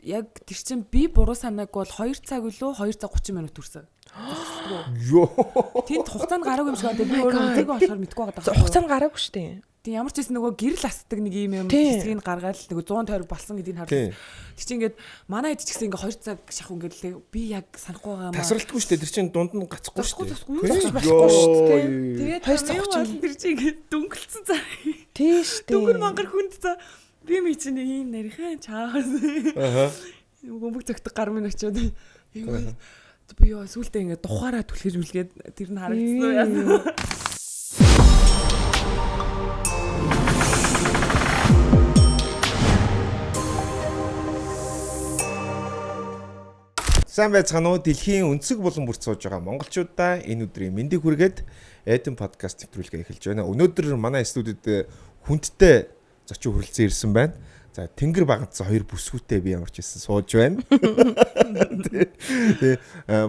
Яг тэр чин би буруу санаагүй бол 2 цаг үлээ 2 цаг 30 минут хүрсэн. Йоо. Тэнд хугацаанд гараагүй юм шиг байна. Би өөрөө үзээгүй болохоор мэдэхгүй байгаа даа. Хугацаанд гараагүй шүү дээ. Тийм ямар ч байсан нөгөө гэрэл асдаг нэг юм юм Тийм. хэсгийг гаргаад л нөгөө 120 болсон гэдгийг Тийм. харлаа. Тэр чинь ингээд манай хэд ч гэсэн ингээд 2 цаг шахуу ингээд л би яг санахгүй байгаа юм аа. Тасралтгүй шүү дээ. Тэр чинь дунд нь гацхгүй шүү дээ. Зогсохгүй, Тийм. зогсож болохгүй шүү дээ. Йоо. Тэгээд 2 цаг 30 30 тэр чинь ингээд дөнгөлцсөн за. Тийм шүү дээ. Дөнгөр мангар хүнд за. Би ми чинь нэг ийм нарийнхан чаас. Аха. Бөмбөг зөгтөг гар минь очиод юм. Би ёо сүултээ ингээд духаараа түлхэж үлгээд тэр нь харагдсан уу яасан. Сайн байцгаана уу? Дэлхийн өнцөг булан бүрт сууж байгаа монголчуудаа энэ өдрийн мэндийг хүргээд Эден подкаст нэвтрүүлгээ эхэлж байна. Өнөөдөр манай студид хүндтэй зочин хүрэлцэн ирсэн байна. За Тэнгэр багцсан хоёр бүсгүүтэй би ямар ч байсан сууж байна. Тэ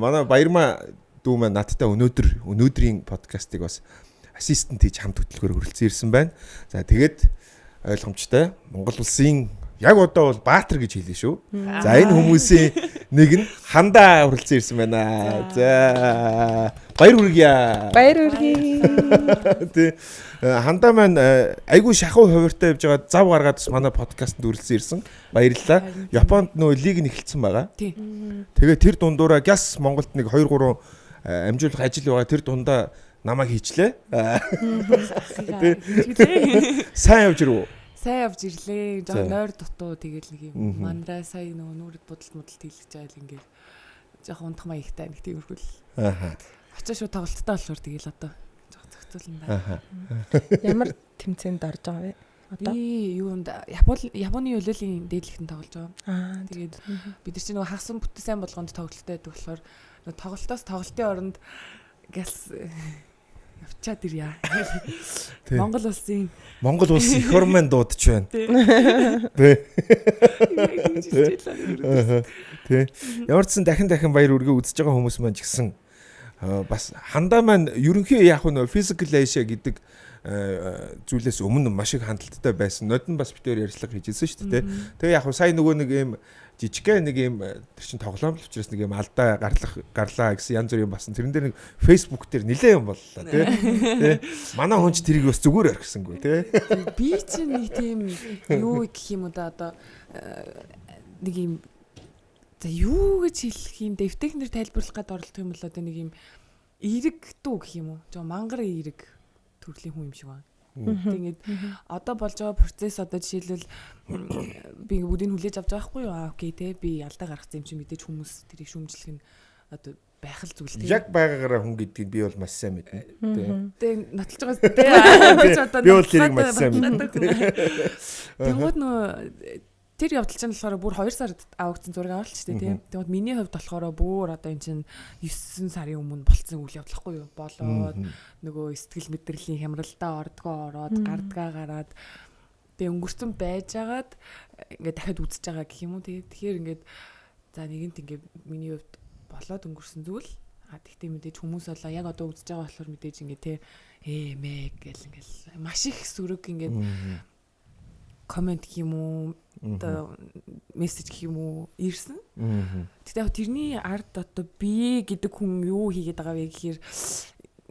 манай Баярмаа дүү маань надтай өнөөдөр өнөөдрийн подкастыг бас ассистент хийж хамт хөтөлбөр хүрэлцэн ирсэн байна. За тэгээд ойлгомжтой Монгол улсын яг одоо бол Баатар гэж хэлнэ шүү. За энэ хүмүүсийн нэг нь хандаа хүрэлцэн ирсэн байна. За баяр хүргье. Баяр хүргэе. Тэ хандаа маань айгүй шахуу хувиртай явж байгаа зав гаргаад бас манай подкастт хүрэлцэн ирсэн. Баярлалаа. Японд нөө лиг нь эхэлсэн байгаа. Тийм. Тэгээ тэр дундуура гяс Монголд нэг 2 3 амжуулах ажил байгаа. Тэр дундаа намайг хийчлээ. Сайн явж ирв үү? Сайн явж ирлээ. За. Жохон нойр дутуу тэгэл нэг юм Мгм. мандраа сая нөгөө нүрэд будалт мудалт хийлгэж байгаа л ингээд жохон унтах маягтай нэг тиймэрхүү л. Аха. Очоо шууд тоглолттой болохоор тэгэл одоо жохон зохицуулна да. Аха. Ямар тэмцээнд орж байгаа вэ? Одоо. Би юунд Япон Японы хөлөөлийн дээдлэхтэн тоглож байгаа. Аа Тэгээд бид нар чинь нөгөө хагас бүтэн сайн болгонд тоглолттой байдаг болохоор нөгөө тоглолтоос тоглолтын оронд гэлс явчаад ирья. Тий. Монгол улсын Монгол улс эх орн маань дуудаж байна. тий. Тий. Тий. Аха. Тий. Ямар ч сан дахин дахин баяр үргээ үзэж байгаа хүмүүс маань ч гэсэн бас хандаа маань ерөнхий яг нь physical Asia гэдэг зүйлээс өмнө маш их хандлттай байсан. Нодон бас битээр ярьцлага хийжсэн шүү дээ. Тэгээ яг хөө сая нөгөө нэг юм жижигхэн нэг юм тэр чин тоглоом л учраас нэг юм алдаа гарлах гарлаа гэсэн янз бүрийн басан. Тэрэн дээр нэг Facebook дээр нилээ юм боллоо тий. Тий. Манай хүн ч тэрийг бас зүгээр орхисонгүй тий. Би чинь нэг тийм юу гэх юм уу да одоо нэг юм за юу гэж хэлэх юм дэвтэхнэр тайлбарлах гээд оролдох юм бол одоо нэг юм эерэг дүү гэх юм уу? Жоо мангар эерэг төрлийн хүн юм шиг байна. Тэг ингээд одоо болж байгаа процесс одоо жишээлбэл би ингээд бүгдийг нь хүлээж авч байгаа байхгүй юу? Аа окей те би алдаа гаргацсан юм чи мэдээж хүмүүс тэрийг шүүмжлэх нь одоо байх л зүйл те. Яг байгаагаараа хүн гэдгийг би бол маш сайн мэднэ. Тий. Тэ нотолж байгаа те. Би ч одоо Би бол тэрийг маш сайн мэднэ. Тэнгууд нөө тэр явдал чинь болохоор бүр 2 сард авагдсан зураг авалт шүү дээ тийм. Тэнгууд миний хувьд болохоор бүр одоо эн чинь 9 сарын өмнө болцсон үйл явдал хгүй юу? Болоод нөгөө сэтгэл мэдрэлийн хямралдаа ордгоо ороод гардгаа гараад тэгээ өнгөрцөн байжгаад ингээд дахиад үзэж байгаа гэх юм уу тэгээ. Тэгэхээр ингээд за нэгэнт ингээд миний хувьд болоод өнгөрсөн зүйл а тэгтээ мэдээж хүмүүс болоо яг одоо үзэж байгаа болохоор мэдээж ингээд те мэ гэл ингээл маш их сөрөг ингээд комент гэх юм уу одоо мессеж гэх юм уу ирсэн. Тэгтээ яг тэрний ард одоо би гэдэг хүн юу хийгээд байгаа вэ гэхээр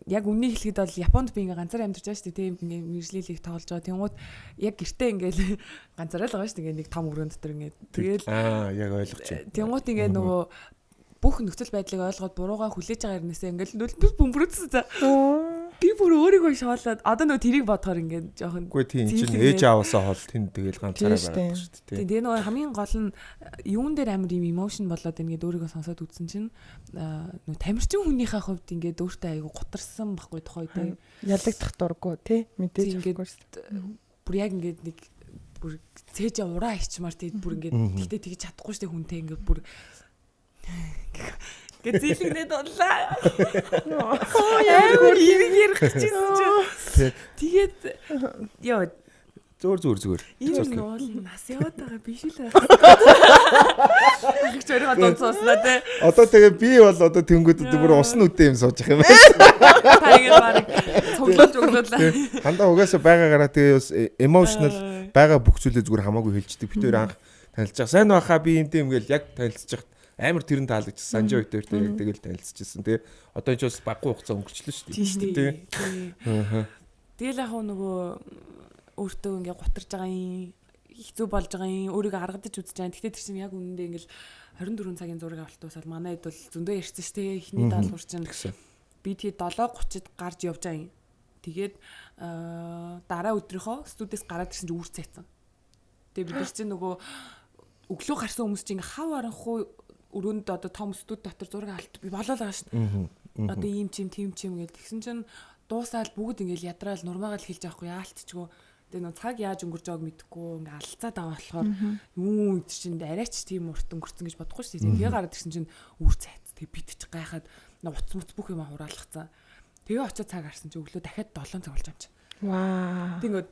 яг өмнө хэлэхэд бол Японд би ингээ ганцаар амьдарч байгаа шүү дээ тийм ингээ мэргэжлийн лиг тоглож байгаа. Тэнгууд яг гэртээ ингээл ганцаараа л байгаа шүү дээ ингээ нэг том өрөөнд дотор ингээ тэгэл Аа яг ойлгож байна. Тэнгууд ингээ нөгөө бүх нөхцөл байдлыг ойлгоод буруугаа хүлээж байгаа хэрнээсээ ингээл нүл би бөмбөрөөдсөн за. Би бүр өөрийгөө шоолоод одоо нөгөө тэрийг бодохоор ингээд жоохон Үгүй тийм чинь зийлэг ээж ааваасаа хол тэнд тэгэл ганцаараа Тийм шүү дээ. байгаа шүү дээ. Тийм тэгээ нөгөө хамгийн гол нь юун дээр амар юм emotion болоод ингээд өөрийгөө сонсоод үзсэн чинь нөгөө тамирчин хүнийхээ хувьд ингээд өөртөө айгу гутарсан байхгүй тухай тийм Ялагдах дурггүй тий мэдээж Тийм, ингээд of course. бүр яг ингээд нэг бүр цээжээ ураа хийчмаар тийм бүр ингээд тэгтээ тэгж чадахгүй штэ хүнтэй ингээд бүр ингээд зийлэгнээд унлаа. Амар хэрэг ярих гэжсэн чинь. Тэгээд ёо Зөөр зөөр зөөр. Энэ нуул нас яваад байгаа биш л. Агч өөрийгөө дунд сууснаа те. Одоо тэгээ би бол одоо тэнгүүд бүр усан үдээ юм сууж явах юм байна. Та ингэ баг цуглуулж өглөөлээ. Хандаа угаасаа байгаагаараа тэгээ бас emotional байгаа бүх зүйлээ зүгээр хамаагүй хэлждэг. Бид хоёр анх Танилцж байгаа. Сайн байхаа би юм дэм гэл яг танилцж хахад амар тэр нь таалагдчихсан. Санжаа хоёртой яг тэгэл танилцчихсан тий. Одоо энэ ч бас баггүй хугацаа өнгөрчлөө шүү Тийм шүү дээ. дээ. Тийм. Тэгэл яг хуу нөгөө өөртөө ингээ гутарж байгаа юм хэцүү болж байгаа юм өөрийгөө аргадаж үзэж байгаа. Гэтэ тэр чинь яг үнэндээ ингээл 24 цагийн зураг авалт дуусаад манай хэд бол зөндөө ярьсан шүү дээ. Эхний даалгавар чинь Тэгсэн. би тий 7:30-д гарч явж байгаа юм. Тэгээд дараа өдрийнхөө студиэс гараад ирсэн чинь үүр цайцсан. Тэгээ бид нар чинь нөгөө өглөө гарсан хүмүүс чинь ингээ хав аранхуй өрөөнд одоо том студ дотор зураг авалт би болоо л байгаа шүү дээ. Одоо ийм чим тийм чим гэл тэгсэн чинь дуусаал бүгд ингээл ядраал нурмаагаал хэлж авахгүй яалтчгүй. Тэгээ нөө цаг яаж өнгөрч байгааг мэдэхгүй ингээ алцаад аваа болохоор юу энэ чинь арайч тийм урт өнгөрцөн гэж бодохгүй шүү дээ. Тэгээ гараад ирсэн чинь үр цайц. Тэгээ бит ч гайхаад нөө утас муц бүх юм хураалгацсан. Тэгээ очиод цаг харсан чинь өглөө дахиад 7 цаг болж байгаа юм чинь. Ваа. Тэг ингээд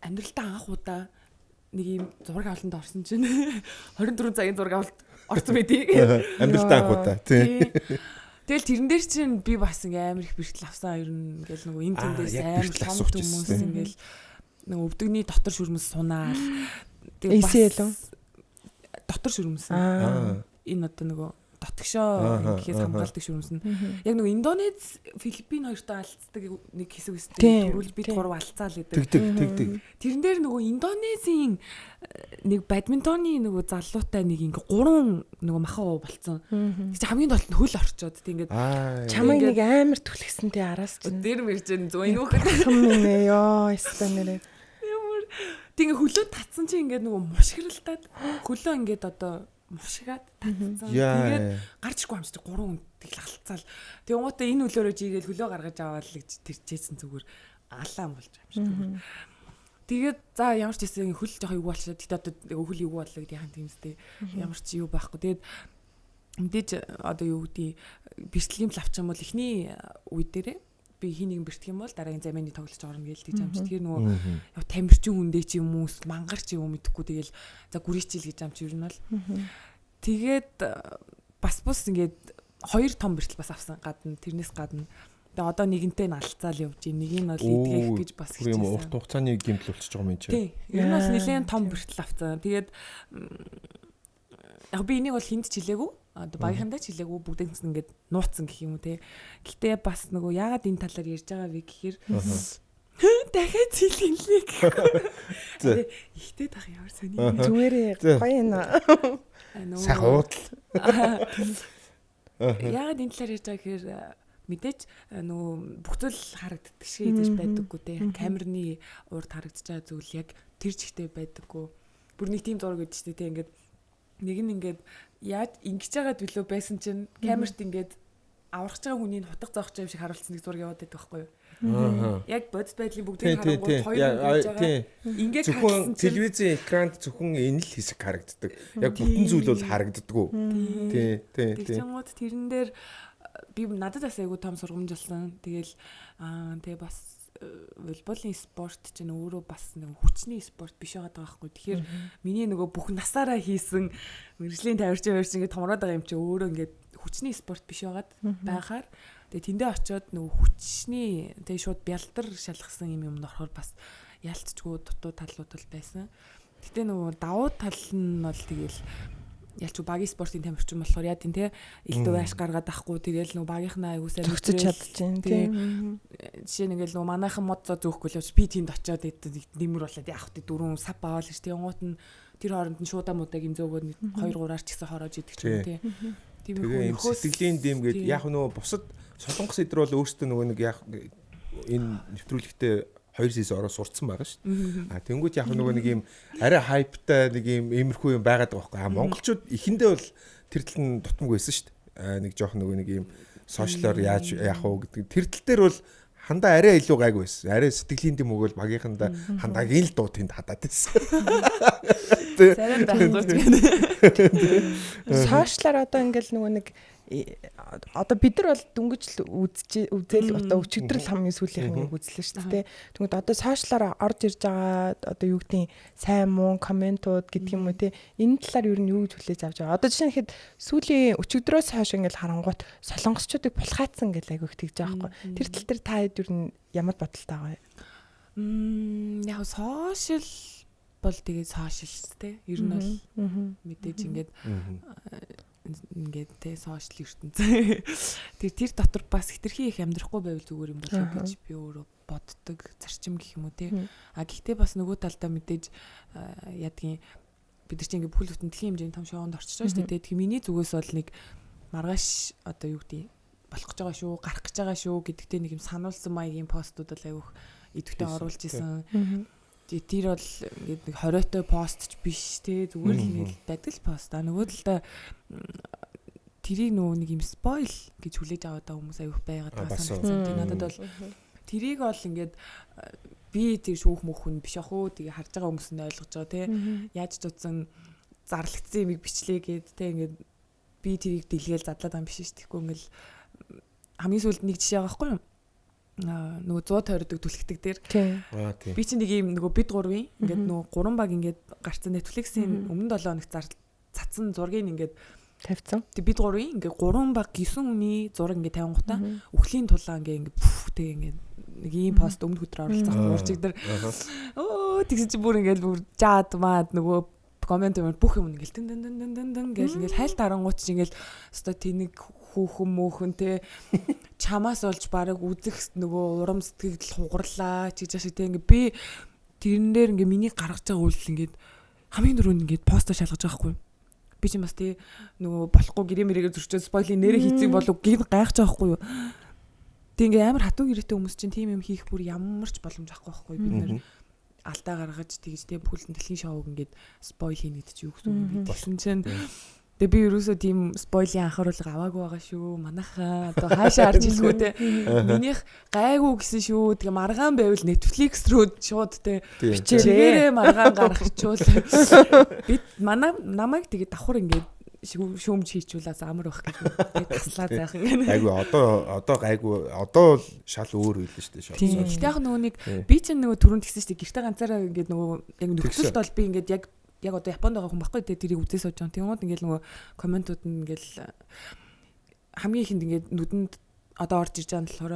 амьдралтаа анх удаа нэг ийм зураг авалтанд орсон чинь 24 цагийн зураг авалт орсон байдгийг. Амьдралтаа анх удаа тий. Тэгэл тэрэн дээр чинь би бас ингээ амар их бэрхтэл авсан ер нь ингээл нөгөө энэ Аа, тэндээс яг амар бэрхтэл том асуух хүмүүс гэсэн. ингээл нөгөө өвдөгний дотор шүрмэс сунаал. Тэгээ бас ACL үү? Дотор шүрмэс. Аа. Аа. Энэ одоо нөгөө дотгошоо Ааха, ингэхээс ааха. хамгаалдаг шүрмэс нь. Яг нөгөө Индонез, Филиппин хоёртой алдцдаг нэг хэсэг өстэй Тийм, төрүүл бид тийм. гурав алцаал гэдэг. Тэг тэг тэг тэг. Тэрэн дээр нөгөө Индонезийн нэг бадминтоны нөгөө залуутай нэг ингээ гурван нөгөө махан уу болцсон. Тэг чи хамгийн долд нь хөл орчоод тэг ингээд Аа. Чамайг Ингээд- нэг амар түлхсэн тий араас чинь. дээр мэржэн зөө энэ хүүхэд Хам нэ ёо яста нэрээ. ямар тэг ингээ хөлөө татсан чи ингээд нөгөө мушгиралдаад хөлөө ингээд одоо мушгаад татсан. Тэгээд Яа. гарч ирэхгүй юм чи гурван хүн тэгэл алцаал. Тэг уутаа энэ хөлөөрөө жигээл хөлөө гаргаж аваад л гэж тэр чээсэн зүгээр алаан болж байгаа юм шиг зүгээр. Тэгээд за ямар ч хэсэг хөл жоох юу болчиход тэгтээ одоо хөл юу боллоо гэдэг яхан тиймстэй ямар ч юу байхгүй. Тэгээд мэдээж одоо юу гэдэг бэртлийн л авчих юм бол эхний үе дээрээ би хин нэгэн бэртэх юм бол дараагийн замын тоглож орно гээл тэгж юм чи. Тэгэхээр нөгөө яв тамирчин хүндээ ч юм уу мангар ч юм уу мэдэхгүй тэгэл за гүрийчил гэж юм чи ер нь бол. Тэгээд бас бус ингээд хоёр том бэртэл бас авсан гадна тэрнээс гадна. Тэгээ одоо нэгэнтэй нь алцаал явж гин нэг нь бол эдгэх гэж бас хичээсэн. Юм урт хичээсэн. хугацааны гэмтэл болчихж байгаа юм чи. Тий. Ер нь бас Яа, нэлээд том тийм. бэртэл авсан. Тэгээд яг би энийг бол хүнд ч хэлээгүй. Одоо багийнхандаа ч хэлээгүй бүгдээс нь ингээд нууцсан гэх юм уу те. Гэтэ бас нөгөө яагаад энэ талаар ярьж байгаа вэ гэхээр дахиад хэлгэнлээ гэхгүй. Зэ. Ихтэй тах ямар сони. Зүгээрээ Зэ. гоё юм. Сайхан уудал. Яагаад энэ талаар ярьж байгаа гэхээр мэдээж нөгөө бүх зүйл харагддаг шиг хийж байдаггүй те. Камерны урд харагдаж байгаа зүйл яг тэр чигтээ байдаггүй. Бүр нэг тийм зураг өгдөө шүү дээ те. Ингээд нэг нь ингээд яаж ингэж байгаад билүү байсан чинь камерт ингээд аврах байгаа хүний нь хутга зоох юм шиг харуулсан нэг зураг яваад байдаг байхгүй юу? Аа. Яг бодит байдлын Тий бүгдийг тий тий. харангуут хоёр хүн байж байгаа. Тий. Ингээд Зөвхөн харсан чинь телевизийн экранд зөвхөн энэ л хэсэг харагддаг. Яг бүтэн зүйл бол харагддаггүй. Тий тий тий. Тэгчингууд тэрэн дээр би надад бас айгүй том сургамж болсон. Тэгэл тэгээ бас волейболын спорт чинь өөрөө бас нэг хүчний спорт биш байгаа байхгүй. Тэгэхээр миний нөгөө бүх насаараа хийсэн мэргэжлийн тавирчин тавирчин ингээд томроод байгаа юм чи өөрөө ингээд хүчний спорт биш байгаад байхаар тэгээ тэндээ очиод нөгөө хүчний тэгээ шууд бялдар шалгасан юм юм орохоор бас ялцчгүй дутуу талууд бол байсан. Гэтэ нөгөө давуу тал нь бол тэгэл ялч багийн спортын тамирчин болохоор яа тийм те элдв байш гаргаад ахгүй тэгэл нөгөө багийнхнаа аягүй сайн Зөгцөж мэдрэл, чадчихээн тий. тийм. Жишээ нь ингээл нөгөө манайхан мод зоо зөөхгүй л явж би тэнд очиод нэмэр болоод яах вэ дөрөв сап аваад л шүү дээ. Гут нь тэр хооронд нь шуудаа муудаг юм зөөгөөд 2 3-аар ч гэсэн хороож идэх ч юм Тий. те. Тийм Тэгээ юм сэтгэлийн дэм гээд тий. яг нөгөө бусад солонгос эдэр бол өөрсдөө нөгөө нэг яг энэ нэвтрүүлэгтээ 2 сис ороо сурцсан байгаа шүү дээ. А тэнгуут яг нөгөө нэг юм арай хайптай нэг юм иймэрхүү юм байгаад байгаа байхгүй. А монголчууд эхэндээ бол тэр тал нь дутмаг байсан шүү дээ. А нэг жоох нөгөө нэг юм сошиалор яаж яах вэ гэдэг тэр тал дээр бол хандаа арай илүү гайгүй байсан. Арай сэтгэлийн дэм өгөөл багийнхандаа хандаагийн л дуу тэнд хадаад байсан. Царай байхгүй ч гэдэг. Сошиалар одоо ингээл нөгөө нэг одоо бид нар бол дөнгөж л үзэж үзэл одоо өчигдөр л хамгийн сүүлийнх нь үзлээ шүү дээ. Тэгмэд одоо сошиалар орж ирж байгаа одоо юу гэдгийг сайн муу комментууд гэдэг юм уу те энэ талаар ер нь юу гэж хүлээж авч байгаа. Одоо жишээ нь хэд сүүлийн өчигдрөөс хойш ингээл харангуут солонгосчуудыг булхаацсан гэж айгүйх тэгж байгаа байхгүй. Тэр тал дээр та хэд ер нь ямар бодолтой байгаа вэ? Яг сошиал бол тэгээд social шүү дээ. Ер нь бол мэдээж ингээд ингээд те social ертөнц. Тэр дотор бас хэтэрхий их амьдрахгүй байвал зүгээр юм болоо гэж би өөрөө боддог зарчим гэх юм уу те. А гэхдээ бас нөгөө талдаа мэдээж ядгийн бид нар чинь ингээд бүхэл бүтэн дэлхийн хэмжээний том шоунд орчиж байгаа шүү дээ. Тэгэхээр миний зүгээс бол нэг маргааш одоо юу гэдэг болох гэж байгаа шүү, гарах гэж байгаа шүү гэдэгтээ нэг юм сануулсан маягийн постууд бол айгүйх идэвхтэй оруулж исэн. Тэр бол ингээд нэг 20-той пост ч биш те, зүгээр л ингээд байдаг л пост. А нөгөө талдаа тэрийг нөгөө нэг юм spoil гэж хүлээж аваад байгаа хүмүүс айгүйх байгаад байгаа санагдсан. Тэг надад бол тэрийг бол ингээд би тэр шүүх мөх хүн биш ах уу. Тэгээ харж байгаа хүмүүс нь ойлгож байгаа те. Яаж ч утсан зарлагдсан юмыг бичлээ гээд те, ингээд би тэрийг дэлгээл задлаад байгаа юм биш шүү. Тэгэхгүй ингээл хамгийн сүүлд нэг жишээ байгаа байхгүй юу? Нөгөө 100 тойрдог түлхдэг дээр. Би чинь нэг юм нөгөө бид гурвын ингээд нөгөө гурван баг ингээд гарцсан Netflix-ийн өмнө 7 хоног цацсан зургийг ингээд тавьсан. Тэг бид гурвын ингээд гурван баг 9 хүний зураг ингээд тавингуудаа үхлийн тулаан ингээд ингээд тэг ингээд нэг ийм пост өмнөх өдөр оролцох уурчиг дээр өө тэгсэн чинь бүр ингээд бүр жаад маад нөгөө коммент юм бүх юм ингээл дэн дэн дэн дэн дэн гэл ингээл хайлт харангуут чи ингээл өстой тэнэг хүүхэн мөөхөн те чамаас олж бараг үзэх нөгөө урам сэтгэл хугарлаа ч гэж шиг те. Ингээ би тэрэн дээр ингээ миний гаргаж байгаа үйлдэл ингээд хамгийн түрүүнд ингээд посто шалгаж байгаа хгүй. Би чинь бас те нөгөө болохгүй гэрээ мэрэгээр зөрчөөд спойлын нэрээ хийцэг болов гин гайхаж байгаа хгүй юу. Тэг ингээ амар хатуу гэрээтэй хүмүүс чинь тийм юм хийх бүр ямар ч боломж авахгүй байхгүй. Бид нэр алдаа гаргаж тэгж те бүхэл дэлхийн шоуг ингээд spoil хийнэ гэдэг чи юу гэсэн үг юм бэ? Тэгсэн чинь тэгээ би ерөөсөө тийм spoil-ийн анхааруулга аваагүй байгаа шүү. Манайхаа одоо хаашаа харж хэлэхүү те. Минийх гайгүй гэсэн шүү. Тэгээ маргаан байвал Netflix рүү шууд те бичээрээ маргаан гаргачихвал бид манай намайг тэгээ давхар ингээд шүүмж хийчүүлээс амар байх гэж би таслаа зайхан гэнэ. Гайгүй одоо гайгүй одоо бол шал өөр байлаа шүү дээ. Тийм. Гэтэ яг нөгөө нэг би чинь нөгөө түрүүнд тэгсэн шүү дээ. Гэртээ ганцаараа ингээд нөгөө яг нөхцөлд бол би ингээд яг одоо Японд байгаа хүн баггүй те тэрийг үзээ сууж байгаа. Тэнгууд ингээд нөгөө комментууд нь ингээд хамгийн ихэнд ингээд нүдэнд одоо орж ирж байгаа нь болохоор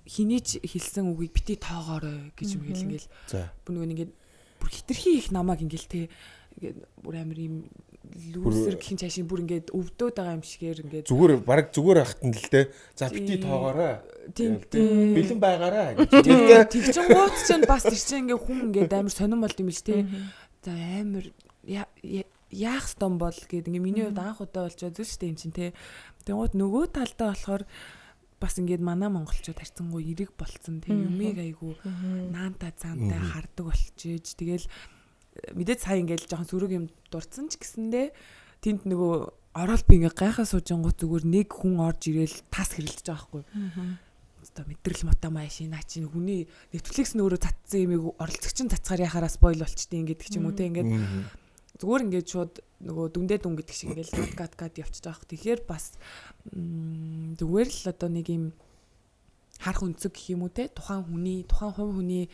хэний ч хэлсэн үгийг бити тоогоорой гэж мэгэл ингээд бүр нөгөө ингээд бүр хитрхи их намайг ингээд те ингээд бүр амар юм лүүсэр гэх цаашин бүр ингээд өвдөөд байгаа юм шигээр ингээд зүгээр баг зүгээр ахт нь л те за бити тоогоорой бэлэн байгаарай гэж тэгчин гут чинь бас тэр чинь ингээд хүн ингээд амар сонирн болд юм биш те. За амар яах ёстон бол гэд ингээ миний хувьд анх удаа болж байгаа зүйл шүү дээ юм чинь те. Тэнгууд нөгөө талдаа болохоор бас ингээд манай монголчууд харьцангуй эрэг болцсон те. Юмыг айгу наанта цаантай хардаг болчиж тэгэл мэдээж сая ингээл жоохон сөрөг юм дурдсан ч гэсэндээ тэнд нөгөө ороод би ингээ гайхаа суужингууд зүгээр нэг хүн орж ирээл тас хэрэлдэж байгаа байхгүй. Одоо мэдрэл мото мааши наа чинь хүний Netflix нь өөрөө татсан юмыг оролцогч нь татсаар яхаараа spoil болчтой ингээд ч юм уу те ингээд зүгээр ингээд шууд нөгөө дүндээ дүн гэдэг шиг ингээд гад гад явчихж байгаа хөх. Тэгэхээр бас зүгээр л одоо нэг юм харах өнцөг гэх юм уу те тухайн хүний тухайн хувь хүний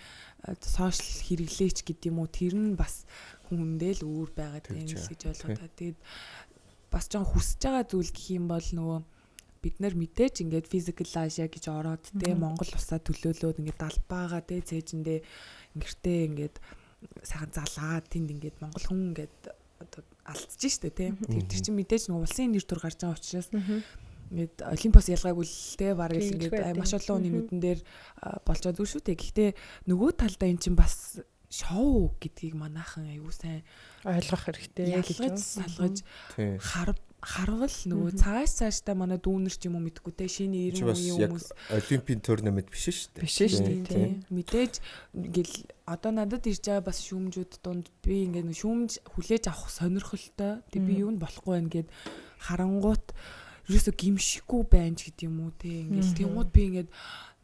сошиал хэрэглээч гэдэг юм уу тэр нь бас хүн хүндээ л өөр байгаа тийм л гэж ойлгоо. Тэгээд бас жоон хүсэж байгаа зүйл гэх юм бол нөгөө бид нар мэдээж ингээд physical Asia гэж ороод те Монгол улсаа төлөөлөөд ингээд далбаагаа те цээжэндээ ингэртээ ингээд сайхан залгаад тэнд ингээд монгол хүн ингээд одоо алдчих штэ те. Тэр чинь мэдээж нөгөө улсын нэр төр гарч байгаа учраас ингээд Олимпос ялгаагүй л те бараг л ингээд маш олон хүний нүдэн дээр болж байгаа зүйл шүү дээ. Гэхдээ нөгөө талдаа эн чинь бас шоу гэдгийг манайхан аягүй сайн ойлгох хэрэгтэй. Ялгаж салгаж харвал нөгөө цааш цаашдаа манай дүүнер ч юм уу мэдгүй те шинэ 90 үеийн хүмүүс Олимпийн турнамент биш шүү дээ. Биш шүү дээ тий. Мэдээж ингээл одоо надад ирж байгаа бас шүүмжүүд дунд би ингээд шүүмж хүлээж авах сонирхолтой. Тэг би юунд болохгүй байна гэд харангуут ерөөсө гимшихгүй байна ч гэдэг юм уу те. Ингээл тэнгууд би ингээд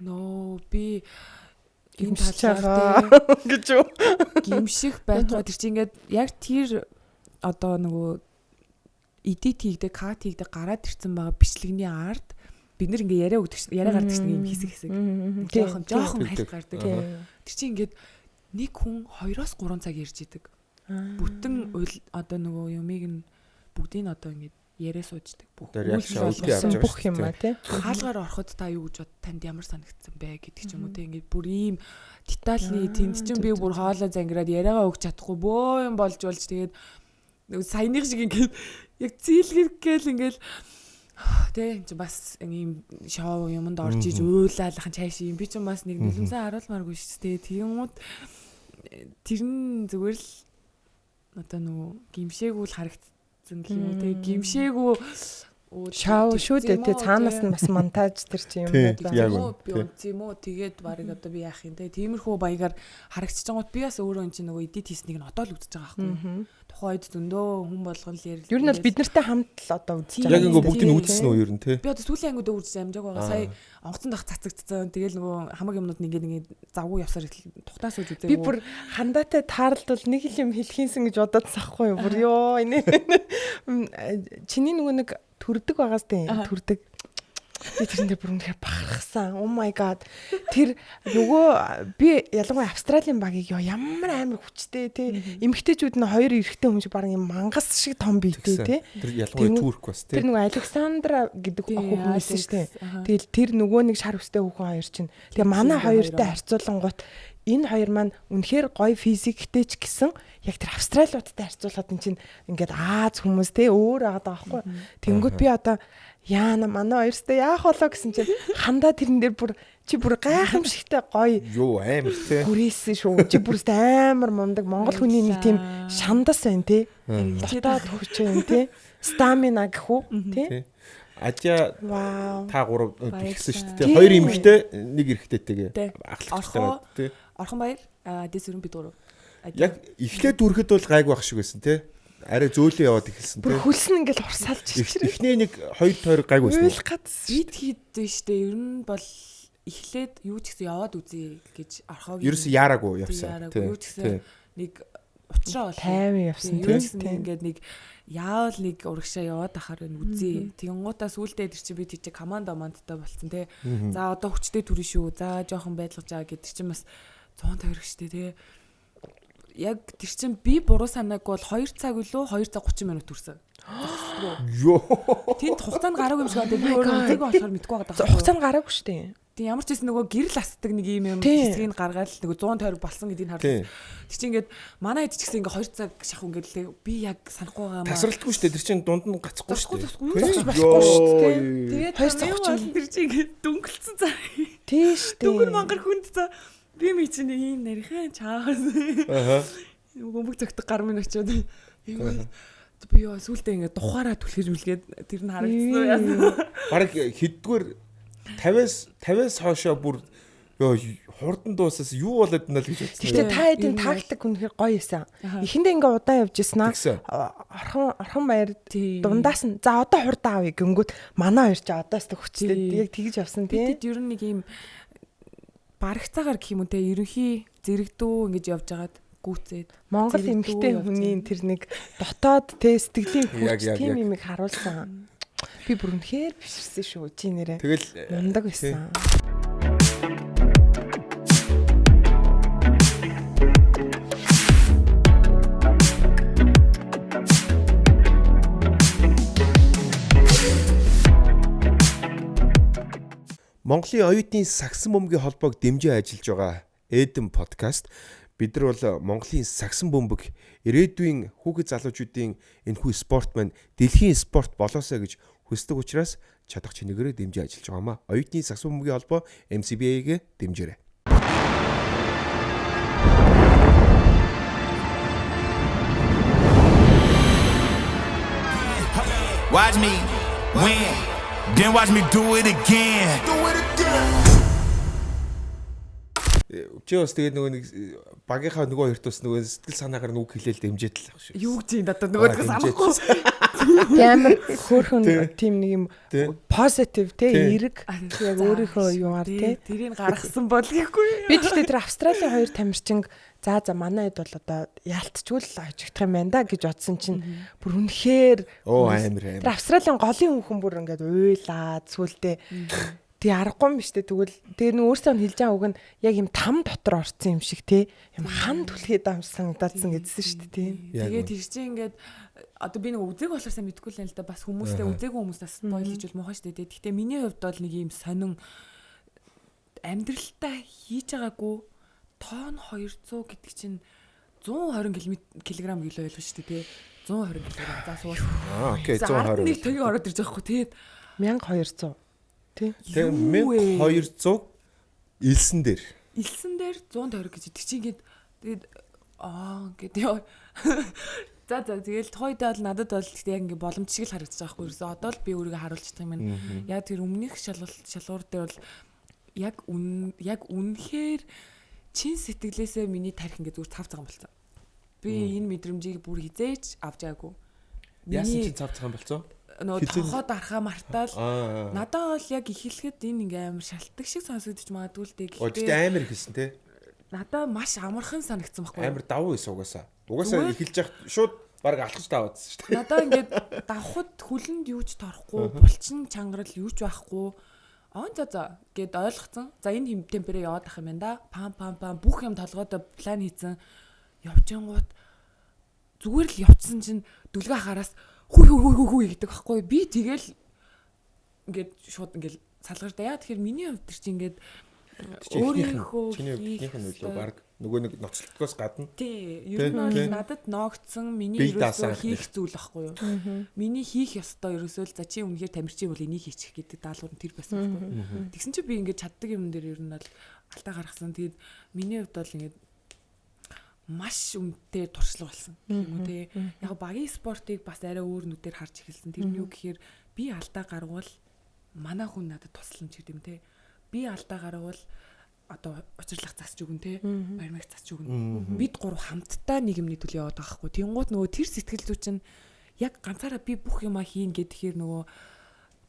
нөө би энэ талаар гэж юу гимших байтугай тэр чинь ингээд яг тэр одоо нөгөө edit хийгдэ, cut хийгдэ гараад ирсэн байгаа бичлэгний ард бид нэр ингээ яриа өгдөг, яриа гардаг чинь юм хэсэг хэсэг. Жоохон хальт гардаг. Тэр чинь ингээд нэг хүн 2-3 цаг ярьж идэг. Бүтэн одоо нөгөө юмыг нь бүгдийг нь одоо ингээд Яриа сууждаг бүх бүх юм а тий. Хаалгаар ороход та юу гэж бод танд ямар санагдсан бэ гэдэг ч юм уу тий. Ингээд бүр ийм детальны тэнд чинь би бүр хоолой зангираад яриагаа өгч чадахгүй бөө юм болж тэгээд саяных шиг ингээд яг зийлгэр гээл ингээд тий энэ чинь бас ийм шоу юмд орж иж уйлаалахан чайш юм би чинь бас нэг нулимсаа харуулмааргүй шүү дээ. Тэгмүүд тэр нь зүгээр л одоо нөгөө гимшээгүй л харагдсан гэх юм уу тий. Гимшээгүй шоу шүү дээ тий. Цаанаас нь бас монтаж тэр чинь юм байна. Би унтсан юм уу тэгээд барыг одоо би яах юм те. Тиймэрхүү баягаар харагдчихгоот би бас өөрөө эн чинь нөгөө эдит хийснийг нь одоо л үзэж байгаа байхгүй. Тухайн үед зөндөө хүн болгон л ярил. Ер нь бол бид нартай хамт л одоо үзэж байгаа. Яг ингээ бүгдийг үзсэн үү ер нь те. Би одоо сүүлийн ангиудаа үзэж амжааг байгаа. Сая онгоцон дах цацагдсан. Тэгэл нөгөө хамаг юмнууд нь ингээ завгүй явсаар тухтаа сууж үзээгүй. Би бүр хандаатай таарлтвал нэг л юм хэлхийнсэн гэж бодоод сахгүй юу. Бүр ёо энэ чиний нөгөө нэг төрдөг байгаас тийм төрдөг. Би тэрэндээ бүр үнэхээр бахархсан. Oh my god. Тэр нөгөө би ялангуяа Австралийн багийг ёо ямар амар хүчтэй тий. Эмэгтэйчүүд нь хоёр эрэгтэй хүн шиг баг юм мангас шиг том биетэй тий. Тэр ялангуяа турк бас тий. Тэр нөгөө Александра гэдэг охин хүн байсан шүү дээ. Тэгэл тэр нөгөө нэг шар өстэй хүүхэн хоёр чинь. Тэгээ манай хоёртой харьцуулангуут энэ хоёр маань үнэхээр гоё физиктэй ч гэсэн яг тэр австралиудтай харьцуулахад эн чинь ингээд Аз хүмүүс те өөр байгаа даахгүй. Тэнгүүд би одоо яана манай хоёрстой яах болоо гэсэн чинь хандаа тэрэн дээр бүр чи бүр гайхамшигтай гоё юу амар те хүрээсэн шүү. Чи бүр амар мундаг Монгол хүний нэг тийм шандас байна те. Дотоод хүч байна те. Стамина гэх үү те. Ажаа та гурав бэлгсэн шүү дээ. Хоёр эмэгтэй, нэг эрэгтэйтэйгээ ахлахтай тий. Орхон баяр, дэс өрөн бид гурав. Яг эхлээд дүрхэд бол гайгүй байх шиг байсан тий. Арай зөөлөн яваад эхэлсэн тий. Бүр хөлсөн ингээл урсаалж чирээ. Эхний нэг хоёр тойрог гайгүй байсан. Уйлах гад. Бид хэд биш дээ. Ер нь бол эхлээд юу ч гэсэн яваад үзье гэж орхоог. Ерөөсө яараагүй явсан тий. Юу ч гэсэн нэг учраа бол 50 явсан тий. Ингээд нэг яавал нэг урагшаа яваад ахаар энэ үзье. Тэгэнгуутаа сүулдэ тэр чинь би тийч команда мандтай болцсон тий. За одоо хүчтэй төрнө шүү. За жоохон байлгаж аа гэдэг чинь бас 150 штэ тий. Яг тэр чинь би буруу санаагүй бол 2 цаг үлээ 2 цаг 30 минут төрсөн. Йоо. Тэнд хугацаанд гараагүй юм шиг байна. Би өөрөө үзээгүй болохоор мэдэхгүй байгаа. Хугацаанд гараагүй шүү дээ. Тэг ямар ч байсан нөгөө гэрэл асдаг нэг юм юм хэсгийг гаргаад л нөгөө 150 болсон гэдгийг харлаа. Тэр чинь ингээд манай хэд ч гэсэн ингээд 2 цаг шахуу ингээд л би яг санахгүй байгаа юм аа. Тасралтгүй шүү дээ. Тэр чинь дунд нь гацхгүй шүү дээ. Болохгүй шүү дээ. Тэгээд 2 цаг 30 тэр чинь ингээд дөнгөлцсөн за. Тий шүү дээ. Дөнгөр мангар хүнд за. Би ми чинь ийм нарийнхан чаагаас. Аа. Бөмбөг зөгтөг гар минь очиод юм би ёо сүултээ ингээд духаараа түлхэж үлгээд тэр нь харагдсан уу яасан. Бараг хэддүгээр 50-аас хойшоо бүр ёо хурдан дуусаас юу болоод байна л гэж бодсон. Гэхдээ та хэдийн тактик үнэхээр гоё байсан. Эхэндээ ингээ удаан явж ирсэн аа. Орхон баяр дундаас нь за одоо хурдан авъя гингүүт манай хоёр ч одоос тэг хүчтэй яг тэгж явсан тий. Бид ер нь нэг ийм барагцаагаар гэх юм уу те ерөнхий зэрэгдүү ингэж явж хагаад гүцээд Монгол эмэгтэй хүний тэр нэг дотоод те сэтгэлийн хүч тийм юмыг харуулсан. Би бүр үнэхээр биширсэн шүү чи нэрээ. Тэгэл мундаг байсан. Монголын оюутны сагсан бөмбөгийн холбоог дэмжин ажиллаж байгаа Эден подкаст. Бид нар бол Монголын сагсан бөмбөг ирээдүйн хүүхэд залуучуудын энэхүү спорт маань дэлхийн спорт болоосаа гэж хүсдэг учраас чадах чинээрээ дэмжин ажиллаж байгаамаа. Оюутны сагсан бөмбөгийн холбоо MCBA-г дэмжээрэй. Watch me win. Then watch me do it again. Do it again. Чи бас тэгээд нөгөө нэг багийнхаа нөгөө хоёрт бас нөгөө сэтгэл санаагаар нүг хэлээл дэмжиж л ах шүү. Юу гэж юм одоо нөгөө санахгүй. Амар хөөрхөн тийм нэг юм позитив те эрэг яг өөрийнхөө юугаар те тэрийг гаргасан бол гэхгүй. Би тэгтээ тэр Австралийн хоёр тамирчин за манай хэд бол одоо яалтчгүй л хожигдох юм байна да гэж бодсон чинь бүр үнэхээр оо амар амар. Тэр Австралийн голын хүүхэн бүр ингээд уйлаад сүулдэ Тэг аргагүй юм биш үү тэгвэл тэгээ нөө өөрсдөө нь хэлж байгаа үг нь яг юм там дотор орсон юм шиг те юм хан түлхээд байгаа юм шиг санагдаадсан гэдсэн шүү дээ тийм. Тэгээ тэр чинь ингээд одоо би нэг үзег болохоор сайн мэдэхгүй л юм л да бас хүмүүстэй үзээгүй хүмүүс бас spoil хийж бол муухай шүү дээ. Гэхдээ миний хувьд бол нэг юм сонин амьдралтаа хийж байгаагүй тонн 200 гэдэг чинь 120 кг гэлээ ойлгоо шүү дээ тий. 120 кг. За суус. Аа окей За ард 120. нэг тогийг ороод ирж байгаа хгүй тэгээд 1200 тий. Тэгээ юу вэ? 1200 илсэн дээр. Илсэн дээр 120 гэж тэр чинь ингээд тэгээд аа ингээд ёо. За за тэгэл тухайд бол надад бол гэхдээ яг ингээд боломж шиг л харагдаж байгаа хгүй ерөөсөө одоо л би өөрийгөө харуулж чадах юм байна. Яг тэр өмнөх шалгуур дээр бол яг үн яг үнэхээр чин сэтгэлээсээ миний тарих ингээд зүгээр цав цагаан болцсон. Би энэ мэдрэмжийг бүр хизээч авч аагүй. Яасан Миний чинь цав цагаан болцсон? нөгөө хизээ- тонхоо дархаа мартаал Аа. надад бол яг эхлэхэд энэ ингээ амар шалтгаан шиг сонсогдож магадгүй л дээ. Оо Гэхдээ тэгтээ амар ихэлсэн те. надад маш амархан санагдсан байхгүй юу? Амар давуу эс угаасаа. Угаасаа Зүгээр- эхэлж яхад шууд баг алхаж даваадсан шүү дээ. Надаа ингээд давхад хүлэнд юу ч торохгүй, булчин чангарал юу ч байхгүй. Он за за гэд ойлгоцсон. За энэ хэм темперээ яваад ах юм байна да. Пам пам пам бүх юм толгойдоо план хийцэн. Явжингууд зүгээр л явцсан чинь дүлгээ хараас хүй хүй хүй хүй хүй гэдэг байхгүй. Би тэгэл ингээд шууд ингээд салгарда. Яа тэгэхээр миний хувьд тэр чинь ингээд өөрийнхөө чиний хувьд хийх эхнийх нь үлээ ёстой. баг нөгөө нэг ноцлогдгоос гадна Тий, ер нь бол Тий, тий. надад ноогдсон миний Бие даасан ерөөсөө хийх зүйл ахгүй юу? Миний хийх ёстой ерөөсөө л за чи үнэхээр тамирчин бол энийг хийчих гэдэг даалгавар нь тэр байсан байхгүй юу? Тэгсэн чи би ингээд чаддаг юм дээр ер нь бол алдаа гаргасан. Тэгээд миний хувьд бол ингээд маш үнэтэй туршлага болсон гэх юм уу те. Яг багийн спортыг бас арай өөр нүдээр харж эхэлсэн. Тэр нь юу гэхээр би алдаа гаргавал манай хүн надад тусламж гэдэг юм те. Би алдаа гаргавал одоо учирлах засч өгнө те. Баримаг засч өгнө. Бид гурав хамтдаа нэг юмны төлөө яваад байгаа хгүй. Тэнгууд нөгөө тэр сэтгэл зүй чинь яг ганцаараа би бүх юмаа хийн гэхээр нөгөө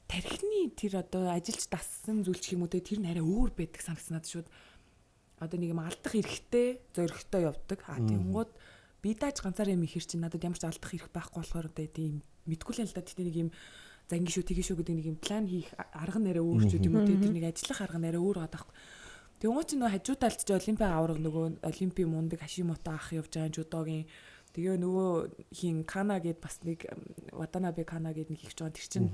тархины тэр одоо ажиллаж дассан зүйл ч юм уу те тэр нь арай өөр байдаг санагдсан надад шууд одоо нэг юм алдах эрхтэй зоригтой явдаг. А тэнгууд би дааж ганцаараа юм ихэр чинь надад ямар ч алдах эрх байхгүй болохоор одоо тийм мэдгүй л л да. Тэгтээ нэг юм за ингэ шүү тгий шүү гэдэг нэг юм план хийх арга нэрээ өөр ч юм уу те тэр нэг ажиллах арга нэрээ өөр байгаа даахгүй. Тэнгууд чи нөгөө хажуу талд чи олимпиа авраг нөгөө олимпийн мундаг Хашимото ах явж байгаа жүдогийн тэгээ нөгөө хин Кана гэд бас нэг Ватанабе Кана гэд нэг их жоо тэр чин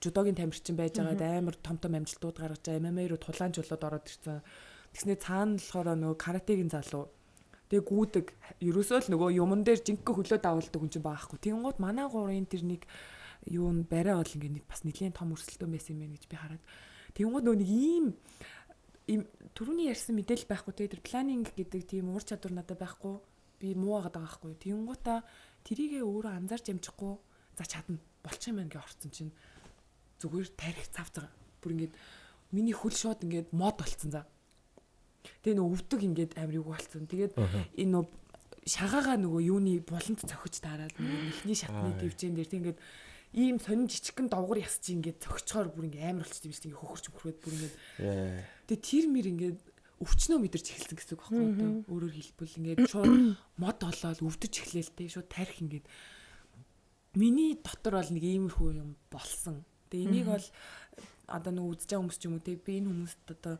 жүдогийн тамирчин байж байгаад амар том том амжилтууд гаргаж байгаа MMA руу тулаан жолоод ороод ирсэн. Тэгснээ цаана болохоор нөгөө каратегийн залуу тэгээ гүүдэг ерөөсөө л нөгөө юмн дээр жинхэнэ хөлөө давуулдаг хүн чинь баахгүй. Тэнгууд манай гурын тэр нэг юу н барай бол ингээ нэг бас нэлийн том өрсөлдөөн байсан юм байна гэж би хараад. Тэнгууд нөгөө нэг ийм им түрүүний ярьсан мэдээлэл байхгүй те тэр планинг гэдэг тийм ур чадвар надад байхгүй би муу байгаад байгаа байхгүй тэнгуутаа тэрийгээ өөрөө анзаарч амжихгүй за чадна болчих юм байна гэж орсон чинь зүгээр тарих цав цагаан бүр ингээд миний хөл шууд ингээд мод болцсон за тэгээ нөө өвдөг ингээд амар юу болцсон тэгээд энэ нөө шагаагаа нөгөө юуны буланд цохиж таарад нөгөө нэхний шатны төвчэн дээр тэг ингээд ийм сонин жижигхэн довгор яс чи ингээд цогчхоор бүр ингээд амар болчихсон юм шиг ингээд хөхөрч мөхрөөд бүр ингээд Тэгээ тэр мэр ингээд өвчнөө мэдэрч эхэлсэн гэсэн үг байхгүй юу? Өөрөөр хэлбэл ингээд шууд мод олоод өвдөж эхлээл тэ шууд тарих ингээд миний дотор бол нэг иймэрхүү юм болсон. Тэгээ энийг бол одоо нэг үзэж байгаа хүмүүс ч юм уу те би энэ хүмүүст одоо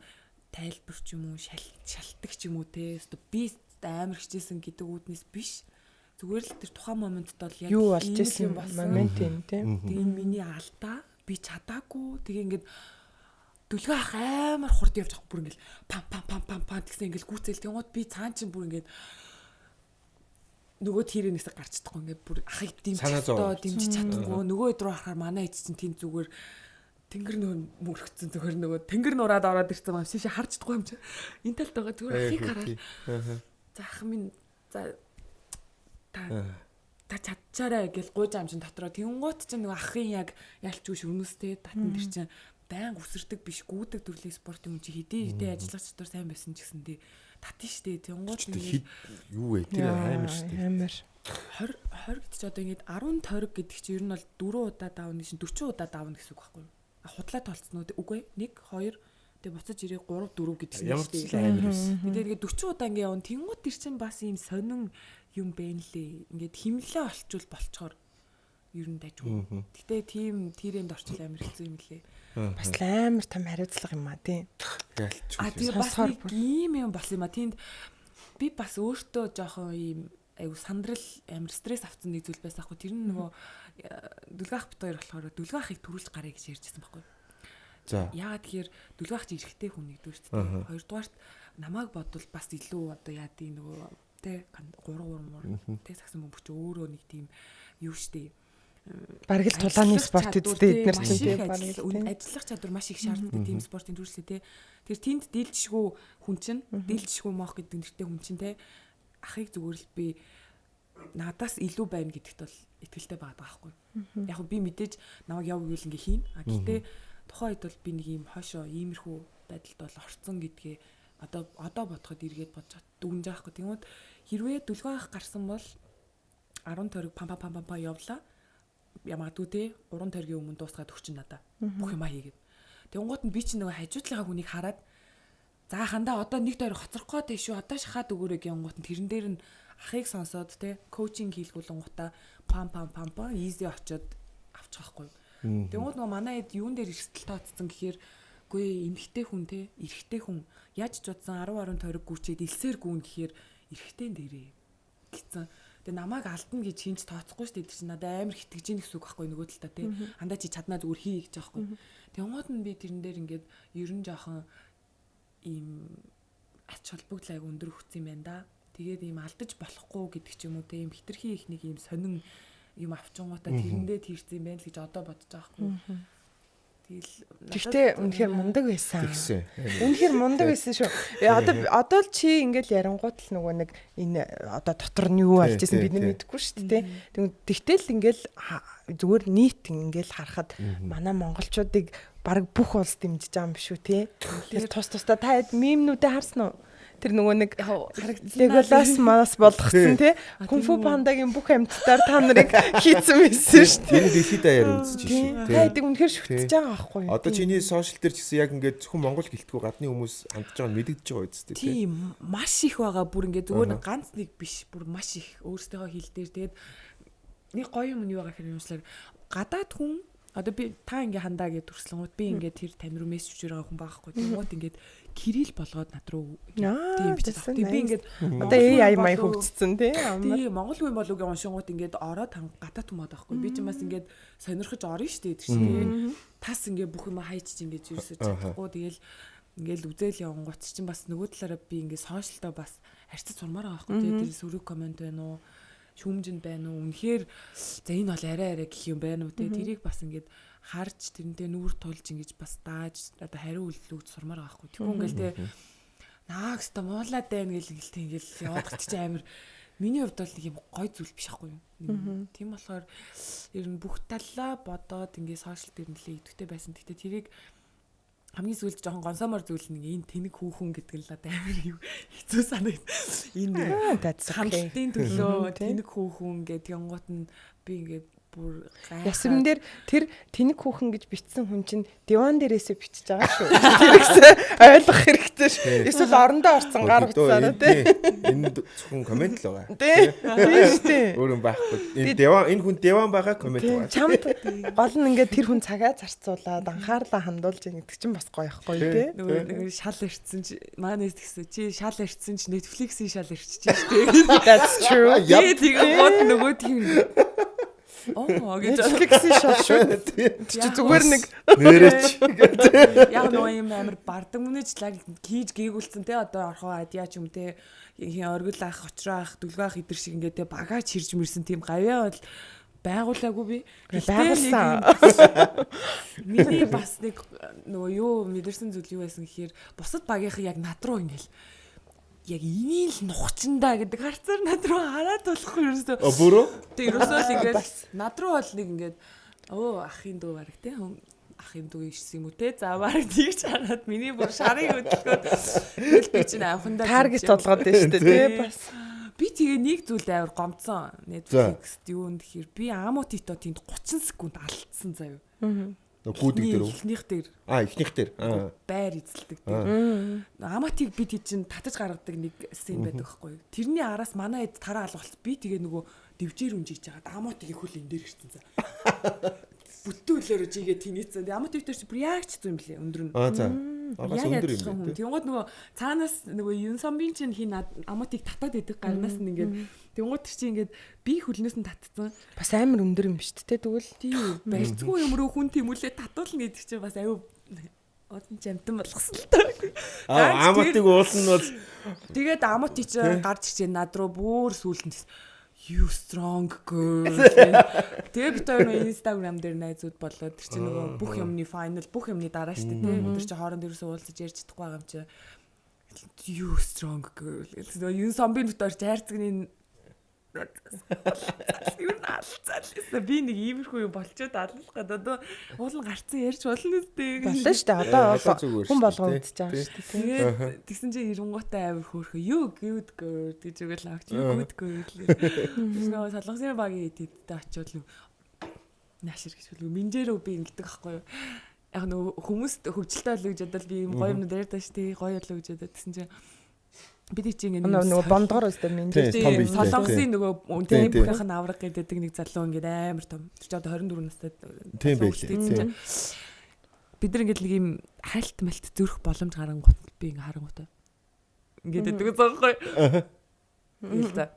тайлбар ч юм уу шалтдаг ч юм уу те өстө би амар хичээсэн гэдэг үүднээс биш. Зүгээр л тэр тухайн моментод бол яг Юу болж ийм л исэн юм болсон. момент юм тий. Тэгээ энэ миний алдаа би чадаагүй. Тэгээ ингээд дүлгээ ах амар хурд явж байгаа бүр ингээл пам пам пам пам пам тэгсэн ингээл гүцэл тэнгууд би цаан чинь бүр ингээд нөгөө тэрэнээс гарч чадахгүй ингээд бүр ахыг дэмжих Санаа зов. ёстой дэмжиж чадахгүй нөгөө өдрөө харахаар манай ээж чинь тийм зүгээр тэнгэр нөө мөрөгцөн зүгээр нөгөө тэнгэр нураад ороод ирсэн юм шиг харж чадахгүй юм чи энэ талд байгаа зүгээр ахыг хараад за ах минь за та та чадчаарай гэж гуйж аам чин дотроо тэнгуут чинь нөгөө ахын яг ялчгүй шүрмэстэй татан тэр чинь байн үсэрдэг биш гүдэг төрлийн спортын хүн чи хэдий хэдий ажиллах чадвар сайн байсан ч гэсэн тий татэн штэ тэнгуут Хэд ингээд юу вэ? Тэр амар шүү дээ. Амар. 20 20 гэдэг чи одоо ингээд 10 тойрог гэдэг чи ер нь бол 4 удаа давна гэж 40 удаа давна гэсэн үг байхгүй юу? А худлаа толцсон уу? Үгүй ээ. 1 2 тэгээ буцаж ирээ 3 4 гэдэг чинь Ямар ч шүү л амар байсан. Тэгээд ингээд 40 удаа ингээд явна. Тэнгууд тэр чинь бас ийм сонин юм бэ нэлээ. Ингээд химлээ олчвол болчоор Ер нь дайжгүй. Гэтэ тийм тэрэнд орчил амар хэцүү юм лээ. Бас л амар том хариуцлага юм а тий. А тэгээ бас нэг ийм юм болсон юм а. Тэнд би бас өөртөө жоохон ийм айгу сандрал амар стресс авсан нэг зүйл байсан аахгүй. Тэр нь нөгөө Дүлгэн ах бит хоёр болохоор Дүлгэн ахыг төрүүлж гарыг гэж ярьжсэн байхгүй. За. Яагаад тэгэхээр Дүлгэн ах чи эрэгтэй хүн нэгдүгээр шүү дээ. Хоёрдугаарт намайг бодвол бас илүү одоо яа дий нөгөө тэ 3 3 муур тэ сагсан бөмбөг чи өөрөө нэг тийм юу шүү дээ. Бараг л тулааны спорт үстэй эднэр чинь тий бараг ажиллах чадвар маш их шаарддаг тийм спортын төрөлтэй тий. Тэр тэнд дийлжшгүй хүн чинь дийлжшгүй моох гэдэг нэртэй хүн чинь тий ахыг зүгээр л би надаас илүү байна гэдэгт бол итгэлтэй байгаа байхгүй. Яг би мэдээж намайг яв гэвэл ингээ хийн. А гэхдээ тухайн үед бол би нэг юм хойшоо иймэрхүү байдалд бол орцсон гэдгээ одоо бодоход эргээд бодож дүгнж байгаа хгүй. Тэгмүүд хэрвээ Дүлгэн ах гарсан бол 10 тойрог пам пам пам пам явлаа. Ямагадгүй те 3 тойргийн өмнө дуусгаад өгчин надаа. Бүх юмаа хийгээд. Тэнгуут нь би чинь нөгөө хажуудлынхаа хүнийг хараад за хандаа одоо нэг тойрог хоцрох гээд шүү. Одоо шахаад өгөөрэй гингуут нь тэрэн дээр нь ахыг сонсоод те коучинг хийлгүүлэнгуудаа пам пам пам пам easy очоод авчих байхгүй. Тэнгуут нөгөө манай хэд юун дээр эрсдэл тооцсон гэхээр үгүй эмэгтэй хүн те эрэгтэй хүн яаж ч бодсон 10 10 тойрог гүчээд элсээр гүн гэхээр эрэгтэй дээрээ гэсэн. Тэгээ намайг алдна гэж хинч тооцохгүй шүү дээ. Тэр чинь надад амар хитгэж ийн гэсэн үг байхгүй нөгөө талдаа тий. Андаа чи чаднаа зүгээр хий гэж байхгүй. Тэнгууд нь би тэрэн дээр ингээд ер нь жоохон ийм ач холбогдол айгу өндөр өгсөн юм байна да. Тэгээд ийм алдаж болохгүй гэдэг ч юм уу тий. Ийм хитрхи их нэг ийм сонин юм авчингуудаа тэрэндээ тийрсэн юм байна л гэж одоо бодож байгаа байхгүй. Тэгэл Гэхдээ үнэхээр мундаг байсан. Үнэхээр мундаг байсан шүү. Одоо л чи ингээл ярангуут л нөгөө нэг энэ одоо дотор нь юу болж исэн бид нар мэдэхгүй шүү дээ. Тэгтэл ингээл зүгээр нийт ингээл харахад манай монголчуудыг баг бүх улс дэмжиж байгаа юм биш үү те. Тэр тус тусдаа та хэд мемнүүдээ харсан уу? Тэр нөгөө нэг Леголас манас болгоцсон тий. Кунфу пандагийн бүх амьтдаар та нарыг хийцэн байсан шүү дээ. Энэ дэлхийд даяар үзэж шээ. Та хэдэг үнэхээр шүтэж байгаа байхгүй юу? Одоо чиний сошиал дээр ч гэсэн яг ингээд зөвхөн монгол гэлтгүй гадны хүмүүс хандж байгаа нь мэдэгдэж байгаа үстэй тий. Тийм маш их байгаа. Бүр ингээд зүгээр ганц нэг биш. Бүр маш их өөрсдийнхөө хэл дээр. Тэгээд нэг гоё юм нь юу байгаа гэхээр юмшлаар гадаад хүн одоо би та ингээ хандаа гэж төрслөнгүүд би ингээ тэр тань руу мессеж байгаа хүн байхгүй. Тэнгуут ингээд кирилл болгоод над руу тийм бичиж авах. Би ингээд одоо AI маяг хөгжсөн тий. Тийм монгол хүн болов гэж уншингууд ингээд ороод гадаад хүн мод байхгүй. Би ч бас ингээд сонирхож орно шүү дээ. Тэр чинь тас ингээ бүх юм хайчиж ингээд ерөөсөө чадахгүй. Тэгэл ингээл үзэл явангуут чинь бас нөгөө талаараа би ингээд сошиалдаа бас харьцаж сурмаар байгаа байхгүй. Тэр сөрөг коммент байна уу? Шүүмжинд байна уу? Үнэхээр за энэ бол арай арай гэх юм байна уу те. Тэрийг бас ингээд харж тэрнтэй нүүр тулж ингэж бас дааж одоо хариу үйлдэл өгч сурмаар байгаа хгүй. Тэгвэл ингээл те наагста муулаад байна гэл ингээл те ингээл яваад чи амар миний хувьд бол нэг юм гой зүйл биш ахгүй юу. Тийм болохоор ер нь бүх талаа бодоод ингээд сошиал дээр нэлээ идэвхтэй байсан. Гэтэ тэрийг хамгийн сүүлд жоохон гонсоомор зүйл нэг энэ тэнэг хүүхэн гэдэг л надад амар юу хэцүү санагд. Энэ хандлтын төлөө тэнэг хүүхэн гэдэг янгот нь би ингээд бүр ясвэн дээр тэр тэнэг хүүхэн гэж бичсэн хүн чинь диван дээрээсээ бичиж байгаа шүү. Тэрэгсээ ойлгох хэрэгтэй шүү. Эсвэл орондоо орсон гар утсаараа тий. Энэ зөвхөн коммент л байгаа. Тий. Тийм шүү дээ. Өөр юм байхгүй. Энэ диван энэ хүн диван байгаа коммент байгаа. Чамд гол нь ингээд тэр хүн цагаа зарцуулаад анхаарлаа хандуулж байгаа гэдэг чинь бас гоё ихгүй тий. Нөгөө шал ирсэн чи манайс тэгсэн чи шал ирсэн чи Netflix-ийн шал ирчихэж шүү дээ. That's true. Тэгээ гол нөгөө тийм оо гэж Netflix-ийн шал шүү. Чи зүгээр нэг нэрээч. Яг нөгөө юм амар бардаг мөнөж лаг хийж гээгүүлсэн те одоо орхоо адьяа ч юм те хин оргил ах, очроо ах, дүлгөө ах идэр шиг ингээд те багаач хэрж мэрсэн тийм гавьяа бол байгуулаагүй би. Байгуулсан. Миний бас нэг нөгөө юу мэдэрсэн зүйл юу байсан гэхээр бусад багийнхан яг над руу ингээл яг энийг л нухчиндаа гэдэг харцаар над руу хараад болохгүй ерөөсөө. Бүрөө? Тэг ерөөсөө л ингээд над руу бол нэг ингээд өө ахын дүү бараг те ахын дүү ирсэн юм уу те за бараг тийч хараад миний бүр шарыг хөдөлгөөд тэгэл би чинь авхандаа таргет толгоод байна шүү дээ те бас. Би тэгээ нэг зүйлд амар гомдсон. Netflix-д юу юм тэгэхээр би Амо Тито тэнд 30 секунд алдсан заяа. Нөгөө гүдэг дээр үү? Эхнийх дээр. Аа, эхнийх дээр. Байр эзэлдэг дээр. Амотиг би тий чинь татаж гаргадаг нэг сцен байдаг байхгүй юу? Тэрний араас манай хэд тараа алга болц. Би тэгээ нөгөө дэвжээр үнжиж жагаад Амотигийн хөл энэ дээр ирсэн за. Бүтэн хөлөөрөө жигээ тэнийцэн. Тэгээ Амотиг дээр чи бүр яг ч зүм блэ өндөр нь. Аа за. Агаас өндөр юм байна. Тэнгууд нөгөө цаанаас нөгөө Юнсомбин чинь хин Амотиг татаад идэх гарнаас нь ингээд тэнгууд тэр чинь ингээд би хөлнөөс нь татцсан. Бас амар өндөр юм шүү дээ тэгвэл. Тийм. Барьцгүй юм руу хүн тэмүүлээ татуулна гэдэг чинь бас аюу олон жамтан болгосон л та. Аа Амотиг уулна бол тэгээд Амоти чинь гарч ирчээ над руу бүр сүүлд нь you strong girl. Тэгээ бид хоёр нөгөө Instagram дээр найзууд болоод тэр чинь нөгөө бүх юмны final бүх юмны дараа шүү дээ. Бид нар чинь хооронд ерөөсөө уулзаж ярьж чадахгүй байгаа юм чи. You strong girl. Нөгөө юун сомбин бит хоёр хайрцагны юу наалцаалаа. Би нэг иймэрхүү юм болчоод алах гэдэг. Одоо уулын гарцсан ярьж болно үстэй. Болно шүү дээ. Одоо хүн болгон үзэж байгаа шүү дээ. Тэгээд тэгсэн чинь ирэнгуутаа амар хөөрхөө you good girl гэж үгэл авч you good girl. Тэгсэн нөгөө солонгосын багийн эдтэй очиод наашир гэж хэлв. Минжээрөө би ингэдэг аахгүй юу. Яг нөгөө хүмүүст хөвгөлтэй болов гэж бодвол би юм гоё юмнууд ярьдаа шүү дээ. Гоё болов гэж бодоод тэгсэн чинь бид чи ингэ нөгөө бондгор өстэй минжээ. Солонгосын нөгөө үнтэй бүхийнх нь авраг гэдэг нэг залуу ингэ амар том. Тэр чи одоо 24 настай. Тийм байлээ. Бид нар ингэ нэг юм хальт малт зөрөх боломж гарангуут би ингэ харангуутаа. Ингээд өгдөг зохгүй. Гээл за.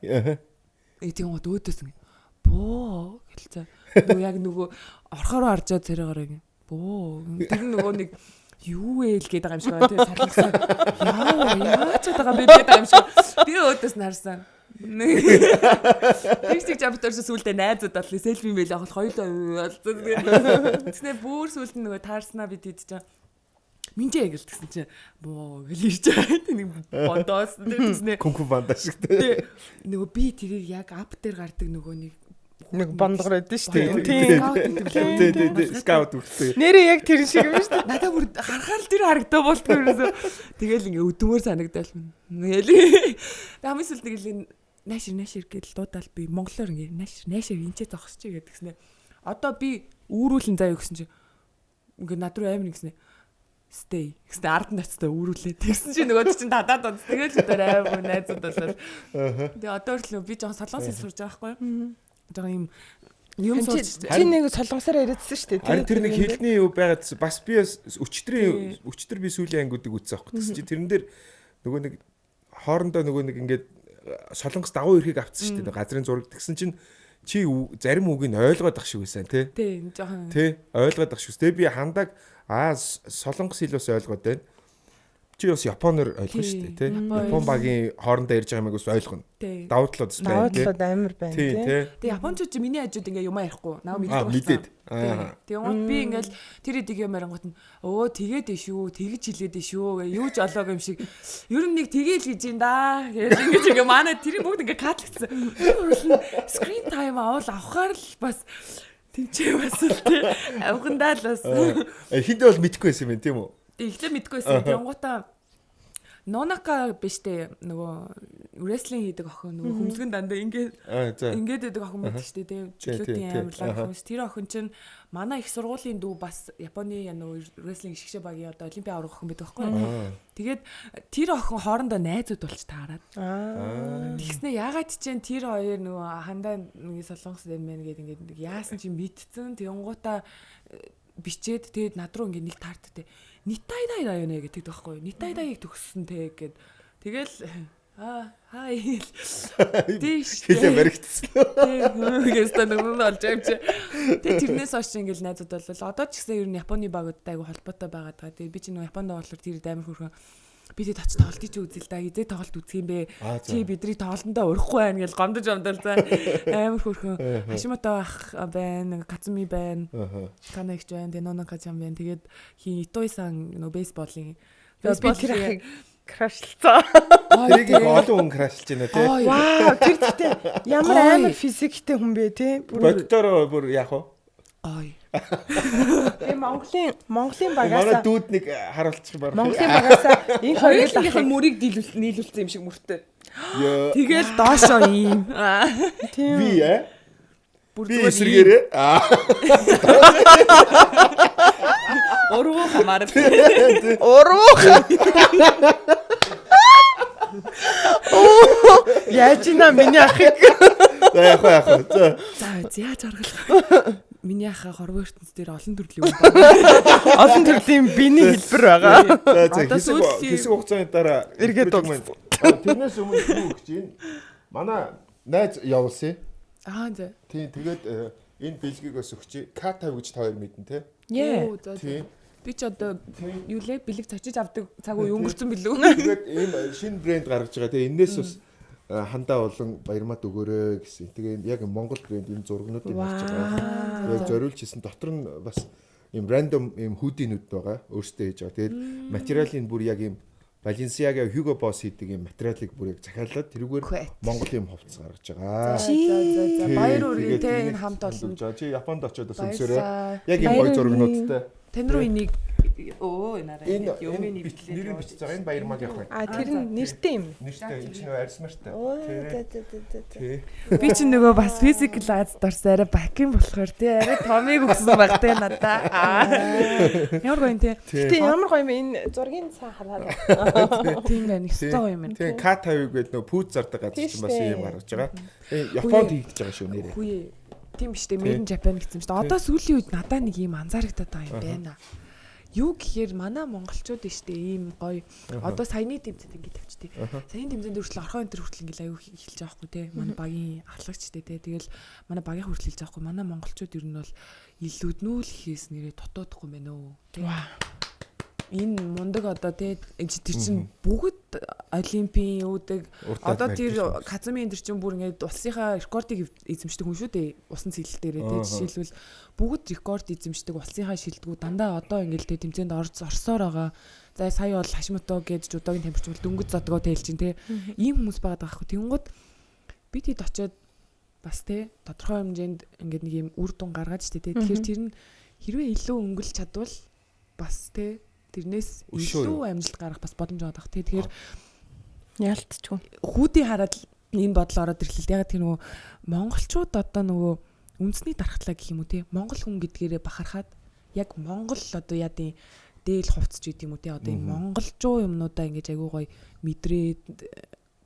Тийм гот өөдөөс ингэ боо гэлцээ. Нөгөө яг нөгөө орхороо харжаад царайгаар ингэ боо. Тэр нөгөө нэг юу вэ л гэдэг юм шиг байна. Тэгээ солонгосоо яа яаж байгаа юм бэ гэдэг юм шиг. Би өөдөөс нь харсан. Тэр чиг жамтар чи сүулдэ найзууд боллоо. Селфи мэйл авах хоёулаа болсон. Тэгснэ бүр сүулт нь нөгөө таарснаа бид хэд чинь минжээ гэл тэгсэн чинь боо гэл ирж байгаа. Тэг нэг бодоос тэгснэ кунку банда шиг тэ. Нөгөө би тэрийг яг ап дээр гардаг нөгөө нэг бондгор байдсан шүү дээ. Тийм. Тийм. Скаут үхтэй. Нэрээ яг тэр шиг юм шүү дээ. Надад бүр харахаар л тэр харагдаа болтгүй ерөөсөө. Тэгэл ингээ өдмөр санагдал. Тэгэл. Хамгийн сүүлд нэг л наашир гэдэл дуудаал би монголоор ингээ наашир энчээ зогсчих гэдгснэ. Одоо би үүрүүлэн заяа гэсэн чинь ингээ над руу амар ингэснэ. Stay гэснэ ард нь очтой үүрүүлээ. Тэгсэн чинь нөгөө чинь татаад од. Тэгэл тэр амар найзууд болол. Тэгээ одоо хүртэл би жоохон солонгос хэл сурж байгаа байхгүй юу? Жоо юм юм сурч чи нэг солонгосоор яриадсан шүү дээ. Харин тэр нэг хэлний юу байгаад бас би өчтөр би сүүлийн ангиудыг үзсэн аахгүй. Тэгсэн чи тэрэн дээр нөгөө нэг хоорондоо нөгөө нэг ингээд солонгос дагуу эрхийг авцсан шүү дээ. Газрын зураг тэгсэн чинь чи зарим үгийг ойлгоод ах шиг байсан тий. Тийм жоохон. Тий ойлгоод ах шиг. Тэгээ би хандаг солонгос хэл бас ойлгоод байна. Чи бас японоор ойлгоно шүү дээ тий. Япон багийн хоорондоо ярьж байгаа юмыг бас ойлгоно. Давуу талууд бас байна тий. Давуу талууд амар байна тий. Тэгээ японочууд чи миний хажууд ингээ юмаа ярихгүй. Наа мэддэг болсон. Тэгээд би ингээл тэр эдийг юм ярингууд нь өө тэгээд ээ шүү, тэгж хэлээд ээ шүү гэ юу ч олоог юм шиг. Ер нь нэг тэгээл гэж юм да. Гэж ингэж ингээ манай тэрийг бүгд ингээ катлагдсан. Тэр screen time авал авахаар л бас тэмцээ бас л тий. Авхандаа л бас. Хиндэ бол мэдэхгүй байсан юм тийм үү? Эхлээ мэдгүй байсан. Тэнгуутаа Нонака биш дээ нөгөө рестлинг хийдэг охин нөгөө хөмсгөн дандаа ингээд ингээд байдаг охин байдаг шүү дээ тийм. Чөлөөтийн амар лаг охин. Тэр охин чинь манай их сургуулийн дүү бас Японы нөгөө рестлинг шигшээ багийн одоо олимпийн аварга охин байдаг байхгүй юу. Тэгээд тэр охин хоорондоо найзууд болж таарад. Тэгснэ ягаад чинь тэр хоёр нөгөө хандаа нэг солонгос юм байна гэдэг ингээд яасан чинь мэдсэн. Тэнгуутаа бичээд тэгээд над руу ингээд нэг таартай. Нитайдай районэ гэдэг байхгүй юу? Нитайдайг төгссөн те гэд. Тэгэл аа хай. Тийш. Хэлээ баригдсан. Гэвч нөгөө нь олж юм чи. Тэгээ тэрнээс хойш ингээл найзууд болол. Одоо ч гэсэн ер нь Японы багуудтай айгу холбоотой байгаад байгаа. Тэгээ би чи нөгөө Японд болохоор тэр амар хөрхөн би тэд очиж тоглолтыг чи үзэл да. Хизээ тоглолт үзэх юм бэ? Чи бидний тоглолтондоо өрөхгүй байна гэж гомдож амдал за. Амар хөрхөн. Хашимото ах байна, Кацуми байна. Канагч байна, Денонака чам байна. Тэгээд хин Итойсан нөгөө бейсболын бейсболын крашлцсан. Тэрийг их олон хүн крашлж байна тий. Вау, тэр гэхдээ ямар амар физиктэй хүн бэ тий. Боддороо бүр яах вэ? Ой. Тэгээ Монголын багаас манай дүүд нэг харуулчих баг. Монголын багаас энэ хоёрынх нь мөрийг нийлүүлсэн юм шиг мөртэй. Тэгэл доошоо ийм. Тийм. Би би эсэргээрээ. Урвуу хамаар. Урвуу. Яаж ина миний ахыг. За яах вэ яах вэ? За. За яаж аргалах. Миний ахаа хорвоо ертөнц дээр олон төрлийн юм байна. Олон төрлийн биений хэлбэр байгаа. За за хэсэг хугацааны дараа эргээд маань. Тэрнээс өмнө юу гэж энэ манай найз явуулсан. Аа за. Тийм тэгээд энэ бэлгийг бас өгчээ. К5 гэж та хоёр мэднэ те. Тийм. Би ч одоо юу лээ бэлэг цочиж авдаг цаг үе өнгөрцөн билүү. Тэгээд ийм шинэ брэнд гаргаж байгаа. Тэгээ энээс бас хандаа болон баярмат өгөөрэй гэсэн. Тэгээ яг Монгол брэнд ийм зургнуудыг гарч байгаа. Тэгээд зориулж хийсэн. Дотор нь бас ийм рандом ийм хүүдинүүд байгаа. Өөрсдөө хийж байгаа. Тэгээд материалын бүр яг ийм Balenciaga Hugo Boss хийдэг ийм материалыг бүр яг захиалаад тэрүүгээр Монгол ийм хувцас гаргаж байгаа. За за за баяр үргээ те энэ хамт олон. Чи Японд очиод бас өмсөөрэй. Яг ийм гоё зургнуудтай. Тань руу энийг өө энэ юм нэрийг бичиж байгаа. Энэ баярмаг явах байна. А тэр нь нэртэй юм. Нэртэй. Энэ чинь нөө арьсмартай. Оо за за за. Би чинь нөгөө бас physical ads дорсон арай бакин болохоор тий арай томыг өгсөн баг тий надаа. Ямар гоё юм тий. Гэтэ ямар гоё юм энэ зургийн цаа хараад. Тийм байна. Өстой гоё юм байна. Тийм К5-ыг гээд нөгөө пүүз зардаг газар чинь бас юм гаргаж байгаа. Японд хийгдэж байгаа шүү нэрээ. Үгүй ээ. Тийм биш үү? Made in Japan гэсэн юм шүү дээ. Одоо сүүлийн үед надаа нэг юм анзаарагдаад байгаа юм байна. Юу гэхээр манай монголчууд нь штэ ийм гоё. Одоо саяны тэмцээнд ингэ тавьчихдээ. Саяны тэмцээнд хүртэл орхон энэ хүртэл ингэ аюу эхэлж байгаа хгүй те. Манай багийн ахлагч те. Тэгэл манай багийн хүртэл хэлж байгаа хгүй. Манай монголчууд ер нь бол илүүднүүл хийс нэрээ дутуудахгүй мэн өө. Тэ. Энэ мундаг одоо те тэр чинь бүгд олимпийн уудаг. Одоо тэр Казуми энэ тэр чинь бүр ингээд улсынхаа рекордыг эзэмшдэг хүн шүү дээ. Усан цэглэл дээрээ те жишээлбэл бүгд рекорд эзэмшдэг улсынхаа шилдэгүүд дандаа одоо ингээд те тэмцээнд орсоор байгаа. За сая бол Хашимото гээд жудогийн тамирчин бол дөнгөж зодгоо тэлж чинь те ийм хүмүүс байгаа даахгүй. Тэнгууд би тэд очиод бас те тодорхой хэмжээнд ингээд нэг ийм үр дүн гаргаж те. Тэгэхээр тэр нь хэрвээ илүү өнгөлж чадвал бас те тэрнээс илүү амжилт гаргах бас боломж байгаа дах. Тэгэхээр яалтчгүй. Хүүдийн хараад энэ бодол ороод ирлээ. Яг тэр нөгөө монголчууд одоо нөгөө үндэсний дархлаа гэх юм уу те. Монгол хүн гэдгээрээ бахархаад яг монгол одоо яа дийн дээл хувцч гэдэг юм уу те. Одоо энэ монголчуу юмнуудаа ингэж айгуу гоё мэдрээд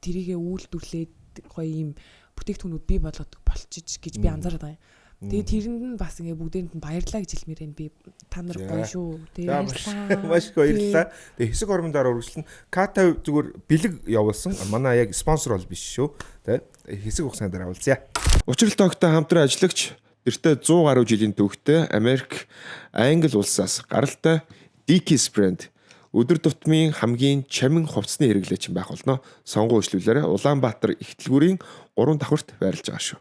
тэрийгэ үйлдвэрлээд гоё юм бүтээгдэхүүнүүд бий болгодог болчих гэж би анзаараад байгаа юм. Тэгээ тэрэнд нь бас ингээ бүгдээнд нь баярлаа гэж хэлмээр байна. Би та нар гоё шүү. Тэгээ баярлалаа. Маш их баярлалаа. Тэгээ хэсэг хормон дараа үргэлжлэн К5 зүгээр бэлэг явуулсан. Манай яг спонсор бол биш шүү. Тэ хэсэг хугацаанд дараа уулзъя. Учрал тоогтой хамтран ажиллагч эртээ 100 гаруй жилийн төвхтэй Америк, Англи улсаас гаралтай Dickies брэнд өдөр тутмын хамгийн чамин хувцсны хэрэглээч байх болно. Сонгон үйлчлүүлээрээ Улаанбаатар их дэлгүүрийн 3 давхарт байрлаж байгаа шүү.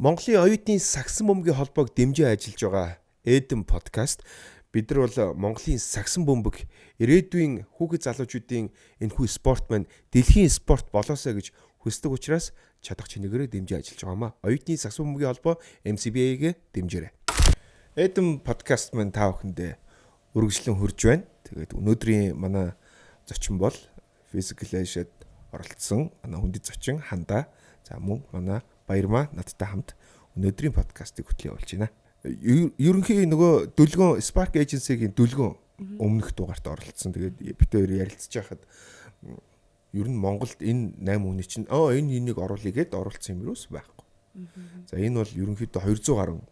Монголын оюутны сагсан бөмбөгийн холбоог дэмжин ажиллаж байгаа Эден подкаст. Бид нар бол Монголын сагсан бөмбөг ирээдүйн хүүхэд залуучуудын энэхүү спорт маань дэлхийн спорт болоосой гэж хүсдэг учраас чадах чинээгээрээ дэмжин ажиллаж байгаамаа. Оюутны сагсан бөмбөгийн холбоо MCBA-гээ дэмжээрэй. Эден подкаст маань та бүхэндээ үргэлжлэн хөрж байна. Тэгээд өнөөдрийн манай зочин бол Physical Asia-д оролцсон манай хүндэт зочин Хандаа. За мөн манай Баярмаа надтай хамт өнөөдрийн подкастыг хөтлөн явуулж байна. Ерөнхий нөгөө дүлгөн Spark Agency-гийн дүлгөн өмнөх дугаарт оролцсон. Тэгээд бид хоёр ярилцж байхад ер нь Монголд энэ 8 хүний чинь энэ энийг оруулъя гэд оруулсан юм юус байхгүй. За энэ бол ерөнхийдөө 200 гаруй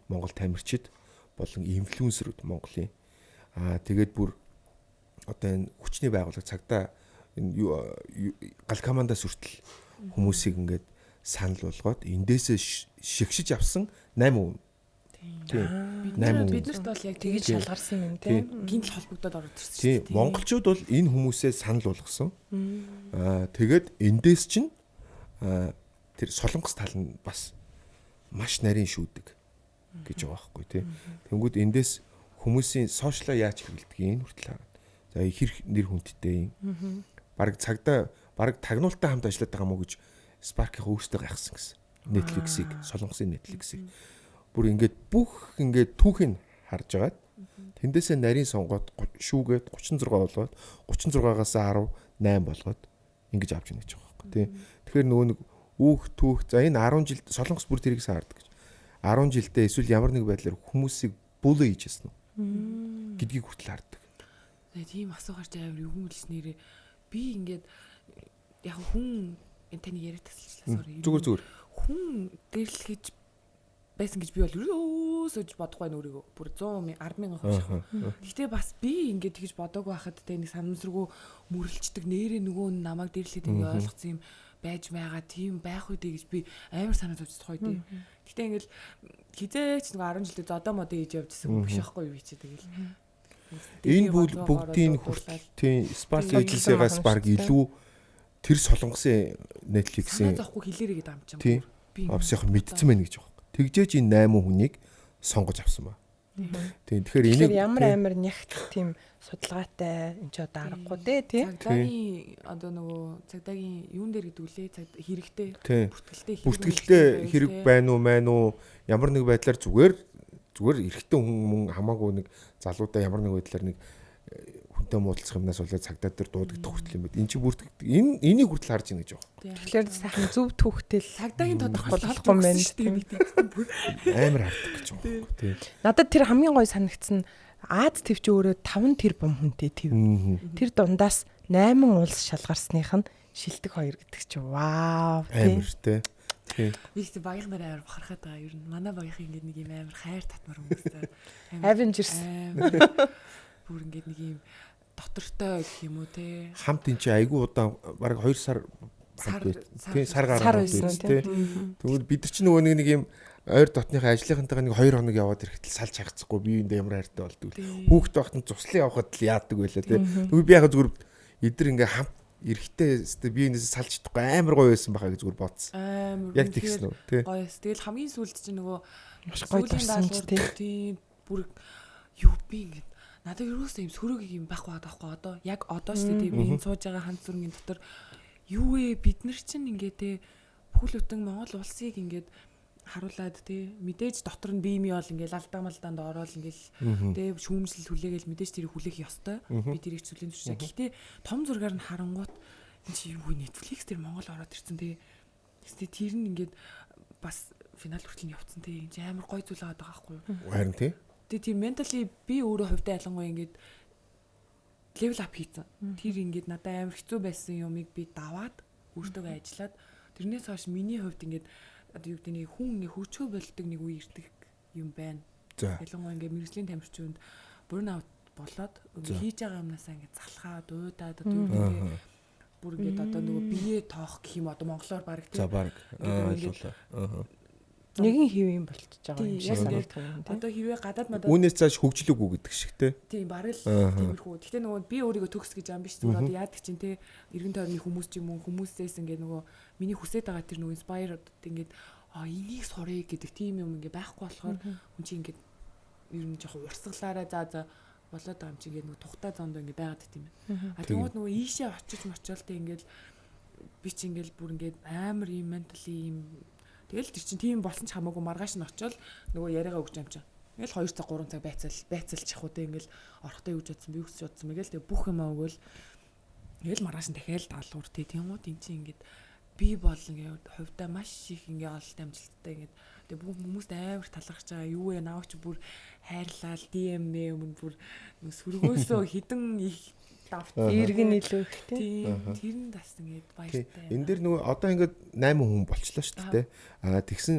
Монгол тамирчид болон инфлюенсерүүд Монголын. Аа тэгээд бүр одоо энэ хүчний байгууллага цагдаа энэ гал командаас хүртэл хүмүүсийг ингээд санал болгоод эндээсээ шигшиж авсан 8 хүн. Тийм. Бид нарт бол яг тэгж шалгарсан юм тийм. Гинтл холбогдоод ороод ирсэн шүү дээ. Монголчууд бол энэ хүмүүсээ санал болгосон. Аа тэгээд эндээс чинь тэр солонгос тал нь бас маш нарийн шүүдэг гэж байгаа байхгүй тий. Тэнгүүд эндээс хүмүүсийн сошиалаа яаж хэрэглэдгийг хүртэл харна. За хэр нэр хүндтэй юм. Бараг цагдаа бараг тагнуултай хамт ажиллаад байгаа мó гэж Spark-ийн өөртөө гайхсан гэсэн. Netflix-ийг, солонгосын Netflix-ийг бүр ингээд бүх ингээд түүхийг харж агаад Тэндээсээ нарийн сонгоод шүүгээд 36 болоод 36-аас 18 болгоод ингэж авч ийнэ гэж байгаа байхгүй тий. Тэгэхээр нөгөө нэг үүх түүх за энэ 10 жил Солонгос бүр тэрийг саардаг гэж. 10 жилдээ эсвэл ямар нэг байдлаар хүмүүсийг bully хийжсэн үү гэдгийг хүртэл хардаг. Тийм асуухаар чи амар юу юм л нэрээ би ингээд яг хүн энэ таны яриа тасалчлаа sorry. Зүгээр. Хүн гэрлэхэж байсан гэж би бол ерөөсөө бодохгүй байна өөрийгөө. Бүр 100 10,000 хувь шахав. Гэхдээ бас би ингээд тэгж бодоагүй байхад тэ нэг санамсаргүй мөрлөчдөг нэрээ нөгөө нь намайг дэрлэхэд ингээ ойлгоцсон юм байж байгаа тийм байх үү гэж би амар санаа зовж байгаа тий. Гэхдээ ингээл хизээч нөгөө 10 жилдээ зодоо модоо хийж явжсэн хүн биш байхгүй юу би чи тэгэл. Энэ бүгдийн хүртэл тийм Spark Agency-гаас баг илүү тэр Солонгосын Netflix-ийн санаа зовхгүй хэлээрэй гэдэг юм чинь. Би обсийнх мэдсэн байна гэж байгаа. Тэгжээж энэ 8 хүнийг сонгож авсан ба. Тийм тэгэхээр энийг ямар амар нягт тийм судалгаатай энэ ч одоо аргагүй дээ тий. Цагдаагийн одоо нөгөө цагдаагийн юун дээр гэдэг үлээ хэрэгтэй бүртгэлтэй хэрэг байна уу мэн үү ямар нэг байдлаар зүгээр эрэгтэй хүн мөн хамаагүй нэг залуудаа ямар нэг байдлаар нэг хүнтэй муудалцах юмнаас болоод цагдаа дээр дуудагдах хүртэл юм байд. Энд чи бүртгэдэг. Энэ энийг хүртэл харж ийн гэж байгаа. Тэгэхээр сайхан зөв түүхтэл цагдаагийн тодорхойлохгүй мэн шүү дээ. Амар хардаг гэж байгаа юм тий. Надад тэр хамгийн гоё санагдсан Аз төв чи өөрөө 5 тэрбум хүнтэй төв. Тэр дундаас 8 улс шалгарсных нь шилдэг 2 гэдэг чи вау тий. Амар тий. Тий. Би их багийнх нар амар бахархаад байгаа. Ер нь манай багийнх ингээд нэг юм амар хайр татмар хүмүүстэй. Avengers. Бүр ингээд нэг юм дотортой гэх юм уу те. Хамт энэ чи айгүй удаан бараг 2 сар хамт байт. Тий, сар гарan хамт байт тий. Тэгвэл бид нар чи нөгөө нэг юм ойр дотныхаа ажлынхантайгаа нэг 2 хоног яваад ирэхэд л салж хагцахгүй би эндээ ямар хайртай болдог. Хүүхэд байхад нь цуслан явхад л яадаг байлаа тий. Тэгвэл би яг зүгээр эдэр ингээ хамт эрэхтэй өстэй би энэс салж чадахгүй амар гоё байсан байхаа гэж зүгээр бодсон. Амар яг тэгсэн үү тий. Гоё. Тэгэл хамгийн сүүлд чинь нөгөө маш гоё дурсан ч тий. Бүр юу би ингээд надад ерөөсөө юм сөрөг юм байхгүй байгаа байхгүй одоо яг одоо шүү дээ би энэ сууж байгаа ханд сүрнгийн дотор юу вэ бид нар чинь ингээ те бүхэл бүтэн Монгол улсыг ингээд харуулад те мэдээж дотор нь бие мий бол ингээл алдаа малдаанд ороод ингээл те шүүмжлэл хүлээгээл мэдээж тэрийг хүлээх ёстой би тэрийг зүйлийн зүршээ гэхдээ том зургаар нь харангуут энэ чи юу Netflix дээр Монгол ороод ирсэн те тэгсээ тэр нь ингээд бас финал хүртэл нь явцсан те энэ амар гоё зүйл байгаа байхгүй юу харин те. Тэгээ тийм mentally би өөрөө хувьдаа ялангуяа ингээд level up хийцэн. Тэр ингээд надад амар хэцүү байсан юмыг би даваад өөртөөгөө ажиллаад тэрнээс хойш миний хувьд ингээд одоо юу гэдэг нэг хүн ингээд хөгжихөө болдог нэг үе ирдэг юм байна. Ялангуяа ингээд мэргэжлийн тамирчинд burn out болоод ингээд хийж байгаа юмнасаа ингээд залхаад уудаад одоо юу гэдэг бүр ингээд одоо нөгөө бие тоох гэх юм одоо монголоор баг тийм. За баг. Ойлголоо. Аа. Нэгэн хэв юм болчихж байгаа юм шиг санагдах юм тийм. Одоо хэрвээ гадаад мадад үүнээс цааш хөгжлөөгүй гэдэг шиг те. Тийм бараг л тиймэрхүү. Гэхдээ нөгөө би өөрийгөө төгс гэж юм биш зүгээр одоо яадаг чинь те эргэн тойрны хүмүүс ч юм уу хүмүүсээс ингээд нөгөө миний хүсэж байгаа тэр нөгөө inspire ингээд а энийг сурыг гэдэг тийм юм ингээд байхгүй болохоор хүн чинь ингээд ер нь жоохон урсгалаараа за болоод байгаа юм чинь ингээд нөгөө тухтай зондоо ингээд байгаад тийм юм. А тэгмүүд нөгөө ийшээ очиж мочоол те ингээд би чинь ингээд бүр ингээд амар юм mentally юм. Тэгэл тэр чинь тийм болсон ч хамаагүй маргааш нь очиод нөгөө яриагаа өгч юм чинь. Ингээл 2 цаг 3 цаг байцаалчих уу те ингээл орохтой юу гэж бодсон би өсөж бодсон мэгэл тэгээ бүх юмаа өгөөл ингээл маргааш нь дахиад даалгавар те тэнгууд эн чинь ингээд би бол ингээд хувьдаа маш их ингээ ололт амжилттай ингээд тэгээ бүх хүмүүст амар талархаж байгаа юу вэ наваач бүр хайрлал DM өмнө бүр сөргөөсөө хідэн их давтсан эргэн илүү их тийм тэр нь бас ингээд баяртай. Энэ дээр нөгөө одоо ингээд 8 хүн болчлоо шүү дээ. Аа тэгсэн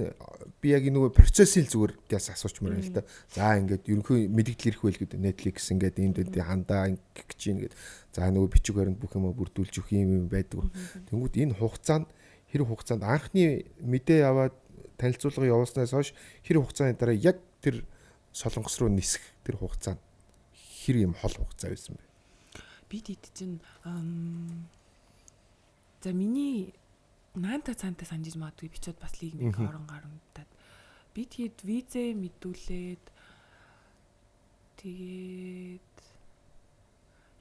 би яг нөгөө процессыг зүгээр яс асуучмаар байна л да. За ингээд ерөнхий мэдээлэл ирэх байл гэдэг Netflix ингээд энд энд хандаа ингэж юм гээд за нөгөө бичиг баримт бүх юмаа бүрдүүлж өгөх юм байдаг. Тэнгүүд энэ хугацаанд хэр хугацаанд анхны мэдээ аваад танилцуулга явуулснаас хойш хэр хугацааны дараа яг тэр Солонгос руу нисэх тэр хугацаанд хэр юм хол хугацаа байсан бэ? Би тэд чинь за миний наанта цаантай санджиж магадгүй бичээд бас лиг нэг орон гарамтаад би тэгэд визээ мэдүүлээд тэгээд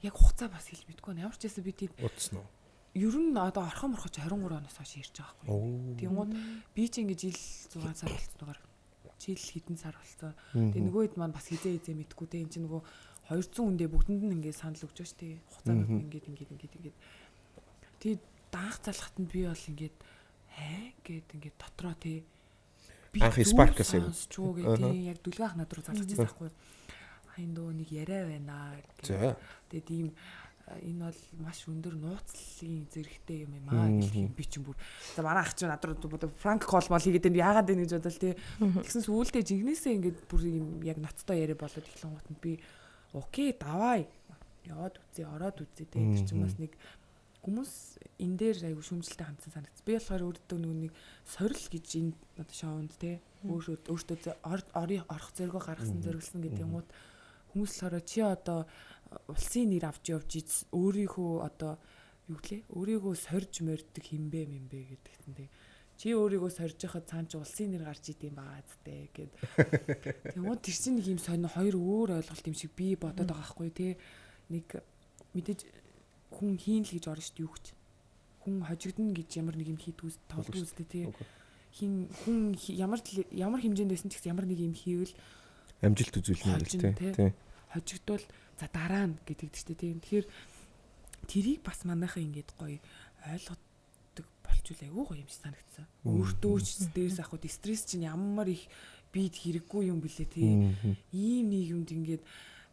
яг хугацаа бас хэлж мэдгүй байна. Ямар ч байсан би тэд утсан уу? Ер нь одоо орхон морхож 23 оноос хойш ирж байгаа байхгүй. Тэнгууд би чи ингэ жил 6 сар болцсноор Жил хэдэн сар болсон. Тэгээ нөгөө хэд маань бас хизээ хизээ мэдгүй те. Энд чинь нөгөө 200 хүндээ бүгдэнд нь ингээд санал өгч байгаа шүү дээ. Хугацаанууд нь ингээд ингээд ингээд ингээд. Тэгээ даанх залхат нь би бол ингээд хэ гэд ингээд дотроо те. Би Анх Spark-аас юм. сонсчгүй гэ тий яг дүлгээ ах над руу залгаж байсан байхгүй. Хайн дөө нэг яриа байна гэх. За. Тэгээд ийм энэ бол маш өндөр нууцлалын зэрэгтэй юм юм аа гэх юм би чинь бүр за манай ах чинь над руу одоо Франк Колмол хийгээд энэ яагаад энэ гэж бодол тий. Тэгсэн сүүлдээ жинхнээсээ ингээд бүр ийм яг ноцтой яриа болоод эхлэн гут нь би окей давай яваад үзье ороод үзье тий. Тэр чинь бас нэг хүмүүс энэ дээр айгу шүмжлэлтэй хандсан санагдц. Би болохоор өөртөө нөгөө нэг сорил гэж энэ одоо шоунд тий өөрөө өөртөө орох зоригоо гаргасан зориглосон гэдэг юмуд хүмүүс болохоор чи одоо улсын нэр авч явж из өөрийнхөө одоо юу гэлээ өөрийгөө сорж морддаг хинбэ мэмбэ гэдэгтэн тий чи өөрийгөө сорж яхад цаан чи улсын нэр гарч идэм байгаа зү гэд. Тэгмүүд тэр чинь нэг юм сонь хоёр өөр ойлголт юм шиг би бодоод байгаа байхгүй тий нэг мэдээж хүн хийн л гэж орно шүү дээ юу гэж хүн хожигдно гэж ямар нэг юм хийдгүүс тоглодог үстэй тий хин хүн ямар ямар хэмжээнд байсан ч гэсэн ямар нэг юм хийвэл Амжилт үзүүлнэ гэл Хожино, тий. тий. Тий. хожигдвол за дараа нь гэдэг чинь тийм. Тэгэхээр тэрийг бас манайхаа ингээд гоё ойлгодог болчвол айгүй гоё юм шиг санагдсан. Өөртөө ч стресс авах уу стресс чинь ямар их бид хэрэггүй юм бэлээ тий. Ийм нийгэмд ингээд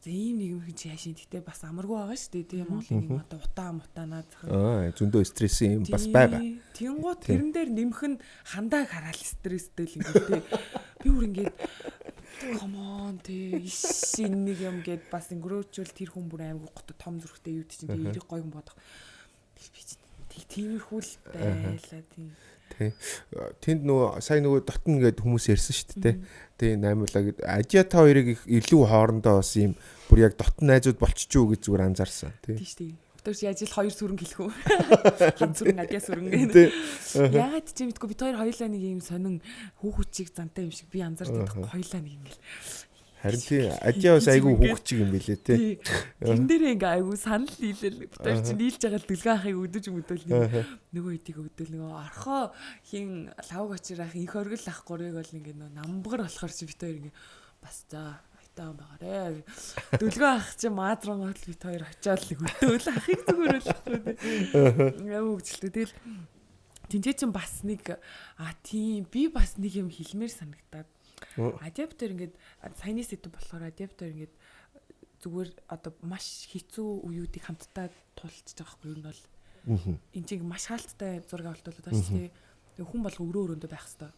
за ийм нийгэм хүн чи яашин гэтээ бас амаргүй байгаа шүү дээ тий. Монголын нийгэм одоо утаа мутаанаа зах. Аа зөндөө стрессийн юм бас байгаа. Тэнгуут Тий. тэрэн дээр нэмэх нь хандааг хараал стресстэй л ингээд тий. Би бүр ингээд come on тий иш энэ нэг юм гээд бас өнгөрөөчвөл тэр хүн бүр аймаг гот том зүрхтэй юу чинь тий эрэг гоё хүн бодох. Тэгэл би чинь тиймэрхүү л байлаа тий. Тий. Тэнд нөгөө сая нөгөө дотно гээд хүмүүс ярьсан шүү дээ. Тий наймуулаа гэд Ажиа та хоёрыг их илүү хоорондоо бас ийм бүр яг дотн найзууд болчихжоо гэж зүгээр анзаарсан. Тий. Тий шүү дээ. Тэр чи яаж л хоёр сүрэн гэлэх үү? Хан сүрэн адиа сүрэн гэнэ. Тий. Яагаад чи мэдгүй бид хоёр хоёулаа нэг ийм сонин хүүхүүчийг зантай юм шиг би анзаардаг байхгүй хоёулаа нэг ингээл Харин тий Ажиа бас айгүй хүүхчиг юм билээ тий. Тий. Тэн дээрээ ингээ айгүй санал нийлэл. Бид хоёр чинь нийлж байгаа л дүлгэн ахыг өдөж мөдөл нэг нөгөө хэдийг өдөл нөгөө орхоо хин лавг очир ах инх оргил ах гурыг бол ингээ нөгөө намбгар болохоор чи бид хоёр ингээ бас за айтаа байгаарэ. Дүлгэн ах чи маазрангууд л бид хоёр очиад л өдөөл ахыг зүгээр л ахгүй тий. Яа хөгжилтэй. Тэгэл тэнцээ чин бас нэг а тийм би бас нэг юм хэлмээр санагдаад Адаптер ингээд саяны сэдв болохоор адаптер ингээд зүгээр одоо маш хэцүү үеүүдийг хамтдаа тулцж байгаа байхгүй юу нь бол энэ чинь маш хаалттай зураг авалт болоод байгаа шүү дээ. Тэгээ хүн болго өрөө өрөөндөө байх хэвээр.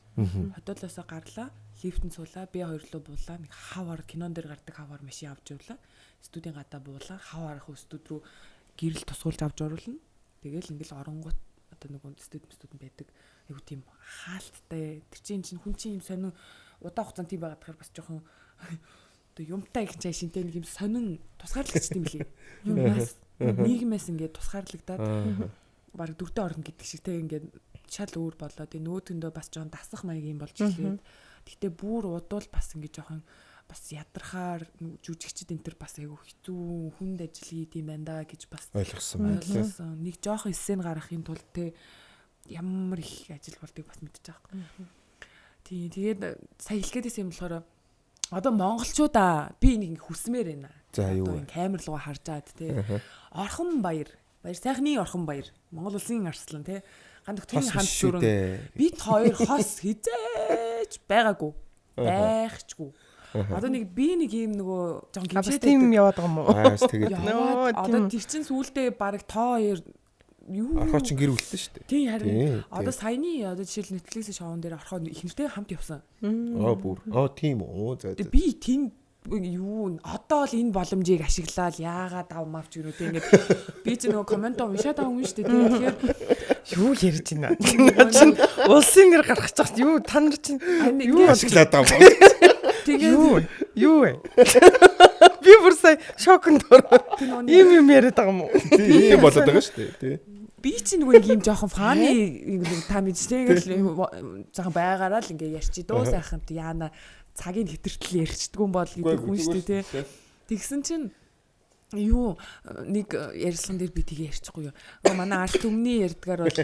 Хотоолоосоо гарлаа, лифтэнд суулаа, би хоёр руу буулаа. Нэг хавар кинон дээр гардаг хавар машин авч явлаа. Студийн гадаа буулаа. Хавар арах студ рүү гэрэл тусгуулж авч оруулна. Тэгэл ингээл оронгууд одоо нөгөө студ студ байдаг. Айгу тийм хаалттай. Тэр чинь чинь хүн чинь юм сонин удаан хугацаанд тийм байгаад тахаар бас жоохон одоо юмтай их чай шинтэй нэг юм сонин тусгаарлагдчих юм лээ. Юмнаас нийгмээс ингээд тусгаарлагдаад баг дүрдээ орно гэдэг шиг те ингээд шал өөр болоод энэ нөөдөндөө бас жоохон дасах маяг юм болж эхлээд гэтээ бүр удуул бас ингээд жоохон бас ядрахаар жүжигчд энэ төр бас айгүй хэцүү хүнд ажил хийд юм байна да гэж бас Ойлгосон байна тий. ойлгосон. Нэг жоохон эссэн гаргахын тулд те ямар их ажил болдгийг бас мэдчих байхгүй. Тийм тэгээд сая хэлэх гээдсэн юм болохоор одоо монголчуудаа би нэг ингэ хүсмээр байна. За, юу Одоо вэ? ингэ камер руугаа харж аад те. Орхон баяр. Баяр сайхны орхон баяр. Монгол улсын арслан те. Гандагтын Хос ханд биш шүү сүрэн. дээ. Бид хоёр хос хизээж байгаагүй. Байхчгүй. Одоо нэг би нэг юм нөгөө жоон А бас гимшээд тийм байдаг. яваад байгаа юм уу? Аа бас тэгээд Яваад Нөө, одоо тийм. тэр чин сүүлдээ баг тоо хоёр юу орхоо чин гэр бүлтэй шүү дээ. Тийм харин Тийм, одоо саяны одоо жишээл Netflix-ийн шоун дээр орхоо их нэртэй хамт явсан. Аа бүр. Аа тийм үү. За за. Тэгээ би тийм юу одоо л энэ боломжийг ашиглаад яагаад ав мавч гэнэ үү те ингээд би чи нөгөө коммент уншаад байгаа юм шүү дээ те тэгэхээр Юу ярьж байна? Наа чин улсын нэр гаргах гэж юу та нар чинь харин юу ингээд Ашиглаад байгаа юм. тэгээд юу юу вэ? Би бүр сая шоконд ороод тэр нөгөө нэг ийм юм яриад байгаа юм уу? Тийм юм болоод байгаа шүү дээ. Тий. би чи нөгөө нэг юм жоохон фаны нэг та мэдж те ингээд жоохон байгаараа л ингээд ярьчи дөө сайхан яана цагийг хэтэртэл ярьчдгүй юм бол гэдэг хүн шүү дээ те Тэгсэн чинь юу нэг ярьслан дээр би тгээ ярьчихгүй юу. Нөгөө манай арт түмний ярьдгаар бол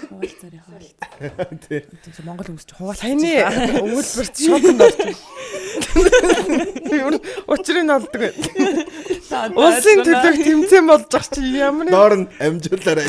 Хуваалцаарай хуваалцаа. Тий. Тийм Монгол хүмүүс ч хуваалцах. Саяны өгүүлбэрт шоконд орчих. Юу учрыг нь олдог бай. Улсын төлөөх тэмцээн болж байгаа чи ямар нэг Доор нь амжуулаарай.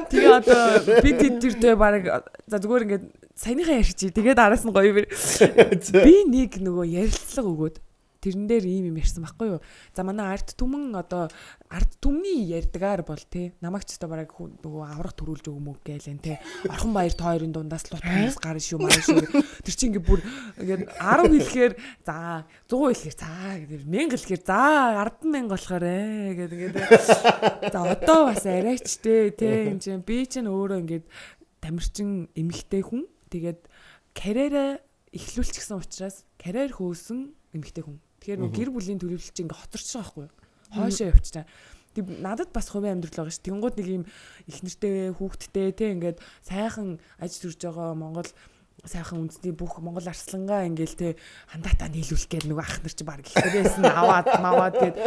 Тэгээ одоо би тэд тэртэй баг за зүгээр ингээд саяныхаа ярьчих. Тэгээд араас нь гоё би би нэг нөгөө ярилцлага өгөөд тэрэн дээр ийм юм ярьсан байхгүй юу? За манай ард түмэн одоо ард түмний ярьдгаар бол те намайг ч одоо бараг нөгөө аврах төрүүлж өгмөг гээл энэ те Орхон баяр та хоёрын дундаас лут хүмүүс гарна шүү маа шүү. Тэр чинь ингээ бүр ингээд 10 хэлэхээр за 100 хэлэхээр за гэдэг 1000 хэлэхээр за 100000 болохоор гэдэг ингээд за одоо бас арайч те те энэ чинь би чинь өөрөө ингээд тамирчин эмэгтэй хүн тэгээд карьераа эхлүүлчихсэн учраас карьер хөөсөн эмэгтэй хүн. Тэгэхээр нөгөө гэр бүлийн төлөвлөлт чинь ингээ хоцорч байгаа байхгүй юу? Хойшоо явчихсан. Тэг надад бас хувийн амьдрал байгаа ш. Тэнгууд нэг юм их нэртэй хүүхэдтэй те ингээд сайхан аж төрж байгаа Монгол сайхан үндэсний бүх Монгол арслангаа ингээл те хандаатаа нийлүүлэх гээл нөгөө ах нар чи баг ихнэрээс нь аваад маваад гээд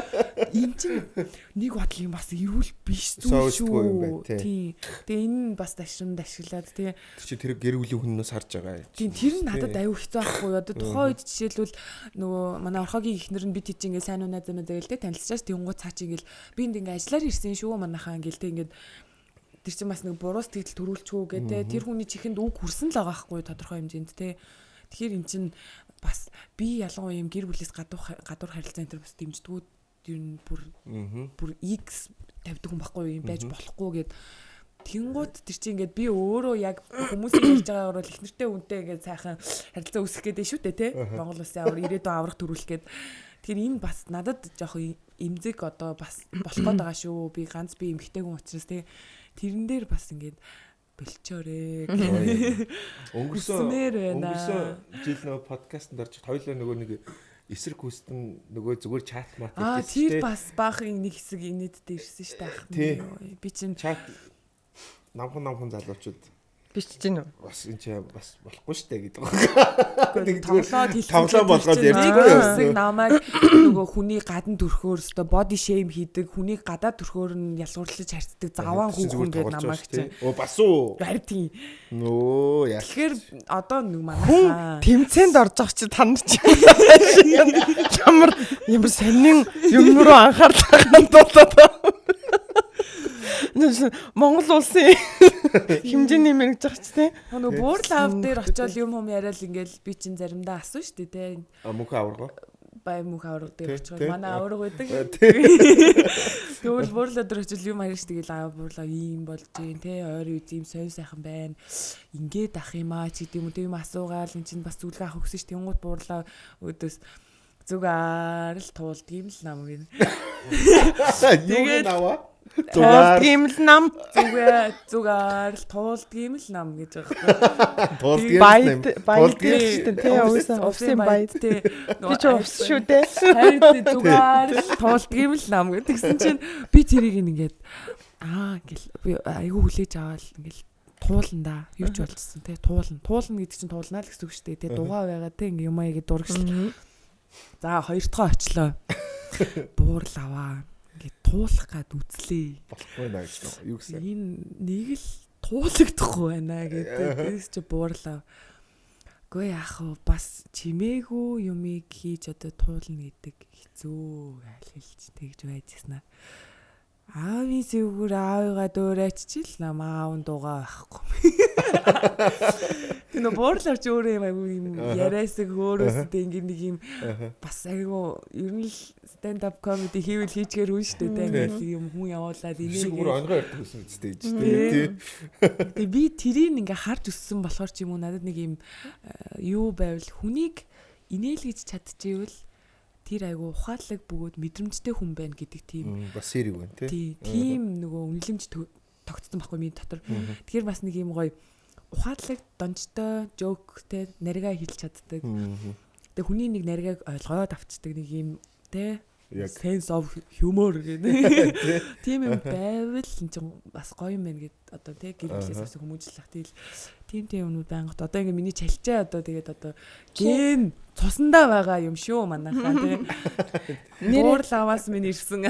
энэ чинь нэг бодол юм бас эрүүл биш зүйл Соёлтгүй юм шүү. байна, тий. Тийм. Тэгээ энэ нь бас дашрамд ашиглаад те Тэр чи тэр гэр бүлийн хүннээс харж байгаа. Тийм тэр нь надад аюу хэцүү байхгүй юу. Одоо тухайн үед жишээлбэл нөгөө манай орхогийн ихнэр нь бид тийч ингээл сайн уу найзаа мазаа гээл те танилцчихаас тэнгууд цаа чи ингээл би энд ингээ ажиллаар ирсэн шүү манайхаа ингээл те ингээд тэр чинь бас нэг буруу сэтгэл төрүүлчихүү гэ те тэр хүний чихэнд үг хүрсэн л байгаа байхгүй юу тодорхой хэмжээнд те. Тэгэхээр эн чинь бас би ялангуяа юм гэр бүлээс гадуур харилцаа энэ төр бас дэмждэггүй ер нь бүр бүр X тавьдаг хүн байхгүй юу юм байж болохгүй гэд Тэнгууд тэр чинь ингээд би өөрөө яг хүмүүсийн ярьж байгаагаар бол их нэртэй үнтэй ингээд сайхан харилцаа үүсгэх гээд шүү дээ тий. Монгол улсын авар ирээдүйн аврах төрүүлэх гээд. Тэгэхээр энэ бас надад жоох эмзэг одоо бас болох гээд байгаа шүү. Би ганц би эмхтэй хүн учраас тий. Тэрэн дээр бас ингээд болчоорэ. Өнгөрсөн Хүсмээр байна. өнгөрсөн жил нөгөө подкастт орж хоёлоо нөгөө нэг эсрэг хүстэн нөгөө зүгээр чат мат Аа хэлсэн тэр тий. бас баахан нэг хэсэг инээдтэй ирсэн шүү дээ ах. Тий. минь. Би чинь Чат намхан залуучууд бичиж гин үү? бас энэ чи бас болохгүй шүү дээ гэдэг. Нэг зүгээр тоглоод хэлсэн тоглоом болгоод чинь ярьдаггүй нэг юу? хэсэг намайг нөгөө хүний гадна төрхөөр өстой body shame хийдэг, хүний гадаа төрхөөр нь ялгуурлаж харьцдаг заваан хүүхэн гэдэг намайг чинь. Оо бас уу. Харин тийм. Нөө яа. Тэгэхээр одоо нэг Хүн манайхаа тэмцээнд орж байгаа чи танд чи ямар ямар сонин юм руу анхаарал хандуулаад байгаа. Монгол улсын хэмжээний мэрэгж байгаа чи тий. нөгөө буурлав дээр очиод юм хум яриад ингээл би чинь заримдаа асуу шүү дээ те. А мөнхөө аварга. Бай мөнх аварга дээр Тий, очихоор тий. манай аварга байдаг. Тий. Тэгвэл буурлаа дээр очил юм харин шүү тэгэл аа буурлаа ийм болж гин те ойр үз ийм сонь сайхан байна. Ингээд ах юм аа чи гэдэм үү тийм асуугаал эн чинь бас зүлгээ авах өгсөн ш тэнгууд буурлаа өдөөс зүгээр л туулдаг юм л нам гин. Юу Тэгээд- наваа? Зугаар Туулдаг юм л нам. Зүгээр зүгээр л туулдаг юм л нам гэж байгаа байхгүй. туулдаг юм. Баяд баяд Туулдаг юм. шүү дээ тий усын баяд. тий. Би ч увс шүү дээ. Харин тий, зүгээр л туулдаг юм л нам гэх. Тэгсэн чинь би тэрийг ингээд аа ингээл би айгүй хүлээж аваад ингээл туулна да. Юу ч болчихсон тий туулна. Туулна гэдэг чинь туулнаа л гэсэн үг шүү дээ. Тий дугаа байгаа тий ингээ юм аяга дурагшил. За хоёр дахь очлоо. Буурлаваа. Ингээд туулах гад үзлээ. Болохгүй наа гэж. Юу гэсэн. Энэ нэг л туулагдахгүй байна гэдэг. Тэгээс чи буурлаа. Үгүй яах вэ? Бас чимээгүй юмыг хийж одоо туулна гэдэг хэцүү айл хэлж тэгж байж гисэн. Аавын сэвгүр аавыгаа дөөрайччил нам аав нь дуугаа байхгүй. Тэр нөө буурлаар чи өөрөө юм айгүй юм яриасаг өөрөөсөө ингэ нэг юм бас айгүй ер нь л stand up comedy хийвэл хийчгээр хүн шүү дээ тэ ингээл юм хүн явуулаад Хэсэг инээгээ бүр онгоо ярьдаг байсан үстэй гэж Тий. тий. Тэгээ би тэрийг ингээ харж өссөн болохоор ч юм уу надад нэг юм юу байвал хүнийг инээлгэж чадчихвэл тэр айгу ухаалаг бөгөөд мэдрэмжтэй хүн байна гэдэг тийм Бас сэрэг байна тий. тий тийм нөгөө үнэлэмж тогтсон байхгүй миний дотор. Тэгэхээр бас нэг юм гоё ухаалаг донжтой жооктэй наригаа хэлж чаддаг. Тэгээ хүний нэг наригааг ойлгоод авчдаг нэг юм те Sense of humor гэдэг. Тийм юм байвал эн чинь бас гоё юм байна гэд одоо тий гэр бүлээс бас хүмүүжлэх. Тэгэл тийм юмнууд байнгут одоо ингээ миний чалчаа одоо тэгээд одоо ген цусандаа байгаа юм шүү манайхаа тий. Нүүр лаваас минь ирсэн.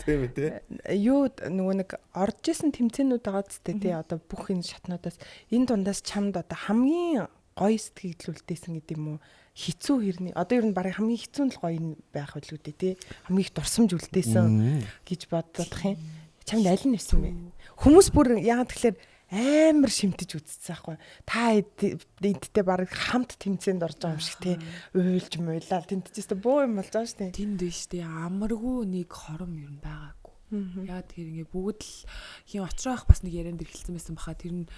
Тийм ээ тий. Юу нөгөө нэг орж исэн тэмцээнүүд байгаа ч тий одоо бүх энэ шатнуудаас энэ дундаас чамд одоо хамгийн гоё сэтгэл үлдээсэн гэдэг юм уу? Хэцүү хэрний одоо ер нь бараг хамгийн хэцүү нь л гоё байх байлгүй дээ тий. Хамгийн их дурсамж үлдээсэн гэж бодох юм. Чамд аль нь байсан бэ? Хүмүүс бүр яагаад тэгэхээр амар шимтэж үзсэн байхгүй. Та эдтэй бараг хамт тэмцээнд орж байгаа юм шиг тий. Уйлж муйлаа тэнтчээсээ бөө юм болж байгаа шүү дээ. Тэнд биш тий. Амаргүй нэг хором ер нь байгаагүй. Яа тэр ингээ бүгд л хин очроох бас нэг яриан дээр хэлсэн байсан баха. Тэр нь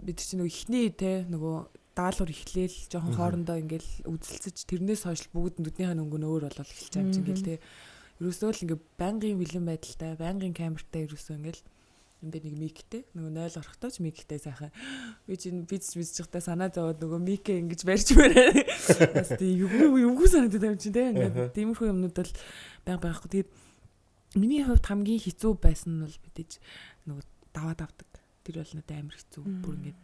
бид чинь нөгөө ихний те нөгөө даалгавар эхлээл жоохон хоорондоо ингээл үзэлцэж тэрнээс хойш бүгд нүднийхээ өнгө нь өөр болол эхэлж байгаа юм чинь ингээл те. Ерөөсөө л ингээ байнгын бэлэн байдалтай, байнгын камертай ерөөсөө ингээл энэ дээр нэг миктэй нөгөө 0 орохтой ч миктэй сайхан. Би чинь биз бизчихтай санаа зовоод нөгөө микээ ингэж барьж барай. Бас тий юугүй санагдаад юм чинь те. Ингээд тиймэрхүү юмнууд бол байнга байхгүй. Тэгээд миний хувьд хамгийн хэцүү байсан нь бол мэдээж нөгөө даваад авдаг. Тэр бол надад амар хэцүү. Бүр ингээд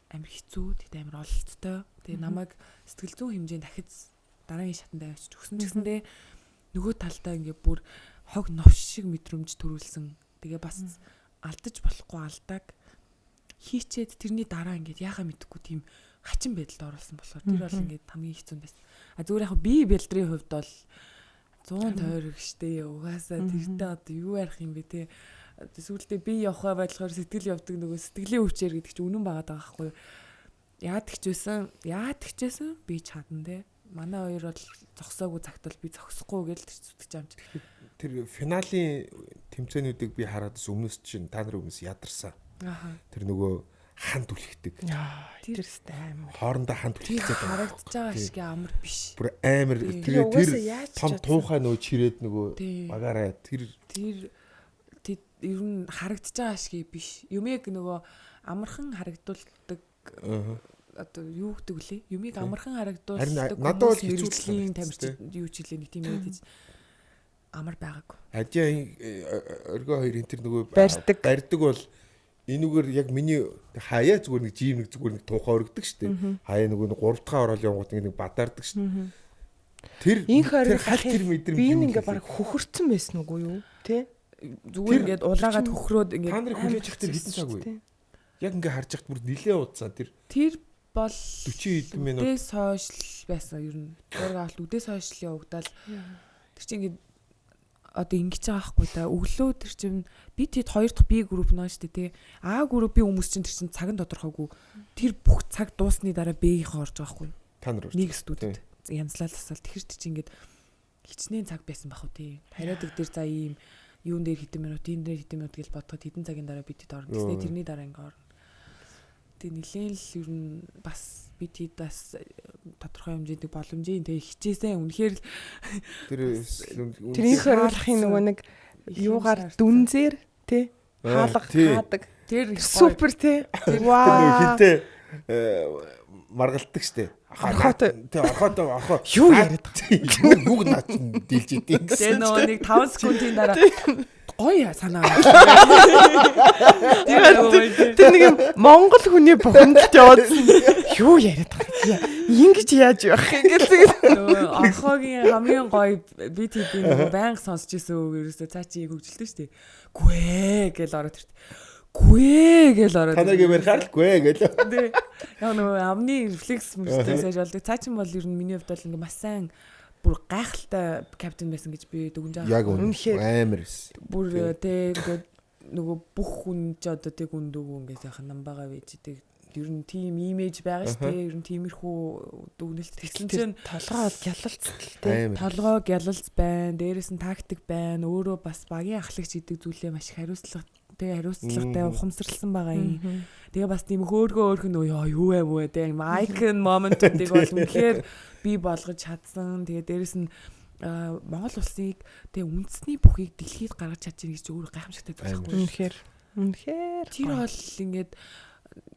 амар хэцүү, тэгэд амар ололттой. Тэгээ намайг сэтгэл зүйн хэмжээнд дахиж дараагийн шатанд авчиж өгсөн ч гэсэндээ нөгөө талдаа ингээ бүр хог новш шиг мэдрэмж төрүүлсэн. Тэгээ бас алдаж болохгүй алдааг хийчээд тэрний дараа ингээд яхаа мэдэхгүй тийм хачин байдалд оруулсан болохоор тэр бол ингээд хамгийн хэцүү байсан. А зүгээр яг би бэлдрийн хувьд бол 100 тойрог штэ угаасаа тэртээ одоо юу ярих юм бэ те. Сүүлдээ би явхаа байдлахаар сэтгэл явдаг нөгөө сэтгэлийн өвчээр гэдэг чинь үнэн байгаад байгаа байхгүй юу. Яадаг ч байсан би чадна те. Манай хоёр бол зогсоогүй цагт бол би зогсохгүй гэж тэр зүтгэж юм чи. Тэр финалийн тэмцээнүүдийг би хараад өмнөөс чинь та нар өмнөөс ядарсан. Тэр нөгөө ханд түлхдэг. Тэр өстэй амар. Хоорондоо ханд түлхдэг харагдаж байгаа шиг амар биш. Бүр амар тэр том туухай нөгөө чирээд нөгөө багаараа тэр ер нь харагдаж байгаа шиг биш. Юмыг нөгөө амархан харагдуулдаг одоо юу гэдэг вүлээ? Юмыг амархан харагдуулдаг. Надад бол хэцүү тамирч юу ч хэлээ нэг тийм юм гэж амар байгаагүй. Ажаа оргоо хоёр энэ тэр нөгөө барьдаг бол энүүгээр яг миний хаяа зүгээр нэг жим нэг зүгээр нэг туухай өргөдөг шүү дээ. Хаяа нөгөө 3 дахь орол явгууд нэг бадаардаг шүү дээ. Тэр тэр хал тэр мэдрэмж би ингээ баг хөхөрцөн байсан үгүй юу? Тэ? Зүгээр ингээд улаагаад хөхрөөд ингээд та нарыг хүлээж авах тэр хэдэн цаг вэ? Яг ингээ харж яхад бүр нилээ удсан тэр. Тэр бол 40 хэдэн минут. Үдээс хойш л байсан ер нь. Зураг авалт үдээс хойш л явагдал. Тэр чинь ингээд одоо ингэж байгаа байхгүй да. Өглөө тэр чинь би тэд хоёр дахь B групп нөө шүү дээ тий. А группийн хүмүүс чинь тэр чинь цаг нь тодорхойгүй. Тэр бүх цаг дуусны дараа B-ийн орж байгаа байхгүй. Та нар нэг студид янзлал тасаал тэр чинь ингээд хичнээн цаг байсан бах уу тий. Хариадаг дээр за ийм юун дээр хэдэн минут, энэ дээр хэдэн минут гэж бодоход хэдэн цагийн дараа бид хэд орно. Тэснэ тэрний дараа ингээ орно. Тэг нилээн л ер нь бас бид хэд бас тодорхой хэмжээнд боломжийн тэг хичээсэн. Үнэхээр л тэр тэр их оруулахын нөгөө нэг юугаар дүнзээр тий хаалга хаадаг. Тэр супер тий. Вау. Тэр хинтээ маргалдаг штэ. Орхоотой. Тэ орхоотой орхоо. Юу яриад байгаа юм? Юуг наа чинь дийлж идэв гэсэн. Тэгээ нөгөө нэг 5 секундын дараа гоё санаа. Тэр нэг юм Монгол хүний бухимдалд яваад юу яриад байгаа юм? Ингэж яаж явах юм гэсэн. Нөгөө орхоогийн хамгийн гоё би тэдний нөгөө байнга сонсч ирсэн үг ерөөсөө цаа чи хөгжилтэй штэ. Гүй ээ гэж ороод ирт. Гүй гэж ороод. Танаг юм ярихаар л гүй гэлээ. Тий. Яг нөгөө амны рефлекс мөртөө сайж болдог. Цаа чин бол ер нь миний хувьд бол ингээ маш сайн бүр гайхалтай капитан байсан гэж би дүгнж байгаа. Яг үнэхээр амар эс. Бүр тий ингээд нөгөө бүх хүн ч одоо тэг үндүүг ингээ сайхан намбагаа вэж идэг. Ер нь тийм имиж байгаа шүү дээ. Ер нь тиймэрхүү дүгнэлт тэгсэн чинь толгой бол гялалцтай тий. Толгой гялалц байна. Дээрээс нь тактик байна. Өөрөө бас багийн ахлагч гэдэг зүйлээ маш их хариуцлагатай ухамсарлсан байгаа юм. Тэгээ бас тийм хөөргөө өөрх нь ёо юу вэ мүү те юм icon moment-уудыг бол үнэхээр би болгож чадсан. Тэгээ дээрэс нь Монгол улсыг тэгээ үндэсний бүхийг дэлхийд гаргаж чадчих гэж өөрөө гайхамшигтай зүйл байхгүй. Үнэхээр. Үнэхээр. Тэр бол ингээд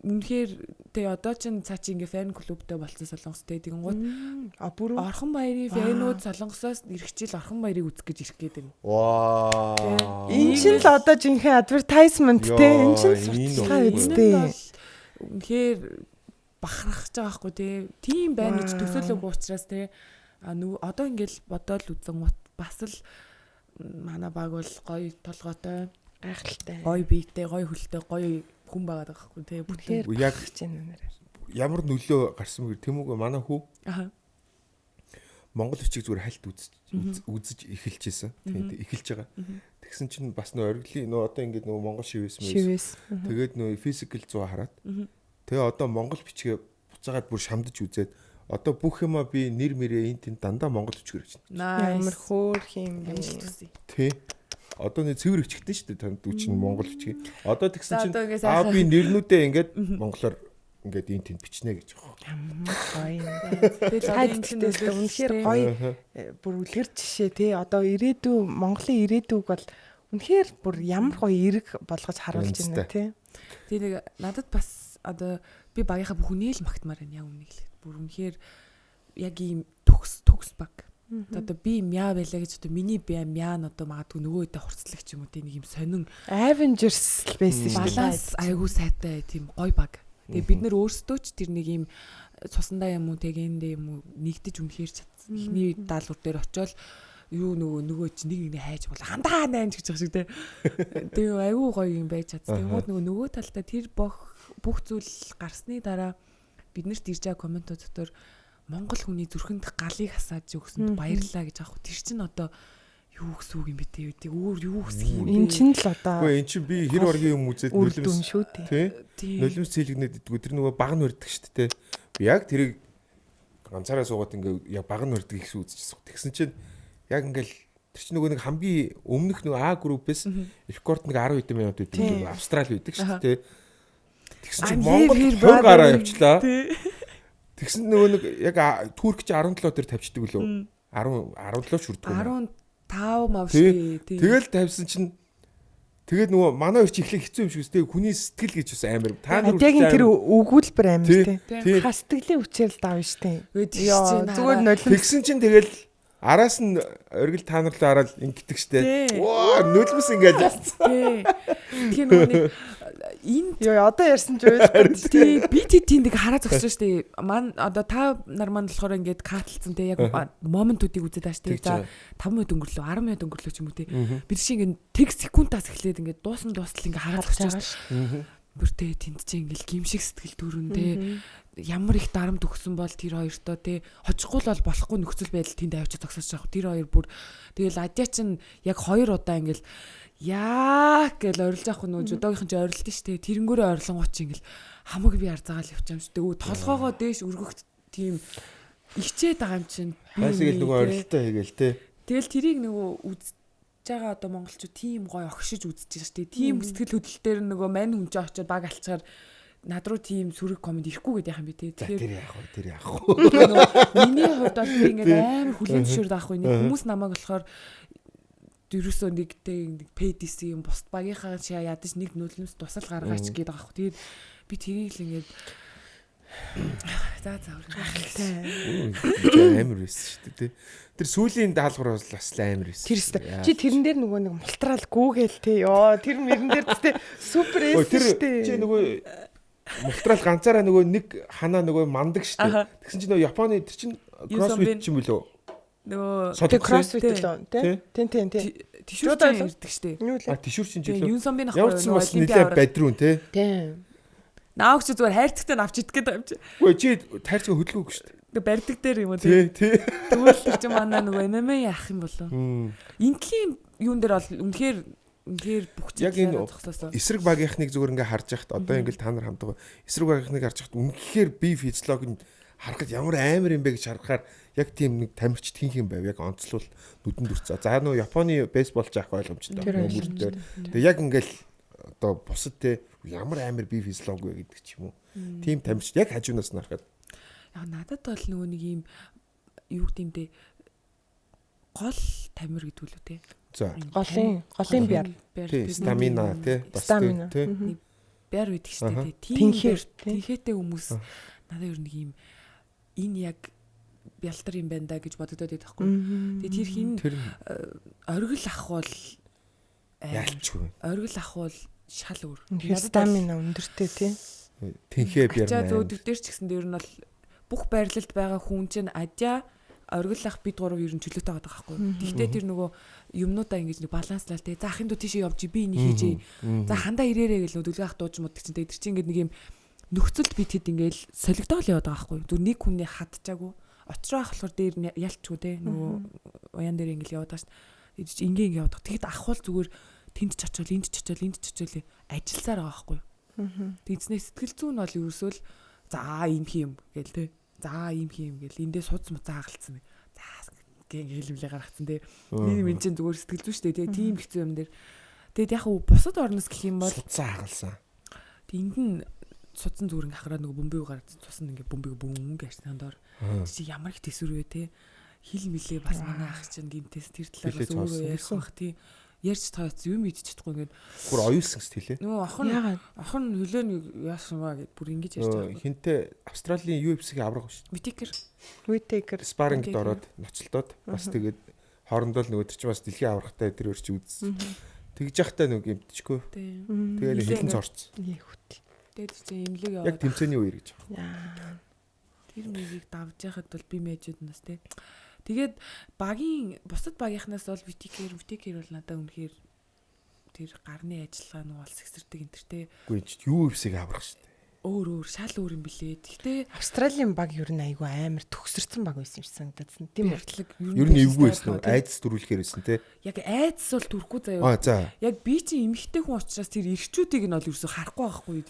Үнэхээр тэгээ одоо чинь цаа чи ингээ фэн клубтэй болсон Солонгос те тэгэнгუთ бүр Орхон баярын фэнүүд Солонгосоос ирэх жил Орхон баярыг үзэх гэж ирэх гээд байна. Ваа. Энэ чинь л одоо жинхэнэ advertisement те энэ чинь сурталчилгаа үсттэй. Үнэхээр бахархаж байгаа хгүй те. Тийм байна гэж төсөөлөөгүй учраас те. А нүү одоо ингээл бодоол үзэн бас л манай баг бол гоё толгойтой, гайхалтай. Гоё биетэй, гоё хөлтэй, гоё хүн байгаа байхгүй тий бүтэн яг нэрээ. Ямар нөлөө гарсан бэ тэмүүг манай хүү. Аха. Монгол бичиг зүгээр хальт үзэж эхэлж исэн. Тийм эхэлж байгаа. Тэгсэн чинь бас нөө оргилын нөө одоо ингээд нөө Монгол шивээс мэс. Тэгээд нөө физикал 100 хараад. Тэгээ одоо Монгол бичгээ буцаагаад бүр шамдаж үзээд одоо бүх юма би нэр мэрээ энэ тэнд дандаа Монгол бичгээр бичнэ. Ямар хөөх юм бэ? Тий. Одоо нэг цэвэр бичгтэн шүү дээ танд үчин Монгол бичгийг. Одоо тэгсэн чинь аа би нэрнүүдээ ингээд монголоор ингээд энэ тэнд бичнэ гэж байгаа. Ямар гоё юм. Тэгээд үнэхээр гоё бүр үлгэр жишээ тий. Одоо ирээдүй Монголын ирээдүйг бол үнэхээр бүр ямар гоё эрэг болгож харуулж байна тий. Тэгээ нэг надад бас одоо би багийнхаа бүх хүнийг л магтмаар байна яг үнийг л. Бүр үнэхээр яг ийм төгс төгс баг. Одоо би мяа байлаа гэж одоо миний би мяа нь одоо магадгүй нөгөө өдөө хурцлах ч юм уу тий нэг юм сонин Avengers л байсан шүү дээ. Баланс айгүй сайтай тийм гоё баг. Тэгээ бид нэр өөрсдөө ч тэр нэг юм цусандаа юм уу тэгэндээ юм уу нэгдэж үнэхээр чадсан. Эхний даалгавар дээр очиод юу нөгөө чи нэг нэг хайж бол хандаа найн гэж байгаа шиг тий. Тэгээ айгүй гоё юм байж чадсан. Тэгмүүд нөгөө талдаа тэр бүх зүйл гарсны дараа биднэрт ирж байгаа комментууд дотор Монгол хүний зүрхэнд галыг хасааж өгсөнд баярлалаа гэж аахгүй. Тэр чинь одоо юу гэсэн үг юм бэ те? Тэг өөр юу гэсэн юм бэ? Энэ чинь л одоо. Үгүй энэ чинь би хэр оргийн юм үзээд нулимс шүү дээ. Тий. Нулимс цэлгэнэд идэггүй. Тэр нөгөө баг нь барьдаг шүү дээ. Би яг тэрийг ганцаараа суугаад ингээ яг баг нь барьдаг их үзчихсэн. Тэгсэн чинь яг ингээл тэр чинь нөгөө нэг хамгийн өмнөх нөгөө А группээс рекорд нэг 10 хэдэн минут байдаг нөгөө Австрали байдаг шүү дээ. Тэгсэн чинь Монгол 20 гараа явчлаа. Тэгсэн нөгөө нэг яг Турк чи 17 дээр тавьчихдаг лөө. 10 17 ч хүрдэг. 15 мав шүү дээ. Тэгэл тавьсан чинь тэгээд нөгөө манай хоёр чи эхлэх хэцүү юм шиг үстэй хүний сэтгэл гэж бас амар. Та нар яг энэ тэр өгүүлбэр амар тий. Ха сэтгэлийн хүчээр л давна шүү дээ. Йоо зүгээр нулимс. Тэгсэн чинь тэгэл араас нь оргил та нар л хараад ингэдэг штэ. Ваа нулимс ингээд ялцсан. Тий. Тэгэхээр нөгөө нэг энэ ёо одоо ярьсан ч ойлгохгүй. Тий би тэнд нэг хараа зогссон шүү дээ. Ман одоо та нар маань болохоор ингээд катлцсан тий яг моментуудыг үзээд байгаа шүү дээ. За 5 минут өнгөрлөө 10 минут өнгөрлөө ч юм уу тий. Бид шиг ингээд тэг секундаас эхлээд ингээд дуусан дуустал ингээд хараа зогсож байгаа шүү. Бүр тий тэнд чи ингээд гимшиг сэтгэл төрөн тий. Ямар их дарамт өгсөн бол тэр хоёртоо тий хожихгүй л бол болохгүй нөхцөл байдал тэнд авчиж зогсож байгаа. Тэр хоёр бүр тэгэл адья чин яг хоёр удаа ингээд яа гэж орилж авах нөө жудогийнхан чи орилдсон шүү дээ. Тэрэнгүүрээ орилонгууд чи ингээл хамаг би арзаагаал явчих юм шүү дээ. Өө толгоогоо дээш өргөх тийм ичээд байгаа юм чинь. Байсгээл нөгөө орилттой хийгээл те. Тэгэл тэрийг нөгөө үзэж байгаа одоо монголчууд тийм гоё огшиж үзэж байгаа шүү дээ. Тийм сэтгэл хөдлөл дээр нөгөө мань хүн чи очиод баг алчаар над руу тийм сөрөг коммент ирэхгүй гэдэг юм би те. Тэгэхээр тэр яах вэ? Тэр яах вэ? Миний хувьд бол би ингээд амар хүлээн зөвшөөрд авахгүй. Нэг хүмүүс намайг болохоор ерөөсөө нэгтэй нэг PDC юм бусд багийнхаа чи ядаж нэг нулимс тусал гаргаач гэдэг аахгүй. Тэгээд би тэрийг л ингээд за за гайхалтай. Амар байсан шүү дээ. Тэр сүүлийн даалгавар бас л амар байсан. Тэр өстө. Чи тэрэн дээр нөгөө нэг мултраал гүүгээл те. Йоо тэр мөрөн дээр те супер эс шүү дээ. Чи нөгөө мултраал ганцаараа нөгөө нэг ханаа нөгөө мандаг шүү дээ. Тэгсэн чи нөгөө Японы тэр чин кроссфит ч юм бөлөө. Нөгөө кроссфит лөө тий. Тэн тэн тий. Тишүүрчин ирдэг штэ. А тишүүрчин жилөө. Юнсон би нах нөгөө олимпиад бадрүүн тий. Тийм. Нааг чи зүгээр хайрцагтай нь авч идэх гээд юм чи. Үгүй чи хайрцаг хөдөлгөөгүй штэ. Тэг барьдаг дээр юм уу тий. Тий. Тэгвэл тэр чинь манай нөгөө MMA яах юм болов. Энтлийн юун дээр бол үнэхээр бүх яг энэ эсрэг багийнхныг зүгээр ингээ харж яхад одоо ингээл та нар хамтгаа эсрэг багийнхныг харж яхад үнэхээр би физиолог нь харахад ямар амар юм бэ гэж харахаар яг тийм нэг тамирчид хин хин байв яг онцлол нүдэнд үрцээ. За нөө Японы бейсбол ч авах ойлгомжтой. Мөр дээр. Тэгээ яг ингээл одоо бусад те ямар амар би физиолог вэ гэдэг ч юм уу. Тийм тамирчид яг хажуунаас нь харахад яг надад бол нөгөө нэг юм юу гэдэм бэ гол тамир гэдэг лүү те. За. Голын биар. Тий, стамина тий. Бас тий. Бяр байдаг шүү дээ. Тийм тэнхээтэй хүмүүс надад ер нь юм энэ яг бялтар юм байна да гэж бодогдоод байдаг хгүй. Тэгээ тэр хин оргил ах бол ялчгүй. Оргил ах бол шал өөр. Стамина өндөртэй тий. Тэнхээ бяр. Ачаа зөөдөг дээр ч гэсэн ер нь бол бүх байрлалд байгаа хүн чинь ажаа оргил ах бид гурав ер нь чөлөөтэй байгаа байхгүй. Тэгтээ тэр нөгөө юмнуудаа ингэж нэг баланслал тий. За ахын дүү тийшээ явж би энийг хийжээ. За хандаа ирээрээ гэл нөгөө дүлгээ ах дууж мууддаг чинь тэр чинь ингэж нэг юм нөхцөлд бид хэд ингээл солигдоол яваад байгаа байхгүй. Зүр нэг хүний хадчаагүй. Очроо ах болохоор дээр нь ялчгүй те нөгөө уян дээр ингээл яваад байгаа шүү дээ. Ингээ ингээ яваад. Тэгэхэд ах бол зүгээр тэнд ч очиод энд ч очиод энд ч очиод ажилласаар байгаа байхгүй. Тэгснээ сэтгэл зүйн бол ерөөсөө л за ийм хийм гээл те. За ийм хийм гээл эндээ суц муцаа хагалцсан. За гээ хэлвлээ гаргацсан те. Нэг юм чинь зүгээр сэтгэл зүй шүү дээ те. Тийм хэцүү юм дээр. Тэгэд яг уу бусад орноос гэх юм бол суцаа хагалсан. Тэнд нь судсан зүгээр ингээ хахраа нөгөө бөмбөг гараад цус нь ингээ бөмбөг бөм гэсэн доор чи ямар их төсвөр вэ те хил мэлээ бас манай ах чинь гимтээс тэр талаар бас өөрөө ярих бах тий ярьж тооц юм идэж чадахгүй ингээд бүр оюусан гэс хэлээ нөгөө охин хөлөө нэг яасан ба гэд бүр ингэж ярьж байгаа хинтээ Австралийн UFC-ийн авраг шүү Whittaker спаррингд ороод ноцолдоод бас тэгээд хоорондоо л нөгөө тэр чинь бас дэлхийн аврагтай тэр өөр чи үзсэн тэгж яхтай нөгөө гимтчихгүй тэгээд хилэн цорц Тэгээд чи имлэг яваад. Яг тэмцээний үеэр гэж байна. Тэр мөрийг давж яхад бол би мэжүүд нас те. Тэгээд багийн бусад багийнхнаас бол Whittaker бол надад үнэхээр тэр гарны ажиллагаа нь бол сэгсэрдэг энэ төр те. Үгүй чи UFC-г аврах шүү дээ. Өөр шал өөр юм билээ. Гэхдээ Австралийн баг ер нь айгүй амар төгсөрсөн баг байсан юм шиг санагдсан. Тийм үү? Ер нь эвгүй байсан уу? Айдас төрүүлэхээр байсан те. Яг айдас бол төрөхгүй заяа. Аа за. Яг би чи эмэгтэй хүн учраас тэр эрчүүдийг нь бол ерөөсө харахгүй байхгүй юу?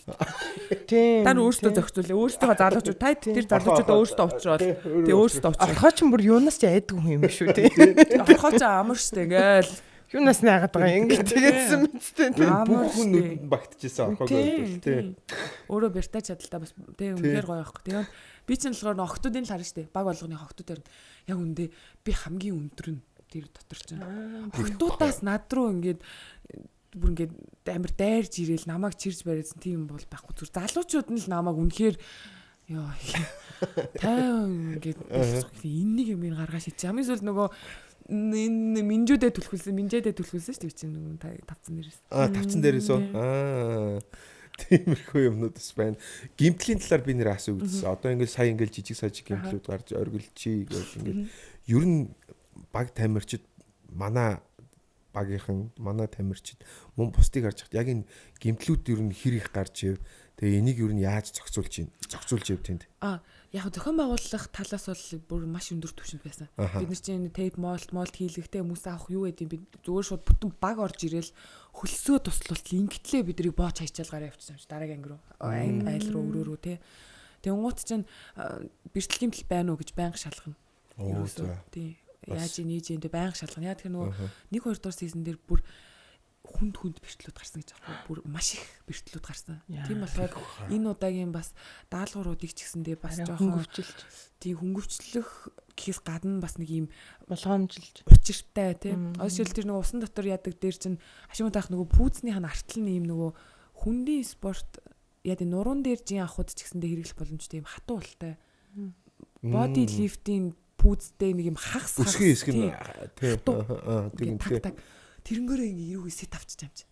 Тийм. Та нар өөрсдөө зохицуулаа. Өөрсдөө залуучууд та тэр залуучуудаа өөрсдөө уучраад тэгээ өөрсдөө уучраад. Орхоо ч бүр юунаас ч айдгүй хүн юм шүү те. Орхоо ч амар штэ ингээл. Юунаас найгаад байгаа юм ингэ тэгээдсэн мэдтэй тийм. Бүх хүн нүдэнд багтчихсан орхоог байвал тийм. Өөрөө бяртай чадaltaа бас тийм үнэхээр гоё байхгүй. Тэгээд би чинь болохоор охтуудын л харна штэ. Баг болгоны охтуудаар яг үндэ би хамгийн өндөр нь тэр дотор чинь. Охтуудаас над руу ингээд бүр ингээд амар дайрж ирээл намайг чирж бариадсан тийм бол байхгүй. Зүр залуучууд нь л намайг үнэхээр ёо тайван ингээд энэ нэг юм гаргаа шийдчих. Хамгийн сүүлд нөгөө энэ минжүүдээ түлхүүлсэн, минжээдээ түлхүүлсэн шүү дээ чинь нөгөө тавцан дээрээс. Аа тавцан дээрээс үү? Аа тиймэрхүү юмнууд бас байна. Гимтлийн талаар би нэр асуу гэсэн. Одоо ингээд сая ингээд жижиг сажиг гимтлүүд гарч оргилчий гэж ингээд ер нь баг тамирчид манай багийнхан манай тамирчид мөн бусдыг харж хат яг энэ гимтлүүд ер нь хэр их гарч ив. Тэгээ энийг ер нь яаж зохицуулж юм? Зохицуулж ив тэнд. Аа яг зохион байгуулах талаас бол бүр маш өндөр түвшинд байсан. Бид нар чинь тейп молт хийлгэхтэй хүмүүс авах юу гэдэг юм би зүгээр шууд бүтэн баг орж ирээл хөлсөө туслуулт ингэтлээ биднийг бооч хайчаал гараа явчихсан юм чи дараагийн анги руу айл руу өрөө рүү те. Тэнгуут чинь бэртэл гимтэл байна уу гэж байнга шалгана. Тий. Яаж нээж юм бэ байнга шалгана. Яа тэгэхээр нөгөө 1 2 дугаар сизон дээр бүр хүнд хүнд бэртлүүд гарсан гэж аахгүй бүр маш их бэртлүүд гарсан. Тийм болохоор энэ удаагийн бас даалгавруудыг ч гэсэндээ бас жоохон хөнгөвчлж тийм хөнгөвчлөх гэхээс гадна бас нэг юм болгоомжилж учиртай тийм. Жишээл тэр нөгөө усан дотор яадаг дээр чинь хашимууд ах нөгөө пүүцнийх нь артал нь юм нөгөө хүндийн спорт яа тийм нуруунд дээр жин авахуд ч гэсэндээ хэрэглэх боломжтой юм хатуу ултай. Body lift-ийн пүүцтэй нэг юм хагас хагас хэсэг нь тийм тийм тэрнгээрээ ингээ эрүүгээ сет авчиж юм чи.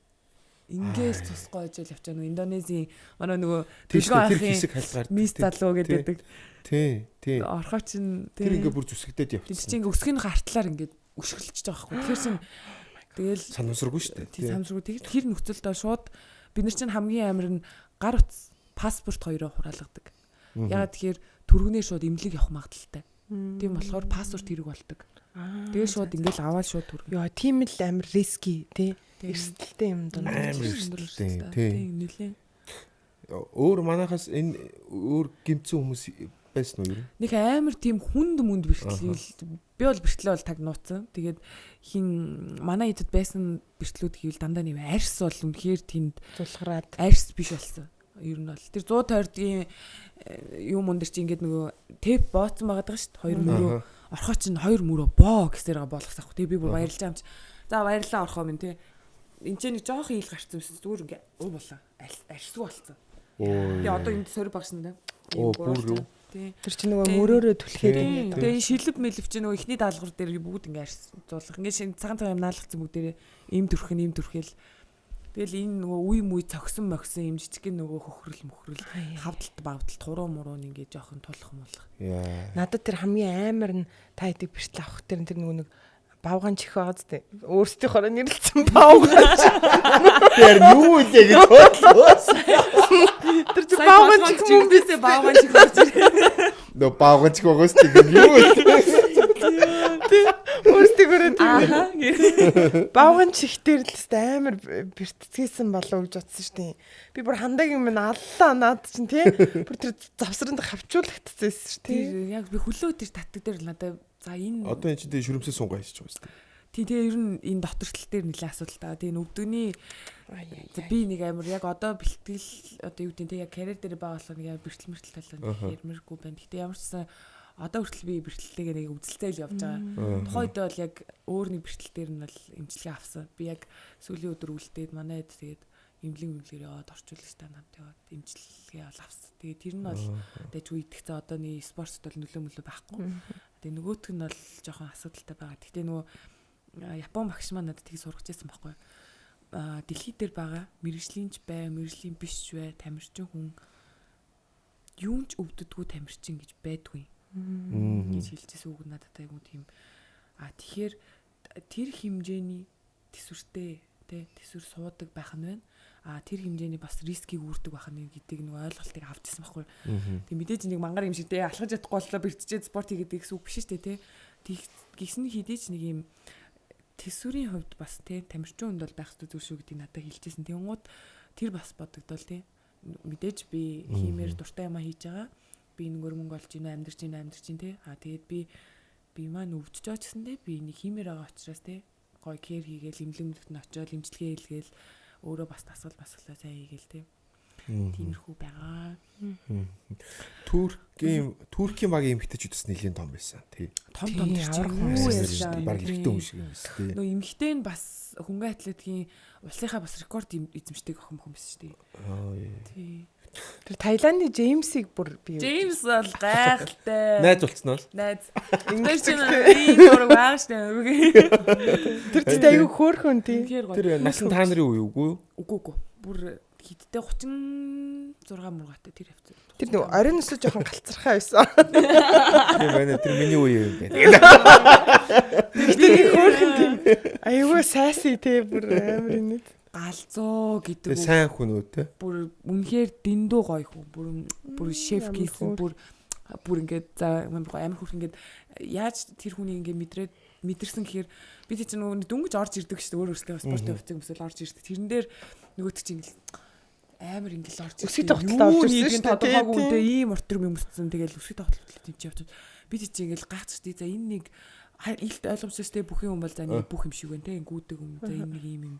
Ингээл цус гойжол явчаа нөгөө Индонезийн манай нөгөө тэр хэсэг хальгаар мис залуу гэдэг. Тий, тий. Орхоо чин тэр ингээ бүр зүсгдээд явчихсан. Тэр чинь ингээ өсгийнх артлаар ингээ өшгөлчихөж байгаа байхгүй. Тэгэхээр чин тэгэл санамсаргүй шүү дээ. Тий, санамсаргүй. Тэр тэр нөхцөлдөө шууд бид нар чинь хамгийн амар нь гар утас паспорт хоёроо хураалгадаг. Ягаад тэгэхээр түргэнээр шууд имлэг явах магадлалтай. Тийм болохоор паспорт хэрэг болдог. Тэгээ шууд ингээл аваад шууд түргэн. Йоо, тийм л амар риски тий. Эрсдэлтэй юм дунд. Амар эрсдэлтэй тий. Нилээ. Өөр манайхаас энэ өөр гимцэн хүмүүс байсан уу ер нь? Нэг амар тийм хүнд мүнд бэртэл би бол бэртлээ бол таг нууцсан. Тэгээд хин манай эдэд байсан бэртлүүд гэвэл дандаа нэг арьс бол үнэхээр тэнд зулгараад арьс биш болсон. Ер нь бол тэр 120-ийн юм өндөр чи ингээд нөгөө тэп бооцсон байгаа даа шүү дээ. Хоёр мөрөө орхоо чинь хоёр мөрөө боо гэсээр болгосаахгүй. Тэгээ би бүр баярлж байгаа юм чи. За баярлалаа орхоо минь тий. Энд ч нэг жоох ийл гарцсан юмсан зүгээр ингээ уу болоо. Арьсгүй болцсон. Тэгээ одоо энд сорь багшна да. Оо бүр юу? Тий. Тэр чинь нөгөө мөрөөрөө түлхээд ингээд. Тэгээ энэ шилэв мэлв чинь нөгөө ихний даалгавар дээр бүгд ингээ арьс зуулах. Ингээ шин цагаан цагаан юм наалгацсан бүгдээрээ им төрх нь им төрхөл. Тэгэл энэ нөгөө үе мүе цогсон могсон юм жижигэн нөгөө хөхрөл мөхрөл хавдалт бавдалт хуруу муруу нь ингээ жоохон тулах муулах. Надад тэр хамгийн амар нь та хэдийг бэртэл авах тэр нөгөө нэг бавгаан чих байгаа зү. Өөрсдийнхоороо нэрлэлсэн бавгаан чих. Тэр юу вэ гэж бодлоо. Тэр чи бавгаан чих мөн бисээ бавгаан чих орж ирээ. Нөө бавгаан чих байгаас тийм юу вэ? Өөрсдийнхоороо тийм. Бавгаан чих дээр л өстэй амар бэртцгээсэн болов гэж бодсон шүү дээ. Би бүр хандагийн минь аллаа наад чинь тий. Бүр тэр завсранд хавчуулагдчихсан шүү дээ. Яг би хөлөө тэр татдаг дээр надад за энэ одоо энэ чинь тэгээ шүрмсээ сунгаа хийж байгаа шүү дээ. Тий, тэгээ ер нь энэ дотор тал дээр нэлээд асуудалтай. Тэгээ нүдгний би нэг амар яг одоо бэлтгэл одоо юу гэдэг нь тэг яг карьер дээр байгаа болохоор нэг амар бэртэл мэртэл талаар ярмэргүй байна. Гэтэ ямар ч сан одоо хүртэл би бэртэлтэйгээ нэг үзэлцээ л явж байгаа. Тухайн үед бол яг өөр нэг бэртэл дээр нь бол эмчилгээ авсан. Би яг сүүлийн өдөр үлдээд манай хэд тэгээд эмнэлэг эмнэлгээр яваад орчуулагчтай намт яваад эмчилгээ бол авсан. Тэгээд тэр нь бол дайггүй итгэцээ одоо нэг спортод бол нөлөө мөлөө байхгүй. Тэгээ нөгөөх нь бол жоохон асуудалтай байгаа. Гэхдээ нөгөө Япон багш маань надад тийг сургаж байсан байхгүй. Аа дэлхий дээр байгаа мэрэгжлийн ч бай, мэрэгжлийн биш ч бай, тамирчин хүн юун ч өвддөггүй тамирчин гэж байдгүй гэж хэлжсэн үг надад айгуу тийм. А тэгэхээр тэр хэмжээний төсвөртэй тэ төсвөр суудаг байх нь байна. А тэр хэмжээний бас рискийг үүрдэг байх нь гэдэг нэг ойлголтыг авч ирсэн байхгүй. Тэг мэдээж нэг мангар юм шиг тэ алхаж чадахгүй боллоо бэртчээд спорт хийгээд гэсэн үг биш шүү дээ тэ. Тэгсэн хэдий ч нэг юм төсвөрийн хувьд бас тэ тамирчин хүнд бол байх ёстой зүйл шүү гэдгийг надад хэлжсэн. Тэнгууд тэр бас бодогдол тэ. Мэдээж би хиймээр дуртай юмаа хийж байгаа. Би энэгээр мөнгө олж ийнэ, амьдарч ийнэ, амьдарч ийн тэ. А тэгээд би маань өвдөж байгаа ч гэсэндээ би энийг хиймээр байгаа учраас тэ гой кэр хийгээл эмнэлэг мөлөгт нь очиод эмчилгээ хийлгээл өөрөө бас дасгал масгалаа сайн хийгээл тэ. Тиймэрхүү байгаа. Туркийн багийн эмэгтэйчүүд бас нэлийн том байсан тий. Том том тэр чинь юу ярьж байгаа. Баг эрэгтэй хүн шиг юм биш тий. Нөө эмэгтэй нь бас хөнгөн атлетикийн улсынхаа бас рекорд эзэмшдэг охин байсан шүү дээ. Тий. Тэр Таиландын Джеймсийг бүр би Джеймс бол гайхалтай. Найз болцсон уу? Найз. Тэр чинь ийм зураг байгаа шүү дээ. Тэр чинь айгүй хөөрхөн тий. Тэр насан та нарын үе үгүй юу? Үгүй үгүй. Бүр хидтэй 36 мургаатай тэр явцсан. Тэр нэг оройн өсөө жоохон галцархаа байсан. Тийм байна. Тэр миний үе юм байна. Тэгтээ нэг хөөрхөн тийм айгүй сайси тий бүр амар инээд. Галзуу гэдэг үг. Сайн хүн үү те? Бүр үнэхээр дэндүү гоё хүн. Бүр шеф хийсэн бүр ингээд за амар хөрх ингээд яаж тэр хүний ингээд мэдрээд мэдэрсэн гэхээр би тэр чинь нөгөө дөнгөж орж ирдэг шүү дээ. Өөр өөрсдөө спортын хувцас өмсөөл орж ирдэг. Тэрэн дээр нөгөөт чинь ингээд амар ингээд орж ирсэн. Өсгий тогтолтой орж ирсэн шүү дээ. Тодорхойгүй үнтэй ийм урт юм өмссөн. Тэгэл өсгий тогтолтой тийм чи явж. Би тэр чинь ингээд гайхчих тий. За энэ нэг илт ойлгомжтой шүү дээ. Бүх юм бол за нэг бүх юм шиг байна те. Гүйдэг юм. За энэ нэг ийм юм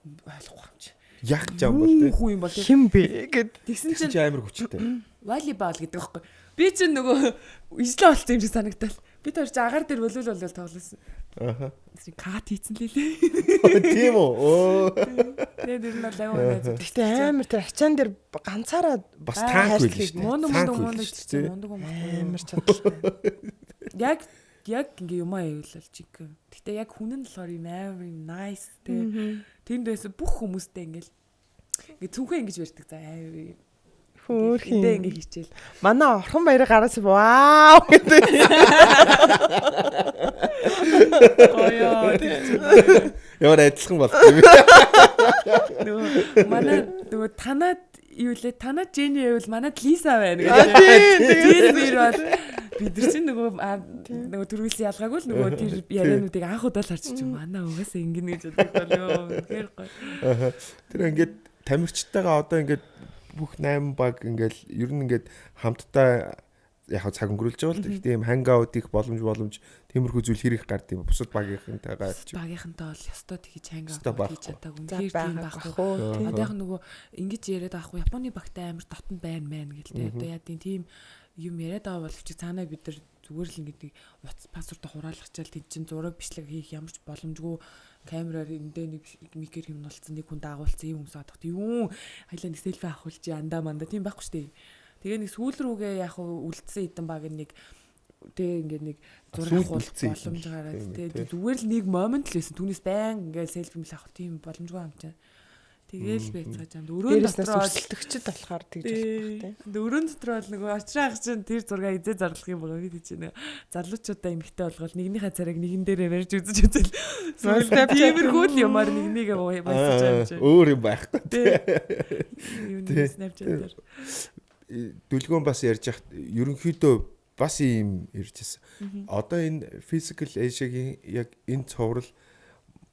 ойлгохгүй юм чи. Яг жам бол тий. Хүн юм бол хин бэ гэд. Тэгсэн чинь амар хүчтэй. Волейбол гэдэг байхгүй. Би чинь нөгөө ижлээ болцсон юм шиг санагдал. Би тэр чинь агаар дээр волейбол болол тоглосон. Аха. Кат хийцэн лээ. Тийм үү? Оо. Тэгээд ер нь бол аюу найз. Гэтэ амар тэр ачаан дээр ганцаараа бас танк байл шүү дээ. Мундаг мундаг чинь мундаг амар чадaltaй. Яг ингээ юмаа явуулал чиг. Гэтэ яг хүн нь болохоор юм амар юм nice те. Тэнд байсан бүх хүмүүстэй ингээл ингээ цүнхээ ингэж барьдаг за амар хөөрхөн ингээ хийчихэл. Манай орхон баярыг гараас вау гэдэг. Гоё. Ямар адилхан болт юм бэ? Нөгөө манай нөгөө танад юу лээ? Танад Жени байвал манад Лиса байна гэдэг. Тэр нэр бол бид нар чинь нөгөө төрүүлсэн ялгаагүй л нөгөө тэр яриануудыг анх удаа л харчих чинь манай угаасаа ингэнэ гэж боддог болов. Үнэхээр гоё. Тэр ингээд тамирчтайгаа одоо ингээд бүх 8 баг ингээд ер нь ингээд хамтдаа яг цаг өнгөрүүлж байгаа л гэхдээ ийм hangout их боломж тиймэрхүү зүйл хэрэг гард юм бусад багийнхантайгаа ч багийнхантай бол ёстой тэгж hangout хийж чадаагүй үнэхээр тийм байхгүй. Одоо яг нөгөө ингэж яриад байгаа хгүй Японы багтай амар дотн байна мэн гэл те. Одоо яа тийм юм яриад байгаа боловч цаанаа бид нар Зүгээр л ингээд нэг утас пассвортоо хураалгачаал тэнд чинь зураг бичлэг хийх ямар ч боломжгүй камераар эндээ нэг микер юм болцсон нэг хүн дагуулсан юм хүмүүс авах. Юу хоёлаа нэг селфи авахулж андаа манда тийм байхгүй шүү дээ. Тэгээ нэг сүүл рүүгээ яг үлдсэн хэдэн баг нэг тэгээ ингээд нэг зураг авах боломж гараад тэгээ зүгээр л нэг момент л байсан. Түүнээс баян ингээд селфи мэл авах тийм боломжгүй юм чинь. Тэгээл байцгааж амд өрөөнд дотор өрсөлдөгчд болохоор тэгж болох тийм. Өрөөнд дотор бол нөгөө очроо ах чинь тэр зураг эзээ зарлах юм байгаа би тийч нэ. Залуучуудаа эмхтэй болгоод нэгнийхээ царайг нэгэн дээрээ барьж үзэж үзэл. Тиймэрхүү л юмар нэг нэгэ баясаж байгаа юм чинь. Өөр юм байхгүй. Юу нэг Snapchat дээр. Дүлгөөн бас ярьж яхад ерөнхийдөө бас ийм ярьж байсан. Одоо энэ Physical Asia-гийн яг энэ цуврал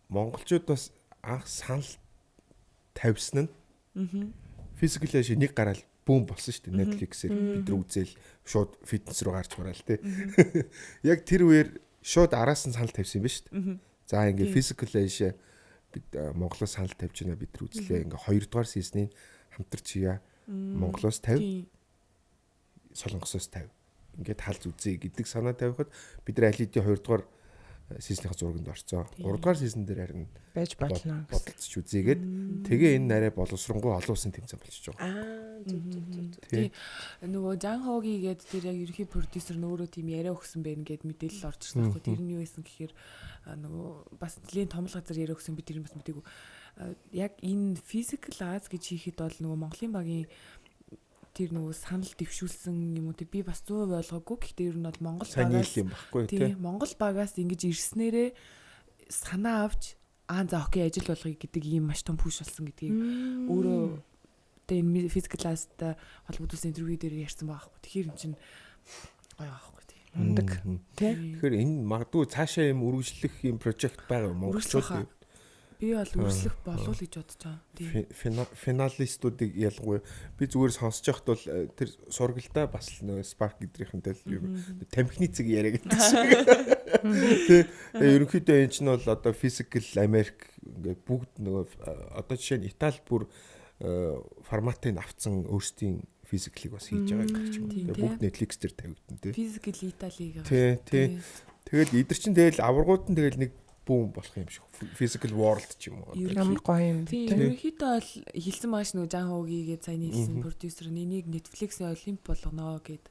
монголчууд бас анх санал тавьсан нь. Physical Asia нэг гараал бүүн болсон шүү дээ. Netflix-ээр бид нар үзээл шууд фитнес руу гарч мараал тий. Яг тэр үеэр шууд араас нь санал тавьсан юм ба шүү дээ. За ингээ Physical Asia бид Монголоос санал тавьж байна бид нар үзлээ. Ингээ 2 дугаар сизнийг хамтарч хийя. Монголоос 50, Солонгосоос 50. Ингээд халз үзье гэдэг санаа тавихад бид нар аль хэдийн 2 дугаар сизонийхаа зурганд орцоо. 3 дугаар сизон дээр харин байж болно гэсэн. Бодолцож үзээгээд тэгээ энэ нарай боловсронгуй олон улсын тэмцээн болчихж байгаа. Аа зүг зүг зүг. Тий. Нөгөө Жан Хоги гээд тэр яг ерөнхий продюсер нь өөрөө тийм яриа өгсөн байх гээд мэдээлэл орж ирсэн байхгүй. Тэр нь юу байсан гэхээр нөгөө бас нэлээд том л газар яриа өгсөн би тэр нь бас мэдээгүй. Яг энэ Physical Asia гэж хийхэд бол нөгөө Монголын багийн тэр нөгөө санал дэвшүүлсэн юм уу те би бас 100% ойлгоогүй. Гэхдээ ер нь бол Монгол багаас юм баггүй те. Монгол багаас ингэж ирснээрээ санаа авч аа за окей ажил болгоё гэдэг ийм маш том пүш болсон гэдгийг өөрөө тэ энэ Physical Asia-тай холбогдуулсан интервью дээр ярьсан байгаа байхгүй. Тэгэхээр эн чинь гоё байхгүй тий. Мундаг тий. Тэгэхээр энэ магадгүй цаашаа юм үргэлжлэх юм прожект байгаа монголчууд. Би бол үргэлжлэх болов уу гэж бодож байгаа. Тийм. Финалистуудыг ялангуяа би зүгээр сонсож байхад бол тэр сургалдаа бас л нөгөө Spark гэдрийнхэнтэй л юм тамхины цэг яриа гэдэг шиг. Тэ ерөнхийдөө энэ чинь бол одоо Physical America ингээд бүгд нөгөө одоо жишээ нь Итали бүр форматыг авцсан өөрсдийн Physical-ыг бас хийж байгаа гэдэг ч юм. Тэгээ бүгд Netflix дээр тавигдана тий. Physical Italy-г. Тий, тий. Тэгэл эдгэр чинь тэгэл аваргууд нь тэгэл нэг бүүн болох юм шиг. Physical World ч юм уу. Ямар гоё юм бэ. Ерөнхийдөө бол хэлсэн маш нөгөө Жан Хоги гээд сайн хэлсэн продюсер нь энийг Netflix-ийн Олимп болгоно гэд.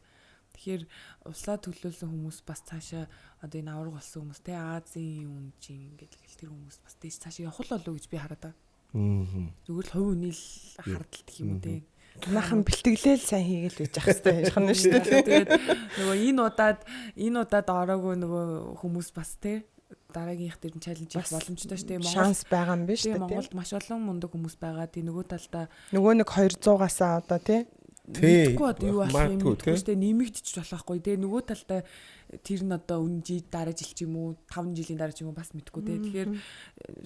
Тэгэхээр улсаа төлөөлсөн хүмүүс бас цаашаа одоо энэ аварга болсон хүмүүс те Азийн үн чинь ингээд л тэр хүмүүс бас дээш цаашаа явах л болов гэж би хараад байгаа. Зүгээр л хувь хүний л хардтал гэх юм уу те. Манайхан бэлтгэлээл сайн хийгээл байж ах хэвээр юм шиг шүү дээ. Тэгээд нөгөө энэ удаад ороогүй нөгөө хүмүүс бас те дараагийнх дээр нь чаленж хийх боломжтой шүү дээ. Монгол шанс байгаа юм биш үү? Монголд маш олон мундаг хүмүүс байгаа. Тий нөгөө талдаа нөгөө нэг 200-аас одоо тий мэдгүй одоо юу болох юм мэдгүй шүү дээ. Нэмэгдчих болохгүй тий. Нөгөө талдаа тэр нь одоо үн жил дараа жил ч юм уу 5 жилийн дараа ч юм уу бас мэдгүй тий. Тэгэхээр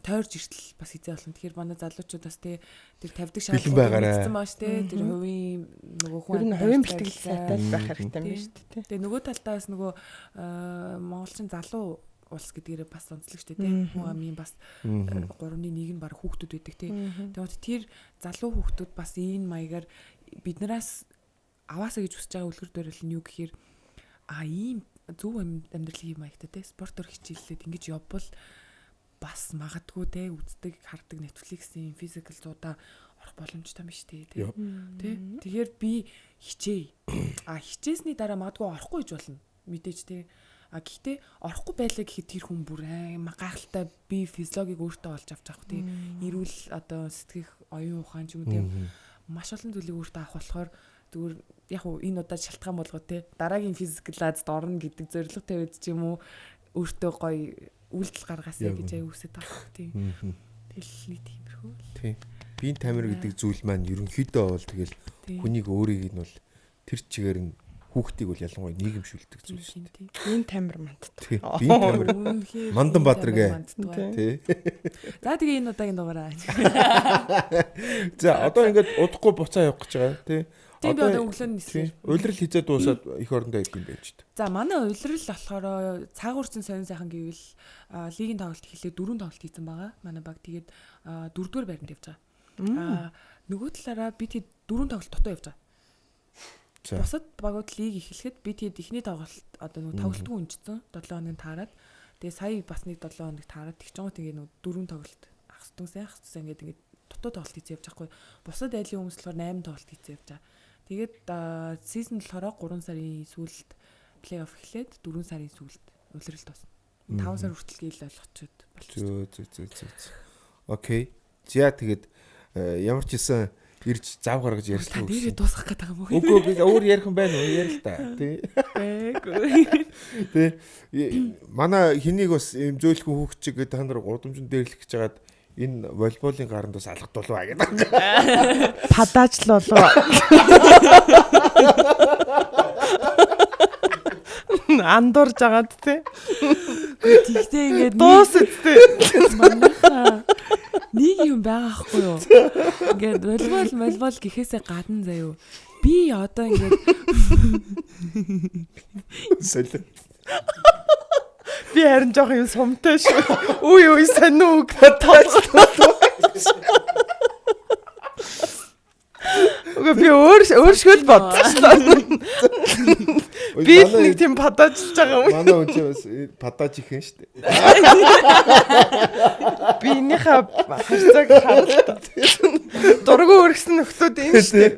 тойрж иртэл бас хизээ болно. Тэгэхээр манай залуучууд бас тий тэр тавьдаг шаардлага мэдсэн баа шүү тий. Тэр хувийн нөгөө хүн ер нь хувийн бэлтгэл сайтай байх хэрэгтэй юм биш үү тий. Тэгээ нөгөө талдаа бас нөгөө монголчин залуу улс гэдгээрээ бас онцлог шүү дээ тийм хүн амын бас 3-ны 1 нь баг хүүхдүүд байдаг тийм. Тэгээд тэр залуу хүүхдүүд бас энэ маягаар биднээс аваасаа гэж хүсэж байгаа үлгэр дуурайл нь юу гэхээр а ийм зөв амьдралын маягтай тийм спортоор хичээллээд ингэж явбал бас магадгүй те үздэг хардаг Netflix-ийн Physical зуудаа орох боломжтой юм шүү дээ тийм. Тэгэхээр би хичээе. А хичээсний дараа магадгүй орохгүй гэж болно. Мэдээж тийм. А гэхдээ орохгүй байлаа гэхэд тэр хүн бүр аймаа гайхалтай би физиологийг өөртөө олж авч авах тийм эрүүл одоо сэтгэх оюун ухаан ч юм уу тийм маш олон зүйлийг өөртөө авах болохоор зүгээр яг уу энэ удаа шалтгаан болгоо те дараагийн Physical Asia-д орно гэдэг зорилго тавиад ч юм уу өөртөө гоё үйлдэл гаргаасаа гэж аюу үсэт авах тийм. Тэгэл нэг тиймэрхүү л. Тийм. Биеийн тамир гэдэг зүйл маань ерөнхийдөө бол тэгэл хүнийг өөрийг нь бол тэр чигээр нь хүүхдийг бол ялангуяа нийгэмшүүлдэг зүйл шүү дээ. Биеийн тамир манддаг. Биеийн тамир. Мандан Баатар гэ. Тий. За тэгээ энэ удаагийн дугаараа. За одоо ингээд удахгүй буцаа явах гэж байгаа тий. Тийм би одоо өглөө нислээ. Улирал хизээ дуусаад эх орондоо ирэх юм байж тээ. За манай улирал болохоор цаагуур чинь сонин сайхан гэвэл лигийн тоглолт эхлээд 4 тоглолт хийсэн байгаа. Манай баг тэгээд 4-р байранд явж байгаа. Нөгөө талаараа би тэг 4 тоглолт дутуу явж байгаа. Бусад багууд лиг эхлэхэд би тэгээд эхний тоглолт одоо нөгөө тоглолтгүй өнжсөн 7 хоногийн таарад. Тэгээ сая бас нэг 7 хоног таарад тэгчэнгуут ингээ нөгөө 4 тоглолт хагас дүнсэн хагас дүнсэн ингээд ингээд дутуу тоглолт хийсэн явж байгаа хгүй. Бусад айлын хүмүүс болохоор 8 тоглолт хийсэн явж байгаа. Тэгээд season болохоор 3 сарын сүүлд плей-офф эхлээд 4 сарын сүүлд улирал дуусна. 5 сар хүртэл гээл ойлгочод болчихсон. Зөө. Окей. За тэгээд ямар ч гэсэн ирж зав гаргаж ярьсан. Нэрээ дуусгах гэдэг юм уу? Үгүй би өөр ярих юм байна уу? Ярил та. Тий. Тий. Манай хэнийг бас юм зөөлхөн хүүхд чиг та нар гудамжинд дээрлэх гэж хагаад энэ волейболын гаранд бас алгадуулаа гэдэг. Падаачлуулаа. Андуурж агаад тий. Тэгтээ ингээд дуус үсттэй. Манайхаа нэг юм байгаа хгүй юу? Ингээд волейбол гэхээсээ гадна заяо. Би одоо ингээд солио. Би харин жоох юм сумтай шүү. Үгүй үгүй сонин үг падаачлуулаа. Үгүй би өөршгөө л бодчихлоо. Би л нэг тийм падаачилж байгаа юм. Манай хүн чинь бас падаач их юм шүү дээ. Би энийхээ харьцааг харалта. Дургу өргөсөн нөхдүүд юм шүү дээ.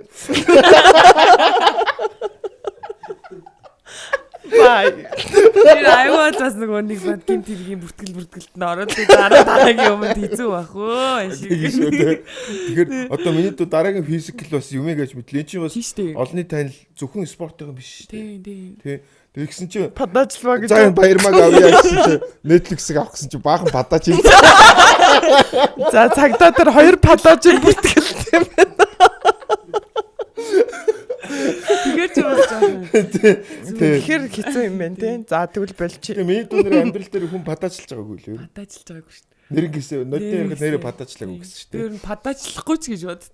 Бай. Тэр аюул бас нөгөө нэг бод гинт хэргийн бүртгэл бүртгэлд нь ороод дараа дараагийн юмд хэцүү байх өө. Шүү дээ. Тэгэхээр одоо миний дүү дараагийн физикл бас юм гэж мэдлээ. Энд чинь бас олонний танил зөвхөн спортын биш шүү дээ. Тийм. Тий. Тэгсэн чинь падаачлаа гэж. За энэ баярмаг авъя гэсэн чинь Netflix-ийг авах гэсэн чинь баахан падаач юм. За цагдаа дээр 2 падаачийн бүртгэлтэй юм байна. Тэгэхээр ч бас жоохон. Тэгэхээр хэцүү юм байна тий. За тэгвэл болчих. Миний дүү нэр амьдрал дээр хүн падаачлж байгаагүй л юу? Падаачлж байгаагүй шүү дээ. Нэр гэсэн нодны ярихад нэрээ падаачлаагүй гэсэн шүү дээ. Тэр нь падаачлахгүй ч гэж боддог.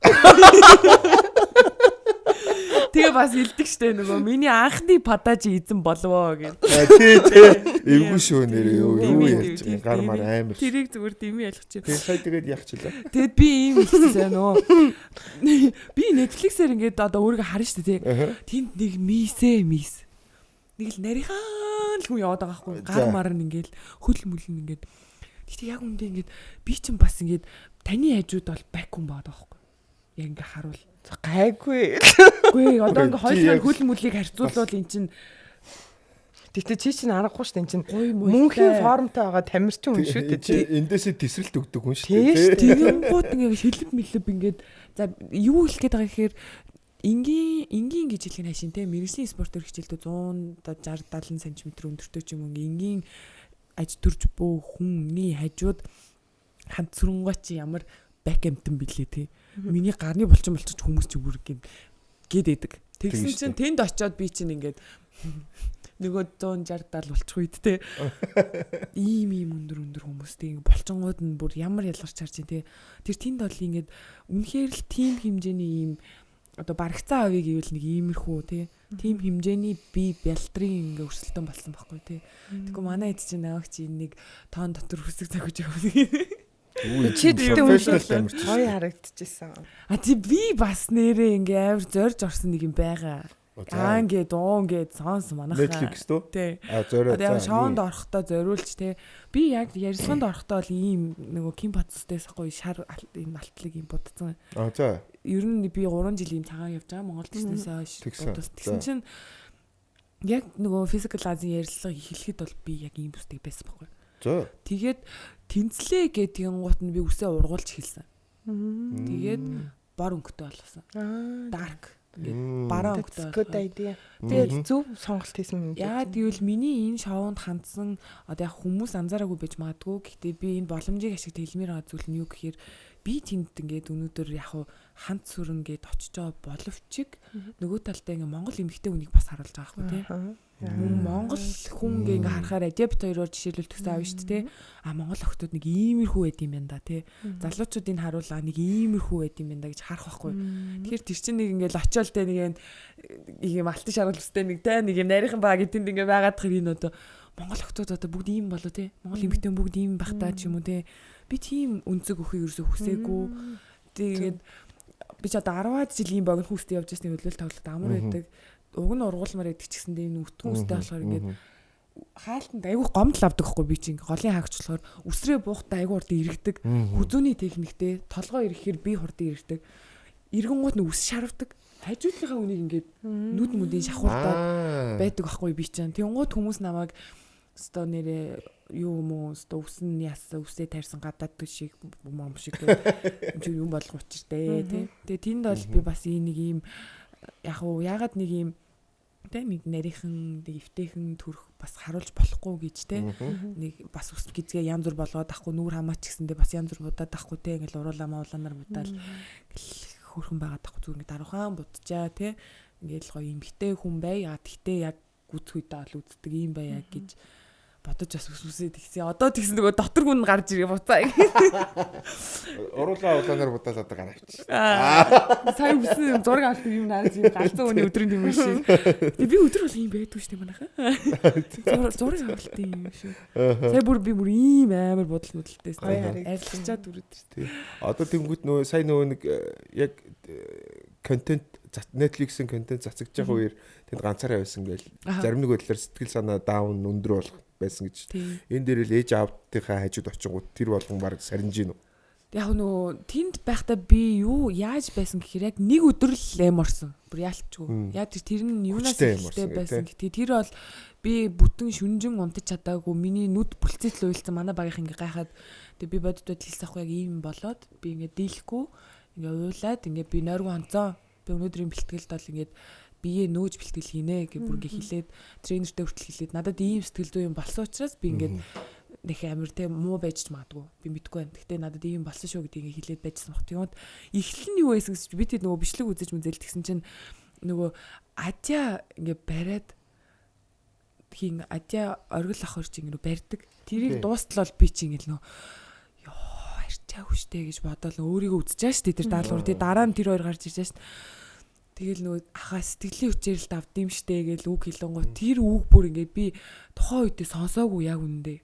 Тэгээ бас илдэг штэ нөгөө миний анхны падаач эзэн болвоо гэв. Тий тий. Эвгүй шүү нэрээ юу ярьж байгаа гар мар амар. Тэрийг зүгээр дими ялгачих. Тэгээ сая тэгээд яах чилээ. Тэгээд би ийм хэлсэн нөгөө би Netflix-ээр ингээд одоо өөрийгөө харна штэ тий. Тэнд нэг мис. Нэг л нарийнхан л хүн яваад байгаа хгүй. Гар мар нь ингээд хөл мүл нь ингээд. Гэтэ яг үндэ ингээд би чинь бас ингээд таны хажууд бол бак хүн байгаа байхгүй. Яг ингээд харуул. Гайгүй. Үгүй одоо ингээ хоёулаа хөл мүлийг харьцуулбал эн чинь Гэтэ чи чинь аргагүй шүү дээ эн чинь мөнхийн формтой байгаа тамирчин хүн шүү дээ. Эндээсээ тесрэлт өгдөг хүн шүү дээ. Тэгэнгүүт ингээ шилэв мэлэв ингээд за юу хэлэх гээд байгаа гэхээр энгийн гэж хэлэх нь хашин те мэргэжлийн спортоор хичээлдээ 160 70 см өндөртэй ч юм уу энгийн аж төрж бөө хүний хажууд хант сүрэнгой чи ямар бак амтан билээ те. Миний гарны булчин болчих хүмүүс чи бүр гээд идэг. Тэгсэн чинь тэнд очиод би чинь ингээд нөгөө 160 70 болчих үед те. Ийм өндөр хүмүүс те ингээд булчингууд нь бүр ямар ялгарч харж чинь те. Тэр тэнд бол ингээд үнэхээр л тим хэмжээний ийм одоо барагцаа авъя гэвэл нэг иймэрхүү те. Тим хэмжээний би бялдрын ингээ өрсөлдөөн болсон байхгүй те. Тэгэхгүй манай эд чинь навагч энэ нэг тоон дотор хүсэг зохиж явна. Чи тэгтээ үнэхээр гоё харагдчихсан. А тий би бас нэрээ ингээ амар зорж орсон нэг юм байгаа. Аа ингээ дуун гээд сонс манайхаа. Netflix дөө? Тий. А зориод. Одоо шоунд орохдоо зориулж те. Би яг ярилцлаганд орохдоо л ийм нөгөө Ким Пацстэйс ахгүй шар ийм алтлаг ийм будцсан. А за. Ер нь би 3 жил ийм цагаан явж байгаа Монголд ирснээсээ хойш будвал тэгсэн чинь яг нөгөө Physical Азийн ярилцлага эхлэхэд бол би яг ийм бүсдэг байсан байхгүй. За. Тэгээд тэнцлээ гэдгийн гут нь би үсээ ургуулж эхэлсэн. Тэгээд бор өнгөтэй болгосон. Dark ингээд бараа өнгөтэй. Good idea. Тэгээд зөв сонголт хийсэн юм. Яагаад гэвэл миний энэ шоунд хандсан одоо яг хүмүүс анзаараагүй байж магадгүй. Гэхдээ би энэ боломжийг ашиглаж хэлмээр байгаа зүйл нь юу гэхээр би тэнд ингээд өнөөдөр яг хант сүрэн гээд очиж байгаа боловч нөгөө талдаа ингээд Монгол эмэгтэй хүнийг бас харуулж байгаа байхгүй тий. Мөн Монгол хүн ингээ харахаар адепт хоёроор жишээлбэл төсөө авна шүү дээ. А Монгол охтууд нэг иймэрхүү байд юм байна да тий. Залуучуудыг харуулаа нэг иймэрхүү байд юм байна да гэж харах байхгүй. Тэгэхээр тэр чинь нэг ингээл очиол те нэг юм алтан шаргал өстэй нэг те нэг юм нарийнхан баа гэд тэнд ингээ байгаад тахэр энэ одоо Монгол охтууд одоо бүгд ийм болоо те. Монгол эмэгтэй бүгд ийм байх таа ч юм уу те. Би тийм өнцөг өхийг ерөөсөө хүсээгүй. Тэгээд би ч одоо 10 жилийн богино хүүхдээ явж байсны хөдөлгөөл тоглолт амар байдаг. Уг нь ургуулмаар байдаг ч гэсэндээ энэ өтгөн үстэй болохоор ингээд хаалтанд айгүй гомдол авдаг хгүй би чинь голын хаагч болохоор үсрээ буухтаа айгүй хурдан иргэдэг. Хүзүүний техниктэй толгой ирэхээр би хурдан иргэдэг. Иргэнгуут нь үс шарвдаг. Хажуудлынхаа үнийг ингээд нүд мүдийн шахууртаад байдаг ахгүй би чинь. Тэнгуут хүмүүс намайг өстой нэрээ юу юм уу өстой үсэн яасан үсээ тайрсан гадаад шиг мом шиг гэх юм болгох учиртай тий. Тэгээ тэнд бол би бас энэ нэг юм яг уу ягаад нэг юм тэ нэг нарийнхан нэг эвтэйхэн төрх бас харуулж болохгүй гэж тэ нэг бас ус гизгээ янз бүр болгоод ахгүй нүүр хамаач гэсэндээ бас янз бүр будаад ахгүй тэ ингээл уруулаа мууланаар будаал хөрхөн байгаад ахгүй зүгээр ингээ даруухан будчаа тэ ингээл гоё эмхтэй хүн бай а тэгтээ яг гүцэх үедээ ол үздэг юм байя гэж бодож бас үсүсээ тэгсэн. Одоо тэгсэн нөгөө дотор хүн гарч ирээ буцаа. Уруулаа улаанаар будаал одоо гараа авчих. Сая үсэн зураг авалт юм нарж юм галзуу хүний өдрийн юм шиг. Тэгээ би өдөр бол юм байдгүй шүү дээ манайхаа. Зураг авалт юм шиг. Сая бүр би бүр ийм амар бодол мөдөлтэй. Арилгачаад үрээд шүү дээ. Одоо тэнгүүт нөгөө сая нөгөө нэг яг контент Netflix-ийн контент цацагдж байгаа үеэр тэнд ганцаараа байсан гээл зарим нэг байдлаар сэтгэл санаа даун өндөр болох байсан гэж. Энэ дээр л ээж аавдынхаа хажууд очингууд тэр болгон баг сарниж гин үү? Яг нөгөө тэнд байхдаа би юу яаж байсан гэхээр яг нэг өдөр л эм орсон. Бүр яалтчгүй. Яг тэр нь юунаас ихтэй байсан гэдэг. Тэр бол би бүтэн шүнжин унтаж чадаагүй. Миний нүд бүлцэл уйлсан. Манай багийнх ингээ гайхаад тэг би бодод байдал хэлсэн ахгүй яг ийм болоод би ингээ дийлэхгүй ингээ уйлаад ингээ би нойргүй онцоо. Би өнөөдрийн бэлтгэлд бол ингээд биеэ нөөж бэлтгэл хийнэ гэж бүр ингээ хэлээд тренертэй хүртэл хэлээд надад ийм сэтгэл зүй юм болсон учраас би ингээд нэх амир те муу байж ч магадгүй би мэдэхгүй байна. Гэхдээ надад ийм болсон шүү гэдгийг ингээ хэлээд байжсан баг. Тэгмэд эхлэл нь юу байсан гэж би тэд нөгөө бичлэг үзэж мүзэл тэгсэн чинь нөгөө адя ингээ бариад хин адя оргил ах хоёр чинь ингээ барьдаг. Тэрийг дуустал бол би чинь ингээ нөгөө ёо арчаагүй штэ гэж бодоол өөрийгөө үзэж байгаа штэ тэр даалгавар. Тэгээ дараа нь тэр хоёр гарч ирж байгаа штэ. Тэгэл нөгөө ахаа сэтгэлийн хүчээр л давд юм штэ гэж үг хэлэнгуут тэр үг бүр ингээд би тухайн үедээ сонсоогүй яг үнэндээ.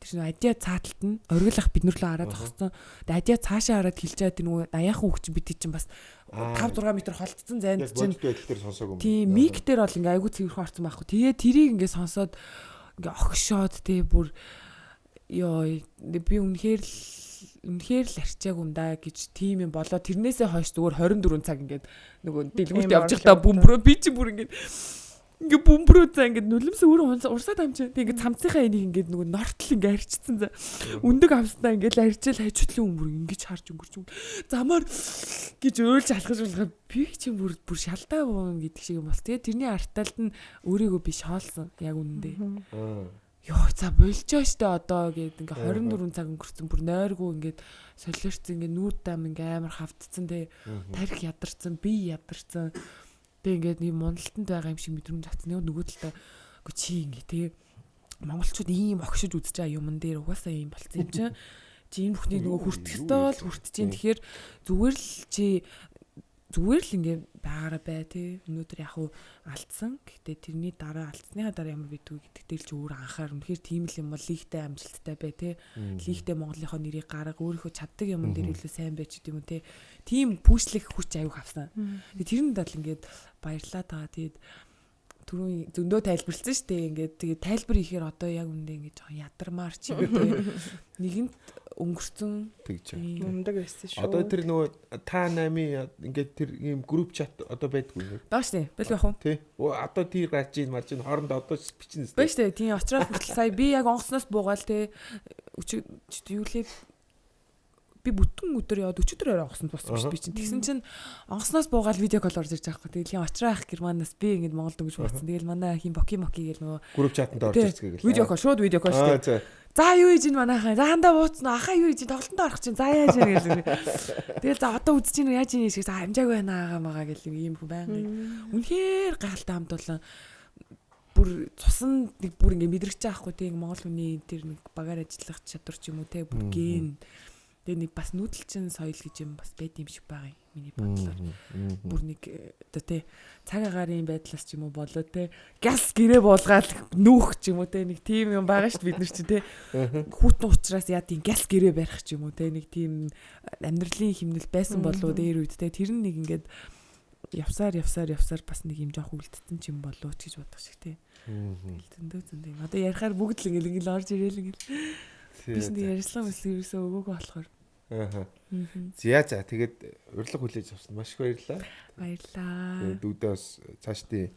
Тэр чинь адиа цааталт нь оргил ах бид нар лөө хараад зогссон. Тэгээ адиа цаашаа хараад хэлж байгаа тэр нөгөө аяахан үг чинь бид чинь бас 5 6 м холтцсон зайд чинь бодит байдал дээр сонсоогүй юм. Тийм мик дээр бол ингээ айгүй цэвэрхэн орсон байхгүй. Тэгээ тэрийг ингээ сонсоод ингээ огшоод тэгээ бүр ёо би үнэхээр л арчаагүй юм да гэж тийм юм болоо тэрнээсээ хойш зүгээр 24 цаг ингээд нөгөө дэлгүүрт явж байхдаа бөмбөрөө би чи бүр ингээд ингээ бөмбөрөө за ингээд нулимс өөрөө урсаад амжаа. Тэг ингээд цамцынхаа энийг ингээд нөгөө нортол ингээ арчицсан за. Өндөг авснаа ингээд арчил хажуутлын өмөр ингэж харж өнгөрч замаар гэж уйлж алхаж болох би чи бүр шалдаа буун гэдэг шиг юм бол. Тэгээ тэрний арталд нь өөрийгөө би шоолсон яг үнэндээ. Йоо за болжоо штэ одоо гэд ингээ 24 цаг өнгөрцөн бүр нойргүй ингээд солиорцсон ингээ нүүд дам ингээ амар хавтцсан те тарих ядарсан би ядарсан тэг ингээд нэг муналтанд байгаа юм шиг мэдрэмж авсан. Нөгөө талдаа үгүй чи ингээ те монголчууд ийм огшиж үзэж байгаа юмн дээр угаасаа ийм болцсон юм чинь чи энэ бүхнийг нөгөө хүртэх ёстой бол хүртэж чинь тэгэхээр зүгээр л чи зүгээр л ингээ байгаараа бай тий. Өнөөдөр яг уу алдсан. Гэхдээ тэрний дараа алдсныхаа дараа ямар бидгүй гэдэг дээр чи өөр анхаар үнэхээр тийм л юм бол лигтэй амжилттай бай тий. Лигтэй Монголынхоо нэрийг гарга өөрийнхөө чаддаг юмн дээр илүү сайн бай ч гэдэм үү тий. Тийм пүүшлэх хүч аюух авсан. Тэгээ тэр нь бол ингээд баярлаа таа. Тэгээд түрүүн зөндөө тайлбарлсан шүү дээ. Ингээд тэгээд тайлбар хийхээр одоо яг үндэ ингээд жоохон ядармаар ч юм тий. Нэгэнт өнгөрцөн тэгж мундаг байсан шүү. Одоо тэр нөгөө та 8 ингээд тэр ийм групп чат одоо байдгүй юу? Баа штэ. Бэл байх уу? Тий. Одоо тэр гарч ийн марж ийн хооронд одоо бичнэ. Баа штэ. Тийм очроод хүртэл сая би яг онгоцноос буугаал тий. Юу лээ би бүтэн өдөр яваад өчигдөр орой онгоцонд боссон биш би чинь. Тэгсэн чинь онгоцноос буугаал видео кол орж ирж байгаа хгүй. Тэгэл очроо ах Германаас би ингээд Монгол дөнгөж бууцсан. Тэгэл манай хин боки моки гэл нөгөө групп чатанд орж ирцгээ гэл. Видео кол шууд видео кол штэ. За юу хийж ин манайхаа. За хандаа бууцсан. Ахаа юу хийж тоглолтонд орох чинь. За яаж юм гэл. Тэгэл за одоо үзэж ийн яаж ийн шиг за амжааг байна агаа магаа гэл ийм хүн байнга. Үнэхээр гайхалтай хамт олон бүр цусан нэг бүр ингээ мэдрэгч байгаа хгүй тийм Монгол хүний тэр нэг багаар ажиллах чадвар ч юм уу те бүр ген. Тэгээ нэг бас нүүдэлчин соёл гэж юм бас байд юм шиг байгаа юм миний бодлоор. Бүр нэг одоо те цаг агаарын байдлаас ч юм уу болоо те газ гэрээ буулгаад нүүх ч юм уу те нэг тийм юм байгаа шүү дээ бид нар чинь те хүүтэн ухраас яа тийм газ гэрээ барих ч юм уу те нэг тийм амьдралын химнэл байсан болов дээр үед те тэр нь нэг ингээд явсаар явсаар явсаар бас нэг юм жоох үлдсэн ч юм болоо ч гэж бодох шиг тий. Тэгэл зөндөө зөндөө юм. Одоо ярихаар бүгд л ингээл ингээл орж ирээл ингээл. Би ч нэг ярьслан мэслэг ерөөсөө өгөөгүй болохоор. Аа. За за тэгээд урилга хүлээж авсан маш их баярлалаа. Баярлалаа. Тэгээд дүүдээ бас цаашдын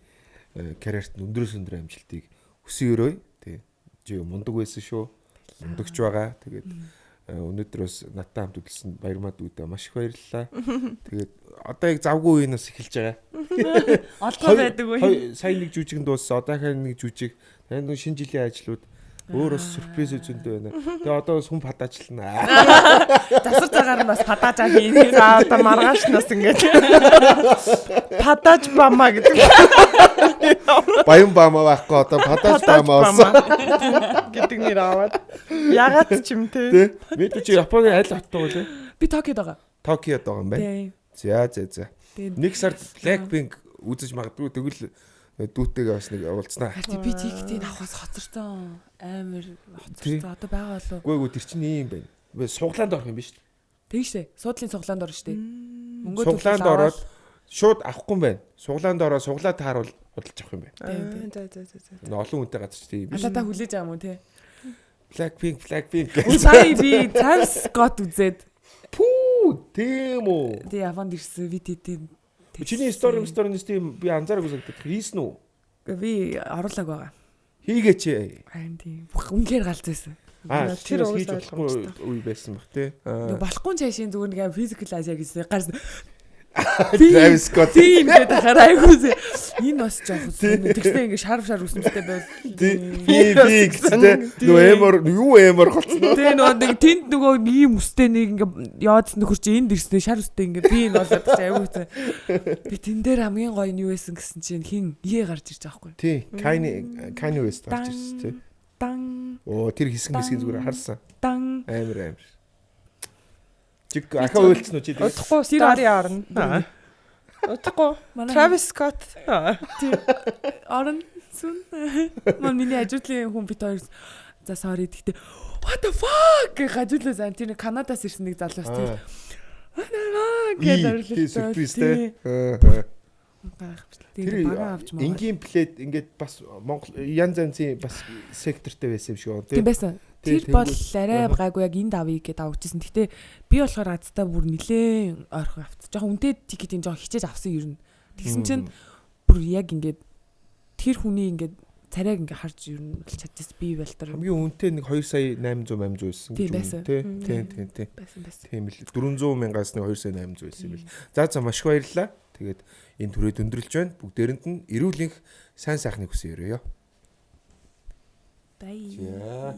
карьерт нь өндрөөс өндөр амжилтыг хүсэн өрөөе. Тий. Чи мундаг байсан шүү. Мундагч байгаа. Тэгээд өнөөдөр бас надтай хамт үзсэн Баярмаа дүүдээ маш их баярлалаа. Тэгээд одоо яг завгүй үе нь бас эхэлж байгаа. Олгоо байдаг үе. Сая нэг жүжигэн дууссан. Одоо харин нэг жүжиг. Тэгээд нэг шинэ жилийн ажлууд өөр бас сюрприз зөндөө байна. Тэгээ одоо бас хүн падаачлана. Засвар цагаар нь бас падаажаа хийнэ. За одоо маргааш нас ингээд падаж бама гэдэг. Баян баама байхгүй одоо падааж баама болсон. гэдэг нэр аваад. Ягаад ч юм те. Тэ. Мэдээ чи Японы аль хоттой вэ? Би Токиод байгаа. Токиод байгаа юм байна. Тий. За за за. Тэгээд Нэг сард Blackpink үзэж магадгүй тэгвэл дүүтэйгээ бас нэг уулзнаа. Харин би тикетийг авахаас хоцорсон. Амар Тий. хоцорсон. Одоо байгаа болов. Үгүй үгүй тэр чинь ийм байна. Бэ суглаанд орох юм биш үү? Тэгэн штэ. Суудлын суглаанд орно штэ. Мөнгөө Суглаанд ороод шууд авахгүй юм байна. Суглаанд ороод суглаа тааруул худалж авах юм байна. Тийм, За за за за. Нөө Олон хүнтэй газар ч тийм биш. Алаа та хүлээж аа мөн те. Blackpink Blackpink. Сая би Travis Scott үзээд Пүү тийм үү. тий Японд ирсэн би тэд. Чиний story story-нээс тийм би анзаараагүй санагдах. Хийсэн үү? Би оруулааг байгаа. Хийгээч. Харин тийм. Үнэхээр галз байсан. Аа Тэр тэр хийж угаасаа болохгүй үе байсан баг тий. Нөгөө Аа. болохгүй цаашийн зүгээр нэг physical Asia гэсэн гарсан. Travis Scott. Тийм гэдэг ахаар айгүй зэ. Энэ бас жоох сонь. Тэгснэ ингээ шарв шар үсмэстэй байв. Тий. Би би гэсэн тий. Нөгөө эмор юу эмор болцсон. Тэгээ нөгөө нэг тэнд нөгөө ийм үстэй нэг ингээ яваад нөхөр чи энд ирсэн шар үстэй ингээ би энэ болоод чи айгүй зэ. Би тэн дээр хамгийн гоё нь юу байсан гэсэн чинь хин е гарч ирж байгаа байхгүй. Тий. Kanye Kanye West гарч ирсэн тий. Дан Оо тэр хэсгэн хэсгийн зүгээр харсан. дан Амар амар. Чиг ахаа уйлцсан уу чи тэгээ? Удахгүй story орно. Удахгүй. Манай Travis Scott. орон сүн. Ман миний ажуудлын хүн бит хоёр за sorry гэхдээ what the fuck гэж гажуулаа зан тэр нэг Канадаас ирсэн нэг залуус тэр гэж орлоо. Тий сюрприз тий. Гайхамшигтай. Тэр Тэр бага авч маа. энгийн плед ингээд бас Монгол янз янзын бас сектортэй байсан юм шиг байна тий. Тийм байсан. Тий, Тэр бол тэнгуү- арай Аха. гайгүй яг энд авъя гэдээ авчихсан. Гэтэ би болохоор азтаа бүр нилээн ойрхон авц. Жохон үнэтэй тикетийг жохон хичээж авсан ер нь. Тэгсэн чинь бүр яг ингээд тэр хүний ингээд царайг ингээд харж ер нь л чадчихсан би балтар хамгийн үнэтэй нэг 2 сая 800 800 байсан Тий, гэж байсан. үнэ, тий. Тий, тий, тий. байсан байсан. Тийм л 400 мянгаас нэг 2 сая 800 байсан юм бэл. За за маш их баярлалаа. Тэгээд энэ түрээд өндөрлж байна. Бүгдээрэнд нь эрүүл энх сайн сайхныг хүсье өрөөё. Bye. За.